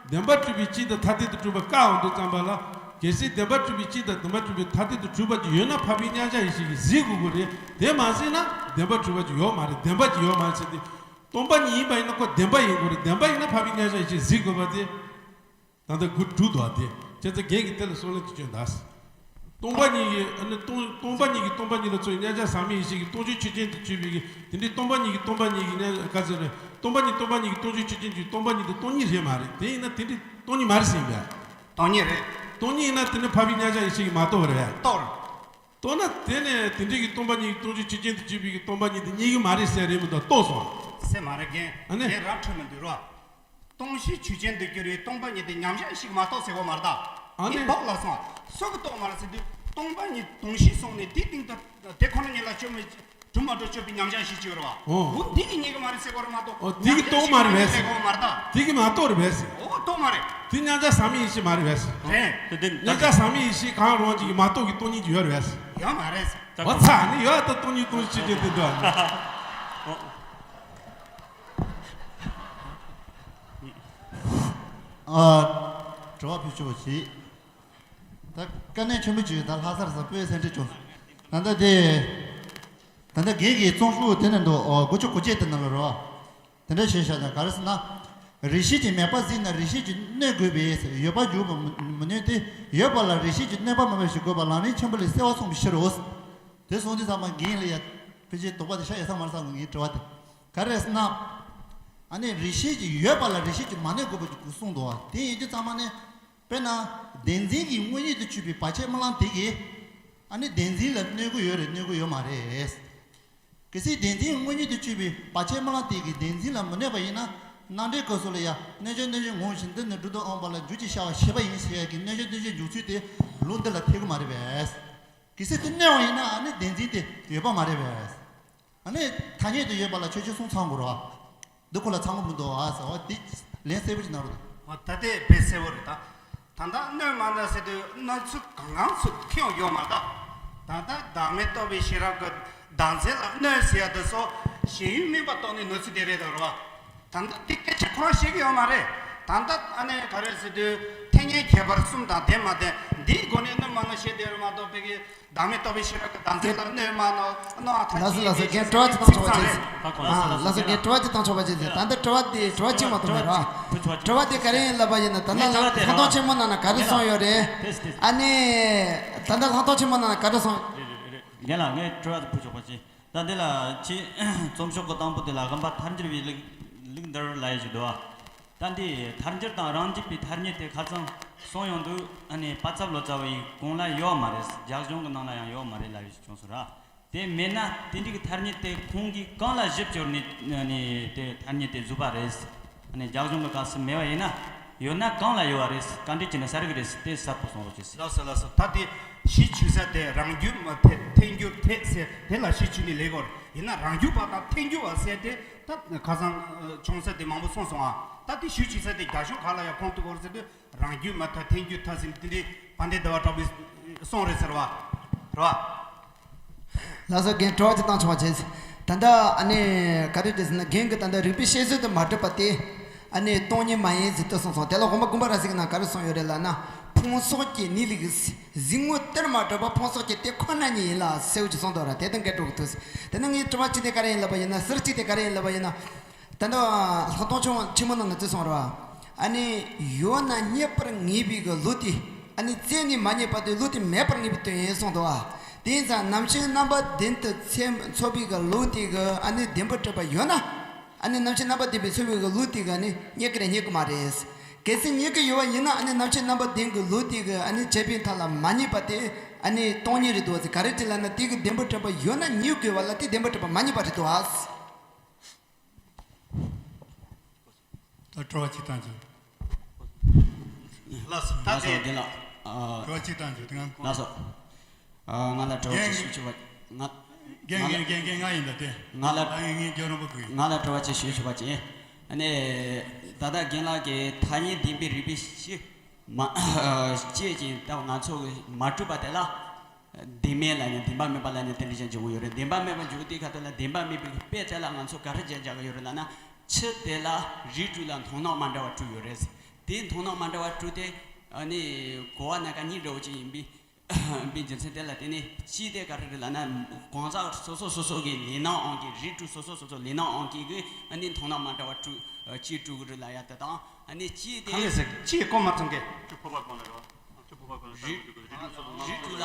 བདེན་པར་གྲུབ་པའི་སྤྱི་དང་མཐར་ཐུག་ཏུ་གྲུབ་པ་བཀག་འོང་དུས་ཙམ་པ་ལ། གལ་སྲིད་བདེན་པར་གྲུབ་པའི་སྤྱི་དང་བདེན་པར་གྲུབ་པའི་མཐར་ཐུག་ཏུ་གྲུབ་པ་ཅིག་ཡོད་ན་འཕགས་པའི་མཉམ་གཞག་ཡེ་ཤེས་ཀྱིས་གཟིགས་དགོས་ཀྱི་རེད། དེ་མ་གཟིགས་ན་བདེན་པར་གྲུབ་པ་ཅིག་ཡོད་མ་རེད། བདེན་པ་ཅིག་ཡོད་མ་རེད་ཟེར་ཏེ། སྟོང་པ་ཉིད་ཡིན་པ་ཡིན་ན་ཁོ་བདེན་པ་ཡིན་དགོས་རེད། བདེན་པ་ཡིན་ན་འཕགས་པའི་མཉམ་གཞག་ཡེ་ཤེས་གཟིགས་དགོས་པ་དེ། ད་ལྟ་དགུ་དྲུག་འདུག་བ་དེ། བྱས་ཙང་རྒན་གྱིས་དེ་ལ་གསུང་ལན་ཅིག་བསྐྱོན་དང་། སྟོང་པ་ཉིད་ཀྱི་ཨ་ནི་སྟོང་སྟོང་པ་ཉིད་ཀྱི་སྟོང་པ་ཉིད་ལ་ཚོར་བའི་མཉམ་གཞག་ཟག་མེད་ཡེ་ཤེས་ཀྱི་སྟོང་གཞི་ཆོས་ཅན་དུ་གྱུར་པའི་གི་དེ་འདྲའི་སྟོང་པ་ཉིད་ཀྱི་སྟོང་པ་ཉིད་ཀྱི་མཉམ་ག་ཚོད་རེད། སྟོང་པ་ཉིད་སྟོང་པ་ཉིད་ཀྱི་སྟོང་གཞི་ཆོས་ཅན་གྱི་སྟོང་པ་ཉིད་དེ་སྟོང་ཉིད་རེད་མ་རེད། དེ་ཡིན་ན་དེ་འདྲའི་སྟོང་ཉིད་མ་རེད་ཟེར་ཡིན་པས། སྟོང་ཉིད་རེད། སྟོང་ཉིད་ཡིན་ན་དེ་ནི་འཕགས་པའི་མཉམ་གཞག་ཡེ་ཤེས་ཀྱིས་མ་རྟོགས་པ་རེད། རྟོགས་རེད། རྟོགས་ན་དེ་ནས་དེ་འདྲའི་གི་སྟོང་པ་ཉིད་ཀྱི་སྟོང་གཞི་ཆོས་ཅན་དུ་གྱུར་པའི་གི་སྟོང་པ་ཉིད་དེ་རྙེད་ཀྱི་མ་རེད་ཟེར་རེད་མི་འདུག་རྟོགས་སོང་། ཟེར་མ་རེད་རྒན། ཨ་ནི། རྒན་རང་འཕྲོད་མི་འདུག་རོ། སྟོང་གཞི་ཆོས་ཅན་དུ་གྱུར་བའི་སྟོང་པ་ཉིད་དེ་མཉམ་གཞག་ཞིག་མ་གཏོགས་ཟེར་གོ་མ་རེད་ད། ཨ་ནི། འདི་རྟོགས་ལ་སོང་། སུ་གིས་རྟོགས་མ་རེད་ཟེར་དུས་སྟོང་པ་ཉིད་སྟོང་གཞི་སོང་ནས་དེའི་སྟེང་དུ་དེ་ཁོ་ན་ཉིད་ལ་བཅོས་མི་གྲུབ་མ་གྲུབ་བཅོས་པའི་མཉམ་གཞག་ཞིག་བྱས་ཡོད་རེད་བ། ཨོ། འོ་འདི་གིས་རྙེད་གི་མ་རེད་ཟེར་གོ་རེད་མ་གཏོགས། ཨོ་འདི་གིས་རྟོགས་མ་རེད་པས། ཟེར་གོ་མ་རེད་ད། འདི་གིས་མ་རྟོགས་རེད་པས། ཨོ་རྟོགས་མ་རེད། དེ་མཉམ་གཞག་ཟག་མེད་ཡེ་ཤེས་མ་རེད་པས། རེད། དེ་དེ་མཉམ་གཞག་ཟག་མེད་ཡེ་ཤེས་གང་རུང་ཅིག་གིས་མ་རྟོགས་ཀྱི་སྟོང་ཉིད་ཅིག་ཡོད་རེད་པས། ཡོད་མ་རེད། ཨོ་ཚ་ནི་ཡོད་ད། སྟོང་ཉིད་སྟོང་གཞི་ཆོས་ཅན་དེ་འདྲ། ཨོ། ཨ། དྲི་བ་ཕུལ་ཆོག་པ་ཞིག་ད་དཀའ་གནད་ཆེན་པོ་ཅིག་ད་ལྷ་སར་ས་སྤོས་སེམས་ཁྲལ་བྱུང་། ད་ལྟ་དེ། ད་ལྟ་རྒན་གྱི་རྩོམ་ཤོག་དེ་ནས་འདུག་ཨོ་དགུ་བཅུ་གོ་བརྒྱད་དེ་ནང་ལ་རོ། དེ་འདྲ་བྱས་བཞག་ན་ག་རེ་ཟེར་ན། རིགས་ཤེས་ཀྱི་མེད་པ་གཟིགས་ན་རིགས་ཤེས་ཀྱིས་གནོད་དགོས་པས། ཡོད་པ་འཇུག་པ་མི་མི་ནུས་ཏེ། ཡོད་པ་ལ་རིགས་ཤེས་ཀྱིས་གནོད་པ་མེད་པ་ཞིག་དགོས་པ་ལམ་རིམ་ཆེན་པོ་ལས་གསལ་བར་གསུངས་པའི་ཕྱིར་རོ། དེ་གསུངས་དུས་ཚང་མ་རྒན་ལ་ཡ། ཕལ་ཆེར་དོགས་པ་དེ་ཤ་ཡ་ས་མ་རེད་བསམ་གི་ངའི་དྲི་བ་དེ། ག་རེ་ཟེར་ན། ཨ་ནི་རིགས་ཤེས་ཀྱིས་ཡོད་པ་ལ་རིགས་ཤེས་ཀྱིས་མ་གནོད་དགོས་པ་ཞིག་གསུངས་འདུག་བ། དེ་ཡིན་དུས་ཚང་མ་ནི། དཔེར་ན། བདེན་འཛིན་གྱི་དངོས་ཉིད་དུ་ཆུད་པའི་བར་ཆད་རྨི་ལམ་དེ་གིས། ཨ་ནི་བདེན་འཛིན་ལ་གནོད་ཀྱི་ཡོད་རེད་གནོད་ཀྱི་ཡོད་མ་རེད། གལ་སྲིད་བདེན་འཛིན་དངོས་ཉིད་དུ་ཆུད་པའི་བར་ཆད་རྨི་ལམ་དེ་གིས་བདེན་འཛིན་ལ་མི་གནོད་པ་ཡིན་ན། རྣམ་འགྲེལ་སྐབས་སུ་ལ་ཡང་གནོད་བྱ་གནོད་བྱེད་ངོ་བོ་བཞིན་དུ་ནི་སྒྲོ་འདོགས་འོང་བ་ལ་འཇུག་ཅེས་བྱ་བ་ཞེས་པ་ཡིན་ཞེས་ཀྱི་གནོད་བྱ་གནོད་བྱེད་འཇུག་ཚུལ་དེ་ལུང་འདི་ལ་འཐད་ཀྱི་མ་རེད་པས། གལ་སྲིད་དེ་གནོད་པ་ཡིན་ན་ཨ་ནི་བདེན་འཛིན་དེ་ཡོད་པ་མ་རེད་པས། ཨ་ནི་ཐ་སྙད་དུ་ཡོད་པ་ལ་ཆོས་ཅན་གསུམ་ཚང་དགོས་རེད་བ། འདི་ཁོ་ལ་ཚང་གི་མི་འདུག་ཨ་ཟེར་བ་དེ་ལན་གསལ་པོ་ཅིག་གནང་རོགས་གནང་། ཨོ་ད་ལྟའི་དཔེ་གསལ་པོ་རེད་ད། ད་ལྟ་གནོད་མ་གནོད་ཟེར་དུས་གནོད་ཚུལ་གང་གང་ཚུལ་ཁེངས་ཡོད་མ་རེད་ད། ད་ལྟ་བདག་མེད་རྟོགས་པའི་ཤེས་རབ་ཀྱི་བདག་འཛིན་ལ་གནོད་ཟེར་ཡ་དེ་ཚོ་ཞེན་ཡུལ་དམིགས་པ་རྟོགས་ནས་གནོད་ཚུལ་དེ་རེད་ད་རེད་བ། ད་ལྟ་དེ་སྐད་ཆ་ཁོ་རང་བཤད་ཀྱི་ཡོད་མ་རེད། ད་ལྟ་ཨ་ནེ་ག་རེ་ཟེར་དུས་ཐེག་ཉེ་ཁྱད་པར་གསུམ་དང་ལྡན་མ་ལྡན་འདིའི་སྒོ་ནས་གནོད་མ་གནོད་བཤད་དེ་རེད་མ་གཏོགས་ཕ་གི་བདག་མེད་རྟོགས་པའི་ཤེས་རབ་ཀྱི་བདག་འཛིན་ལ་གནོད་མ་གནོད་གནོད་ཨ་ཐ་ལགས་སོ་ལགས་སོ། རྒན་དྲི་བ་ཅིག་བཏང་ཆོག་པ་བྱེད། ཨ་ལགས་སོ། རྒན་དྲི་བ་ཅིག་བཏང་ཆོག་པ་བྱེད། ད་ལྟ་དྲི་བ་དེ་དྲི་བ་གཅིག་མ་གཏོགས་མེད་ར། དྲི་བ་དེ་ག་རེ་ཡིན་ལབ་པ་ཡིན་ན་ད་ལྟ་ལྷག་མཐོང་ཆེན་མོ་ནང་ན་ག་རེ་གསུངས་ཡོད་རེད། ཨ་ནི་ད་ལྟ་ལྷག་མཐོང་ཆེན་མོ་ནང་ན་ག་རེ་གསུངས། རེད་རེད་རེད། རྒན་ལགས་ངས་དྲི་བ་དེ་ཕུལ་ཆོག་པ་བྱེད། ད་འདི་ལ་ཁྱེད་རྩོམ་ཤོག་གི་དང་པོ་དེ་ལ་དབེན་པ་ཐལ་འགྱུར་བའི་ལུགས་ལུགས་འདིར་ལབ་ཡ་ཞིག་འདུག་བ། ད་འདི་ཐལ་འགྱུར་དང་རང་རྒྱུད་པའི་ཐ་སྙད་དེ་ཁ་སང་གསུངས་ཡོང་དུས་ཨ་ནི་པ་ཚབ་ལོ་ཙཱ་བའི་གོང་ལ་ཡོད་མ་རེད། རྒྱ་གཞུང་གི་ནང་ལ་ཡང་ཡོད་མ་རེད་ལབ་ཡ་ཞིག་བྱུང་སོང་ར། དེ་མེད་ན་དེ་འདྲའི་ཐ་སྙད་དེ་ཁོང་གིས་གང་ལ་གཞི་བཅོལ་ནས་ཨ་ནི་དེ་ཐ་སྙད་དེ་བཟོས་པ་རེད། ཨ་ནི་རྒྱ་གཞུང་གི་སྐབས་སུ་མེད་པ་ཡིན་ན་ཡོད་ན་གང་ལ་ཡོད་པ་རེད། བཀའ་འདྲི་བྱས་ན་གསལ་གི་རེད། དེ་གསལ་པོ་གསུང་རོགས་བྱེད། ལགས་སོ་ལགས་སོ། ད་དེ་གཞི་བཅོལ་ས་དེ་རང་རྒྱུད་མ་ཐལ་ཐལ་འགྱུར་ཐལ་ཟེར་དེ་ལ་གཞི་བཅོལ་ནས་ལས་དགོས་རེད། ཡིན་ན་རང་རྒྱུད་པ་དང་ཐལ་འགྱུར་བ་ཟེར་ཏེ་ད་ཁ་སང་ཆུང་ས་དེ་མང་པོ་གསུངས་སོང་ཨ། ད་དེ་ཞུ་བྱེད་ས་དེ་རྒྱ་གཞུང་ག་ལ་ཡང་ཁུངས་གཏུགས་དགོས་ཟེར་དུས་རང་རྒྱུད་མ་ཐལ་ཐལ་འགྱུར་ཐལ་ཟེར་དེ་འདྲའི་བན་དེ་ཟླ་བ་གྲགས་པའི་གསུང་རེད་ཟེར་བ་རེད་བ། ལགས་སོ། རྒན་དྲི་བ་ཅིག་བཏང་ཆོག་པ་བྱས། ད་ལྟ་ཨ་ནི་ག་རེ་རེད་ཟེར་ན་རྒན་གྱིས་ད་ལྟ་རིགས་པས་དཔྱད་བཟོད་དུ་མ་གྲུབ་པ་དེ་ཨ་ནི་སྟོང་ཉིད་མ་ཡིན་ཟེར་དུ་གསུངས་སོང་། དེ་ལ་དབུ་མ་དགོངས་པ་རབ་གསལ་གྱི་ནང་ག་རེ་གསུངས་ཡོད་རེད་ལབ་ན། ཕུང་སོགས་ཀྱི་ནི་ལུགས་གཟིགས་ངོ་དེར་མ་གྲུབ་པ་ཕུང་སོགས་ཀྱི་དེ་ཁོ་ན་ཉིད་ཡིན་ལ་ཟེར་བ་ཅིག་གསུངས་འདུག་ར། དེ་དང་འགལ་འགྲོ་གི་འདུག། དེ་ནས་ངའི་དྲི་བ་གཅིག་དེ་ག་རེ་ཡིན་ལབ་པ་ཡིན་ན། ཟུར་གཅིག་དེ་ག་རེ་ཡིན་ལབ་པ་ཡིན་ན། ད་ལྟ་ལྷག་མཐོང་ཆུང་ཆེན་མོ་ནང་ང་ཚོས་གསུངས་ར། ཨ་ནི་ཡོད་ན་རྙེད་པར་ངེས་པའི་གི་ལུགས་དེ་ཨ་ནི་རྩད་ནས་མ་རྙེད་པ་དེ་ལུགས་དེ་མེད་པར་ངེས་པའི་དོན་ཡིན་གསུངས་འདུག་ཨ། དེ་ཡིན་ཙང་རྣམ་མཁྱེན་རྣམ་པ་བདེན་དུ་ཚེ་འཚོལ་བའི་གི་ལུགས་དེ་གི་ཨ་ནི་བདེན་པར་གྲུབ་པ་ཡོད་ན། ཨ་ནི་རྣམ་མཁྱེན་རྣམ་པ་བདེན་པའི་འཚོལ་བའི་གི་ལུགས་དེ་གི་ཨ་ནི་རྙེད་ཀྱི་རེད་རྙེད་ཀྱི་མ་རེད། གལ་སྲིད་རྙེད་ཀྱི་ཡོད་པ་ཡིན་ན་ཨ་ནི་རྣམ་མཁྱེན་རྣམ་པ་བདེན་གྱི་ལུགས་དེ་གི་ཨ་ནི་བྱས་པའི་མཐའ་ལ་མ་རྙེད་པ་དེ་ཨ་ནི་སྟོང་ཉིད་རེད་འདུག་ཟེར། ག་རེ་བྱས་ལབ་ན་དེ་གི་བདེན་པར་གྲུབ་པ་ཡོད་ན་རྙེད་དགོས་པ་ལ་དེ་བདེན་པར་གྲུབ་པ་མ་རྙེད་པ་རེད་འདུག་ཨ། ད་དྲི་བ་གཅིག་བཏང་ཆོག། ལགས་སོ། ད་ལགས་སོ། དེ་རྒན་ལགས། ཨ། དྲི་བ་གཅིག་བཏང་ཆོག་དེ་ག་ལགས་སོ། ཨ། ང་ལ་དྲི་བ་གཅིག་ཞུ་ཆོག་པ། ང་རྒན་ང་རྒན་ལ་རྒན་རྒན་ང་ཡིན་ད་དེ། ང་ལ་ད་ངས་ངས་རྒྱབ་རོང་པོ་གི། ང་ལ་དྲི་བ་གཅིག་ཞུ་ཆོག་པ་ཅིག། ཨ་ནི་ད་ལྟ་རྒན་ལགས་ཀྱིས་ཐ་སྙད་བདེན་པའི་རིགས་པས་ཕྱེ། མ། བཅད་ཅིང་ད་ང་ཚོ་གི་མ་གྲུབ་པ་དེ་ལ། བདེན་མེད་ལབ་ནས་བདེན་པ་མེད་པ་ལབ་ནས་དེ་འདྲ་ཅན་འཇོག་གི་ཡོད་རེད། བདེན་པ་མེད་པ་འཇོག་དུས་ཁ་ཐུག་ལ་བདེན་པ་མེད་པའི་དཔེ་དེ་ལ་ང་ཚོ་ག་རེ་བྱས་རྒྱག་གི་ཡོད་རེད་ལབ་ན། ཆུ་དེ་ལ་རིགས་དྲུག་ལ་མཐོང་སྣང་མ་འདྲ་བ་དྲུག་ཡོད་རེད། དེ་མཐོང་སྣང་མ་འདྲ་བ་དྲུག་དེ་ཨ་ནི་གོ་བ་སྣ་ཁ་གཉིས་འདྲ་བོ་ཅིག་ཡིན་པས། པའི་རྒྱུ་མཚན་དེ་ལ་བརྟེན་ནས་གཅིག་དེ་ག་རེ་རེད་ལབ་ན། གང་ཟག་སོ་སོ་སོ་སོ་གི་ལུས་སྣང་དབང་གིས། རིགས་དྲུག་སོ་སོ་སོ་སོ་ལུས་སྣང་དབང་གིས་གི་ཨ་ནི་མཐོང་སྣང་མ་འདྲ་བ་དྲུག་ཨ་གཅིག་དྲུག་གི་རེད་ལབ་ཡ་དེ་དང་། ཨ་ནི་གཅིག་དེ། གང་ལས་ཟེར་གཅིག་གོ་མ་ཚང་གི། ཆུ་ཕོར་པ་གང་ལ་རོ། ཆུ་ཕོར་པ་གང་ལ་རིགས་རིགས་དྲུག་ལ།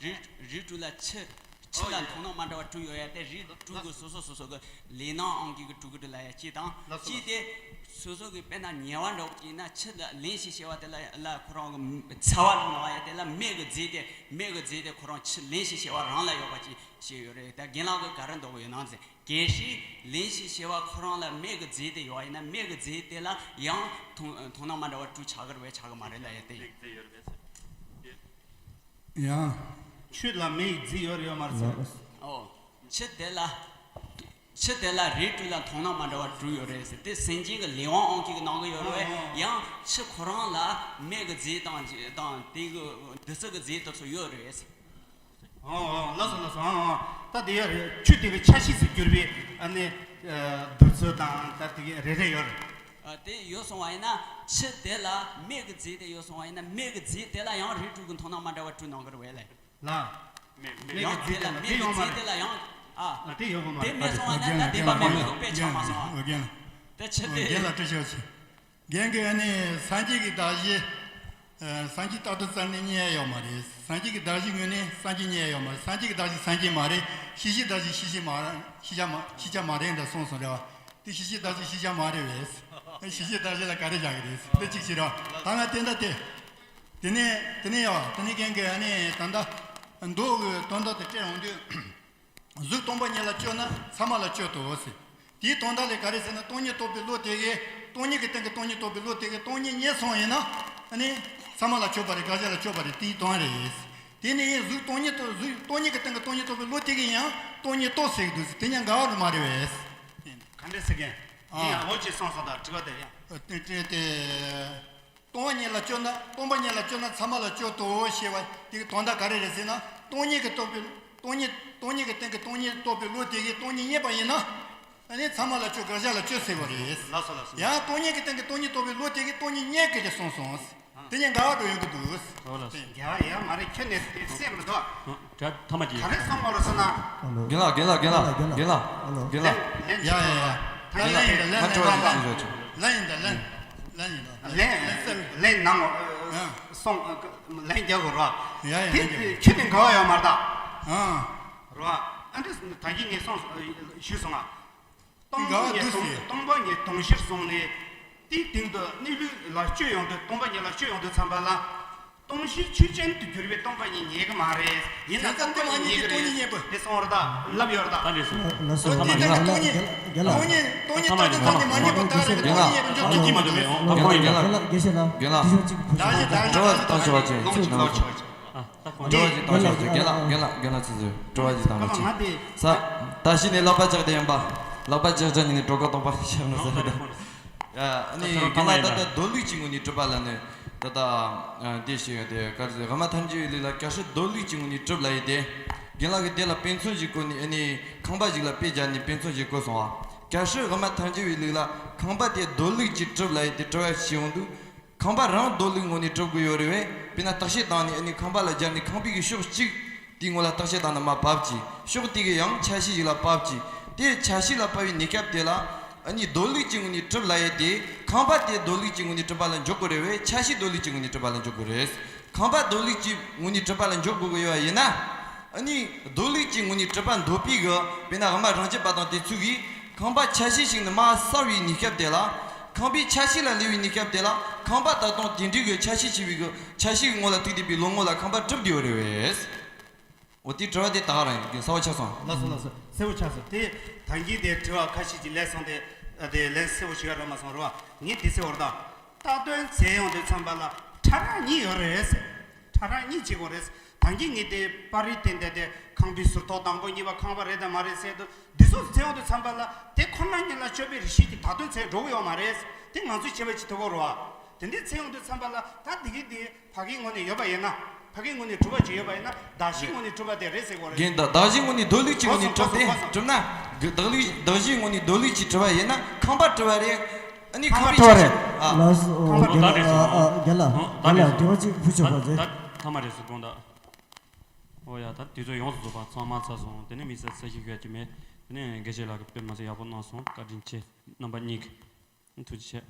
རིགས་རིགས་དྲུག་ལ་ཆུ། ཆུ་ལ་མཐོང་སྣང་མ་འདྲ་བ་དྲུག་ཡོད་ཡ་དེ་རིགས་དྲུག་གི་སོ་སོ་སོ་སོ་གི་ལུས་སྣང་དབང་གིས་གི་དྲུག་གི་རེད་ལབ་ཡ་གཅིག་དང་། ལགས་སོ། གཅིག་དེ། སོ་སོ་གི་དཔེར་ན་ཉེ་བ་འདྲ་བོ་ཅིག་ཡིན་ན་ཆུ་ལ་ལེན་ཞིང་གཤེར་བ་དེ་ལ་ལ་ཁོ་རང་གི་ཚ་བ་ལ་སྣང་བ་ཡ་དེ་ལ་མིག་གི་རྫས་དེ་མིག་གི་རྫས་དེ་ཁོ་རང་ཆུ་ལེན་ཞིང་གཤེར་བ་རང་ལ་ཡོད་པ་ཅིག་བཤད་ཡོད་རེད། ད་རྒན་ལགས་ཀྱིས་ག་རེ་འདོད་གི་ཡོད་ན་ཟེར། གལ་སྲིད་ལེན་ཞིང་གཤེར་བ་ཁོ་རང་ལ་མིག་གི་རྫས་དེ་ཡོད་པ་ཡིན་ན་མིག་གི་རྫས་དེ་ལ་ཡང་མཐོང་མཐོང་སྣང་མ་འདྲ་བ་དྲུག་ཆགས་ཀྱི་རེད་པས་ཆགས་ཀྱི་མ་རེད་ལབ་ཡ་དེ་ཡིན། ཡང་། ཆུ་ལ་མིག་གི་རྫས་ཡོད་རེད་ཡོད་མ་རེད་ཟེར། ཨོ། ཆུ་དེ་ལ། ཆུ་དེ་ལ་རིགས་དྲུག་ལ་མཐོང་སྣང་མ་འདྲ་བ་དྲུག་ཡོད་རེད་ཟེར། དེ་སེམས་ཅན་གྱི་ལུས་དབང་དབང་གིས་གནང་གི་ཡོད་རེད། ཨོ། ཡང་ཆུ་ཁོ་རང་ལ་མིག་གི་རྫས་དང་དང་དེ་གི་བདུད་རྩི་གི་རྫས་དེ་ཚོ་ཡོད་རེད་ཟེར། ཨོ་ཨོ། ལགས་སོ་ལགས་སོ། ཨོ་ཨོ། ད་དེ་ཡོད་རེད། ཆུ་དེ་གི་ཆ་ཤས་སུ་གྱུར་པའི་ཨ་ནི་བདུད་རྩི་དང་ད་དེ་གི་རེ་རེ་ཡོད་རེད། ཨ། དེ་ཡོད་སོང་བ་ཡིན་ན་ཆུ་དེ་ལ་མིག་གི་རྫས་དེ་ཡོད་སོང་བ་ཡིན་ན་མིག་གི་རྫས་དེ་ལ་ཡང་རིགས་དྲུག་གི་མཐོང་སྣང་མ་འདྲ་བ་དྲུག་གནང་གི་རེད་པས་ལགས། ལ། མེད་མེད། ཡང་དེ་ལ་དེ་ཡོང་མ་རེད། དེ་ལ་ཡང་། ཨ། ཨ། དེ་ཡོང་གི་མ་རེད། དེ་མེད་སོང་བ་ན་ད་བདེན་པ་མེད་པའི་དཔེ་ཆགས་མ་སོང་ཨ། རྒན་ལགས། དེ་ཆུ་དེ། རྒན་ལགས་དྲི་ཤོག་ཆེ། རྒན་གྱིས་ཨ་ནི་སངས་རྒྱས་ཀྱི་གདགས་གཞི། ཨ། སངས་རྒྱས་རྟག་ཏུ་བཙལ་ནས་རྙེད་ཡ་ཡོད་མ་རེད། སངས་རྒྱས་ཀྱི་གདགས་གཞིའི་ངོས་ནས་སངས་རྒྱས་རྙེད་ཡ་ཡོད་མ་རེད། སངས་རྒྱས་ཀྱི་གདགས་གཞི་སངས་རྒྱས་མ་རེད། ཤེས་བྱའི་གདགས་གཞི་ཤེས་བྱ་མ་ཤེས་བྱ་མ་ཤེས་བྱ་མ་རེད་འདྲ་གསུངས་སོང་རེད་བ། དེ་ཤེས་བྱའི་གདགས་གཞི་ཤེས་བྱ་མ་རེད་པས། ཤེས་བྱའི་གདགས་གཞི་ལ་ག་རེ་བཞག་གི་རེད། དེ་གཅིག་བྱེད་རོགས། ད་ང་དེ་འདྲ་དེ། དེ་ནས་དེ་ནས་ཡ་དེ་ནས་རྒན་གྱིས་ཨ་ནི་ད་ལྟ་མདོ་གི་དོན་དག་དེ་བཀྲལ་ཡོང་དུས། གཟུགས་སྟོང་པ་ཉིད་ལ་དཔྱོད་ན་ཚད་མ་ལ་དཔྱོད་དོ་ཟེར། དེའི་དོན་དག་ལས་ག་རེ་ཟེར་ན་སྟོང་ཉིད་རྟོགས་པའི་བློ་དེ་གིས་སྟོང་ཉིད་ཀྱི་སྟེང་གི་སྟོང་ཉིད་རྟོགས་པའི་བློ་དེ་གིས་སྟོང་ཉིད་རྙེད་སོང་ཡིན་ན་ཨ་ནི་ཚད་མ་ལ་དཔྱོད་པ་རེད། དགག་བྱ་ལ་དཔྱོད་པ་རེད། དེའི་དོན་རེད། དེ་ནས་གཟུགས་སྟོང་ཉིད་རྟོགས་གཟུགས་སྟོང་ཉིད་ཀྱི་སྟེང་གི་སྟོང་ཉིད་རྟོགས་པའི་བློ་དེ་གིས་ཡང་སྟོང་ཉིད་རྟོགས་ཟེར་གྱི་འདུག་ཟེར། དེ་གཉིས་འགལ་བ་རེད་མ་རེད་པས། ག་འདྲས་ཟེར་མཁན། ཨ། ཡིན་ཡང་འོ་ཅི་སོང་སོང་དང་དྲི་བ་དེ་ཡང་། ཨ། དེ་དེ་དེ། སྟོང་པ་ཉིད་ལ་དཔྱོད་ན་སྟོང་པ་ཉིད་ལ་དཔྱོད་ན་ཚད་མ་ལ་དཔྱོད་དོ་ཞེས་པ་དེ་གི་དོན་དག་ག་རེ་རེད་ཟེར་ན། སྟོང་ཉིད་ཀྱི་རྟོགས་པའི་སྟོང་ཉིད་སྟོང་ཉིད་ཀྱི་སྟེང་གི་སྟོང་ཉིད་རྟོགས་པའི་བློ་དེ་གིས་སྟོང་ཉིད་རྙེད་པ་ཡིན་ན། ཨ་ནི་ཚད་མ་ལ་དཔྱོད་དགག་བྱ་ལ་དཔྱོད་ཟེར་བ་རེད། ལགས་སོ་ལགས་སོ། ཡང་སྟོང་ཉིད་ཀྱི་སྟེང་གི་སྟོང་ཉིད་རྟོགས་པའི་བློ་དེ་གིས་སྟོང་ཉིད་རྙེད་ཀྱི་རེད་གསུངས་སོང་། དེ་གཉིས་འགལ་བ་འགྲོ་ཡོང་གི་འདུག། ཨོ་ལགས་སོ། དེ་འགལ་བ་ཡོད་མ་རེད། ཁྱོད་ནས་དེ་སེམས་མི་འདུག། ཨ། དྲ་ཐ་མ་གྱིས། ག་རེ་གསུངས་པ་རེད་ཟེར་ན། རྒན་ལགས་རྒན་ལགས་རྒན་ལགས་རྒན་ལགས་རྒན་ལགས། ལན་ལན་ཡ་ཡ་ཡ། ད་ལན་ཡིན་ད་ལན་ང་དྲི་བ་ཞིག་ཞུ་ཆོག། ལན་ཡིན་ད་ལན། ལན་ཡིན་ད། ལན་ལན་གསལ། ལན་གནང་ངོ་། ཨ། སོང་། ལན་རྒྱག་དགོས་རོགས། ཡ་ཡ་ལན་རྒྱག་དགོས། དེ་ཁྱོད་ནས་འགལ་བ་ཡོད་མ་རེད་ད། ཨ། རོགས། ཨ་འདྲས་ད་གིན་ངས་སོང་ཞུས་སོང་ང་། སྟོང་པ་ཉིད་དགག་སྟོང་སྟོང་པ་ཉིད་སྟོང་གཞིར་བཟུང་ནས། དེའི་སྟེང་དུ་གནས་ལུགས་ལ་དཔྱོད་ཡོང་དུས། སྟོང་པ་ཉིད་ལ་དཔྱོད་ཡོང་དུས་ཙམ་པ་ལ། སྟོང་གཞི་ཆོས་ཅན་དུ་གྱུར་པའི་སྟོང་པ་ཉིད་རྙེད་ཀྱི་མ་རེད། ཡིན་ན་སྟོང་པ་ཉིད་རྙེད་ཀྱི་རེད། དེ་གསུངས་རེད་ད། ལབ་ཡོད་རེད་ད། ད་འདྲས་སོང་། ལགས་སོ། སྟོང་ཉིད་སྟོང་ཉིད་སྟོང་ཉིད་སྟོང་ཉིད་རྟག་ཏུ་ཙམ་གྱིས་མ་རྙེད་པ་ལྟར་རེད། སྟོང་ཉིད་རྙེད་པ་འཇོག་ཐུབ་ཀྱི་མ་འདུག་པས། ཨོ། ད་ཁོ་ཡིན་ད། རྒན་ལགས་རྒན་ལགས་རྒན་ལགས་དྲི་བ་ཅིག་བཏང་ཆོག་པ་ཅིག་ལོངས་སུ་ལོངས་སུ་ལོངས་སུ། ཨ། ད་ཁོ་དྲི་བ་ཅིག་བཏང་ཆོག་པ་ཅིག། རྒན་ལགས་རྒན་ལགས་རྒན་ལགས་ཚེ་བཟོད། དྲི་བ་ཅིག་བཏང་རོགས་ཅིག། ས། ད་གཞི་ནས་ལག་པ་བཅག་དེ་ཡིན་པ། ལག་པ་བཅག་བཅག་ཉིན་ནས་གྲོད་ཁོག་སྟོང་པ་ཤར་ནོ་ཟེར་རེད། ཨ་ནི་རྒན་ལགས་ད་ལྟ་རྡོ་ལུགས་ཀྱི་ངོས་ནས་གྲུབ་པ་ལ་ནི་ད་ལྟ་དེ་ཞིག་དེ་ག་རེ་ཟེར། དབུ་མ་ཐལ་འགྱུར་བའི་ལུགས་ལ་གལ་སྲིད་རྡོ་ལུགས་ཀྱི་ངོས་ནས་གྲུབ་ལ་ཡིན་ཏེ། རྒན་ལགས་ཀྱིས་དེ་ལ་དཔེ་མཚོན་ཞིག་བཀོད་ནས། ཨ་ནི་ཁང་པ་ཞིག་ལ་དཔེ་སྦྱར་ནས་དཔེ་མཚོན་ཞིག་བཀོད་སོང་བ། གལ་སྲིད་དབུ་མ་ཐལ་འགྱུར་བའི་ལུགས་ལ་ཁང་པ་དེ་རྡོ་ལུགས་ཀྱིས་གྲུབ་ལ་ཡིན་ཏེ་གྲུབ་པ་ཞིག་འོང་དུས། ཁང་པ་རང་རྡོ་ལུགས་ངོས་ནས་གྲུབ་དགོས་ཡོད་རེད་བས། དཔེར་ན་བརྟག་དཔྱད་བཏང་ནས། ཨ་ནི་ཁང་པ་ལ་སྦྱར་ནས་ཁང་པའི་གི་ཕྱོགས་གཅིག་དེའི་ངོས་ལ་བརྟག་དཔྱད་བཏང་ན་མར་བབས་ཀྱི། ཕྱོགས་དེ་གི་ཡང་ཆ་ཤས་ཤིག་ལ་བབས་ཀྱི། དེ་ཆ་ཤས་ལ་བབས་པའི་གནས་སྐབས་དེ་ལ། ཨ་ནི་རྡོ་ལུགས་ཀྱི་ངོས་ནས་གྲུབ་ལ་ཡིན་ཏེ། ཁང་པ་དེ་རྡོ་ལུགས་ཀྱི་ངོས་ནས་གྲུབ་པ་ལ་འཇོག་དགོས་རེད་བས། ཆ་ཤས་རྡོ་ལུགས་ཀྱི་ངོས་ནས་གྲུབ་པ་ལ་འཇོག་དགོས་རེད། ཁང་པ་རྡོ་ལུགས་ཀྱི་ངོས་ནས་གྲུབ་པ་ལ་འཇོག་དགོས་ཀྱི་ཡོད་པ་ཡིན་ན། ཨ་ནི་རྡོ་ལུགས་ཀྱི་ངོས་ནས་གྲུབ་པ་འདོད་པའི་གི། དཔེར་ན་དབུ་མ་རང་རྒྱུད་པ་དང་དེ་ཚོ་གིས་ཁང་པ་ཆ་ཤས་ཤིག་ནས་མར་གསལ་བའི་གནས་སྐབས་དེ་ལ། ཁང་པའི་ཆ་ཤས་ལ་སླེབས་པའི་གནས་སྐབས་དེ་ལ། ཁང་པ་ད་དུང་དེ་འདྲའི་གི་ཆ་ཤས་ཆེ་བའི་གི་ཆ་ཤས་ཀྱི་ངོས་ལ་ཐུག་བསྡད་པའི་ལོ་ངོ་ལ་ཁང་པ་གྲུབ་བསྡད་ཡོད་རེད་བས། འོ་དེའི་དྲི་བ་དེ་ད་ག་རང་ཡིན་གསལ་པོ་ཆགས་སོང་། ལགས་སོ་ལགས་སོ། གསལ་པོ་ཆགས་སོང་། དེ་ད་གིན་དེ་དྲི་བ་ཁ་ཤས་ཅིག་ལན་སོང་སྟེ། ཨ་དེ་ལན་གསལ་པོ་ཞིག་རག་མ་སོང་རེད་བ། ངས་དེ་ཟེར་བ་རེད་ད། བཏགས་དོན་མཚན་ཡོང་དུས་ཙམ་པ་ལ་ཕྲ་རགས་གཉིས་ཡོད་རེད་ཟེར། ཕྲ་རགས་གཉིས་བྱེད་དགོས་རེད། ད་གིན་ངས་དེ་པར་རིས་བསྟན་ཏེ། དེ་ཁང་པའི་ཟུར་ཐོག་དང་པོ་གཉིས་པ་ཁང་པ་རེད་དམ་མ་རེད་ཟེར་དུས། འདི་ཚོ་མཚན་ཡོང་དུས་ཙམ་པ་ལ་དེ་ཁོ་ན་ཉིད་ལ་དཔྱོད་པའི་རིགས་ཤིག་གི་བཏགས་དོན་མཚན་འགྲོ་གི་ཡོད་མ་རེད། དེ་ང་ཚོས་བྱས་པ་ཅིག་ཐུབ་ཀྱི་རེད་བ། དེ་འདྲའི་མཚན་ཡོང་དུས་ཙམ་པ་ལ་ད་དེ་གི་དེ། ཕ་གིའི་ངོས་ནས་ཡོད་པ་ཡིན་ན། ཕ་གིའི་ངོས་ནས་གྲུབ་པ་ཅིག་ཡོད་པ་ཡིན་ན། གདགས་གཞིའི་ངོས་ནས་གྲུབ་པ་དེ་རེད་ཟེར་དགོས་རེད། རྒན་ད་གདགས་གཞིའི་ངོས་ནས་རྡོ་ལུགས་ཀྱི་ངོས་ནས་གྲུབ་སྟེ་གྲུབ་ན། གདགས་ལུགས་གདགས་གཞིའི་ངོས་ནས་རྡོ་ལུགས་ཀྱིས་གྲུབ་པ་ཡིན་ན་ཁང་པ་གྲུབ་པ་རེད། ཨ་ནི་ཁང་པ་ཁང་པའི་གྲུབ་པ་ཆ་རེད། ཤས། ཨ། ལགས་སོ། ཨོ། ཁང་པ་རྒན་ལགས། ཨ། ཨ། རྒན་ལགས། ཨ། ད་དྲི་བ་གཅིག་ཕུལ་ཆོག་པ་ཟེར། ད་ཐ་མ་རེད་ཟེར་དགོངས་དག། ཨོ་ཡ། ད་དུས་ཚོད་ཡོངས་སུ་རྫོགས་པ་ཚང་མ་ཚར་སོང་། དེ་ནས་དམིགས་བསལ་གསལ་བཤད་ཞུ་ཡ་ཅིག་མེད། དེ་ནས་དགེ་བཤེས་ལགས་ཀྱིས་དཔེ་མི་སྲིད་ཡག་པོ་གནང་སོང་། བཀའ་དྲིན་ཆེ། རྣམ་པ་གཉིས་ཀྱིས། ཐུགས་རྗེ་ཆེ།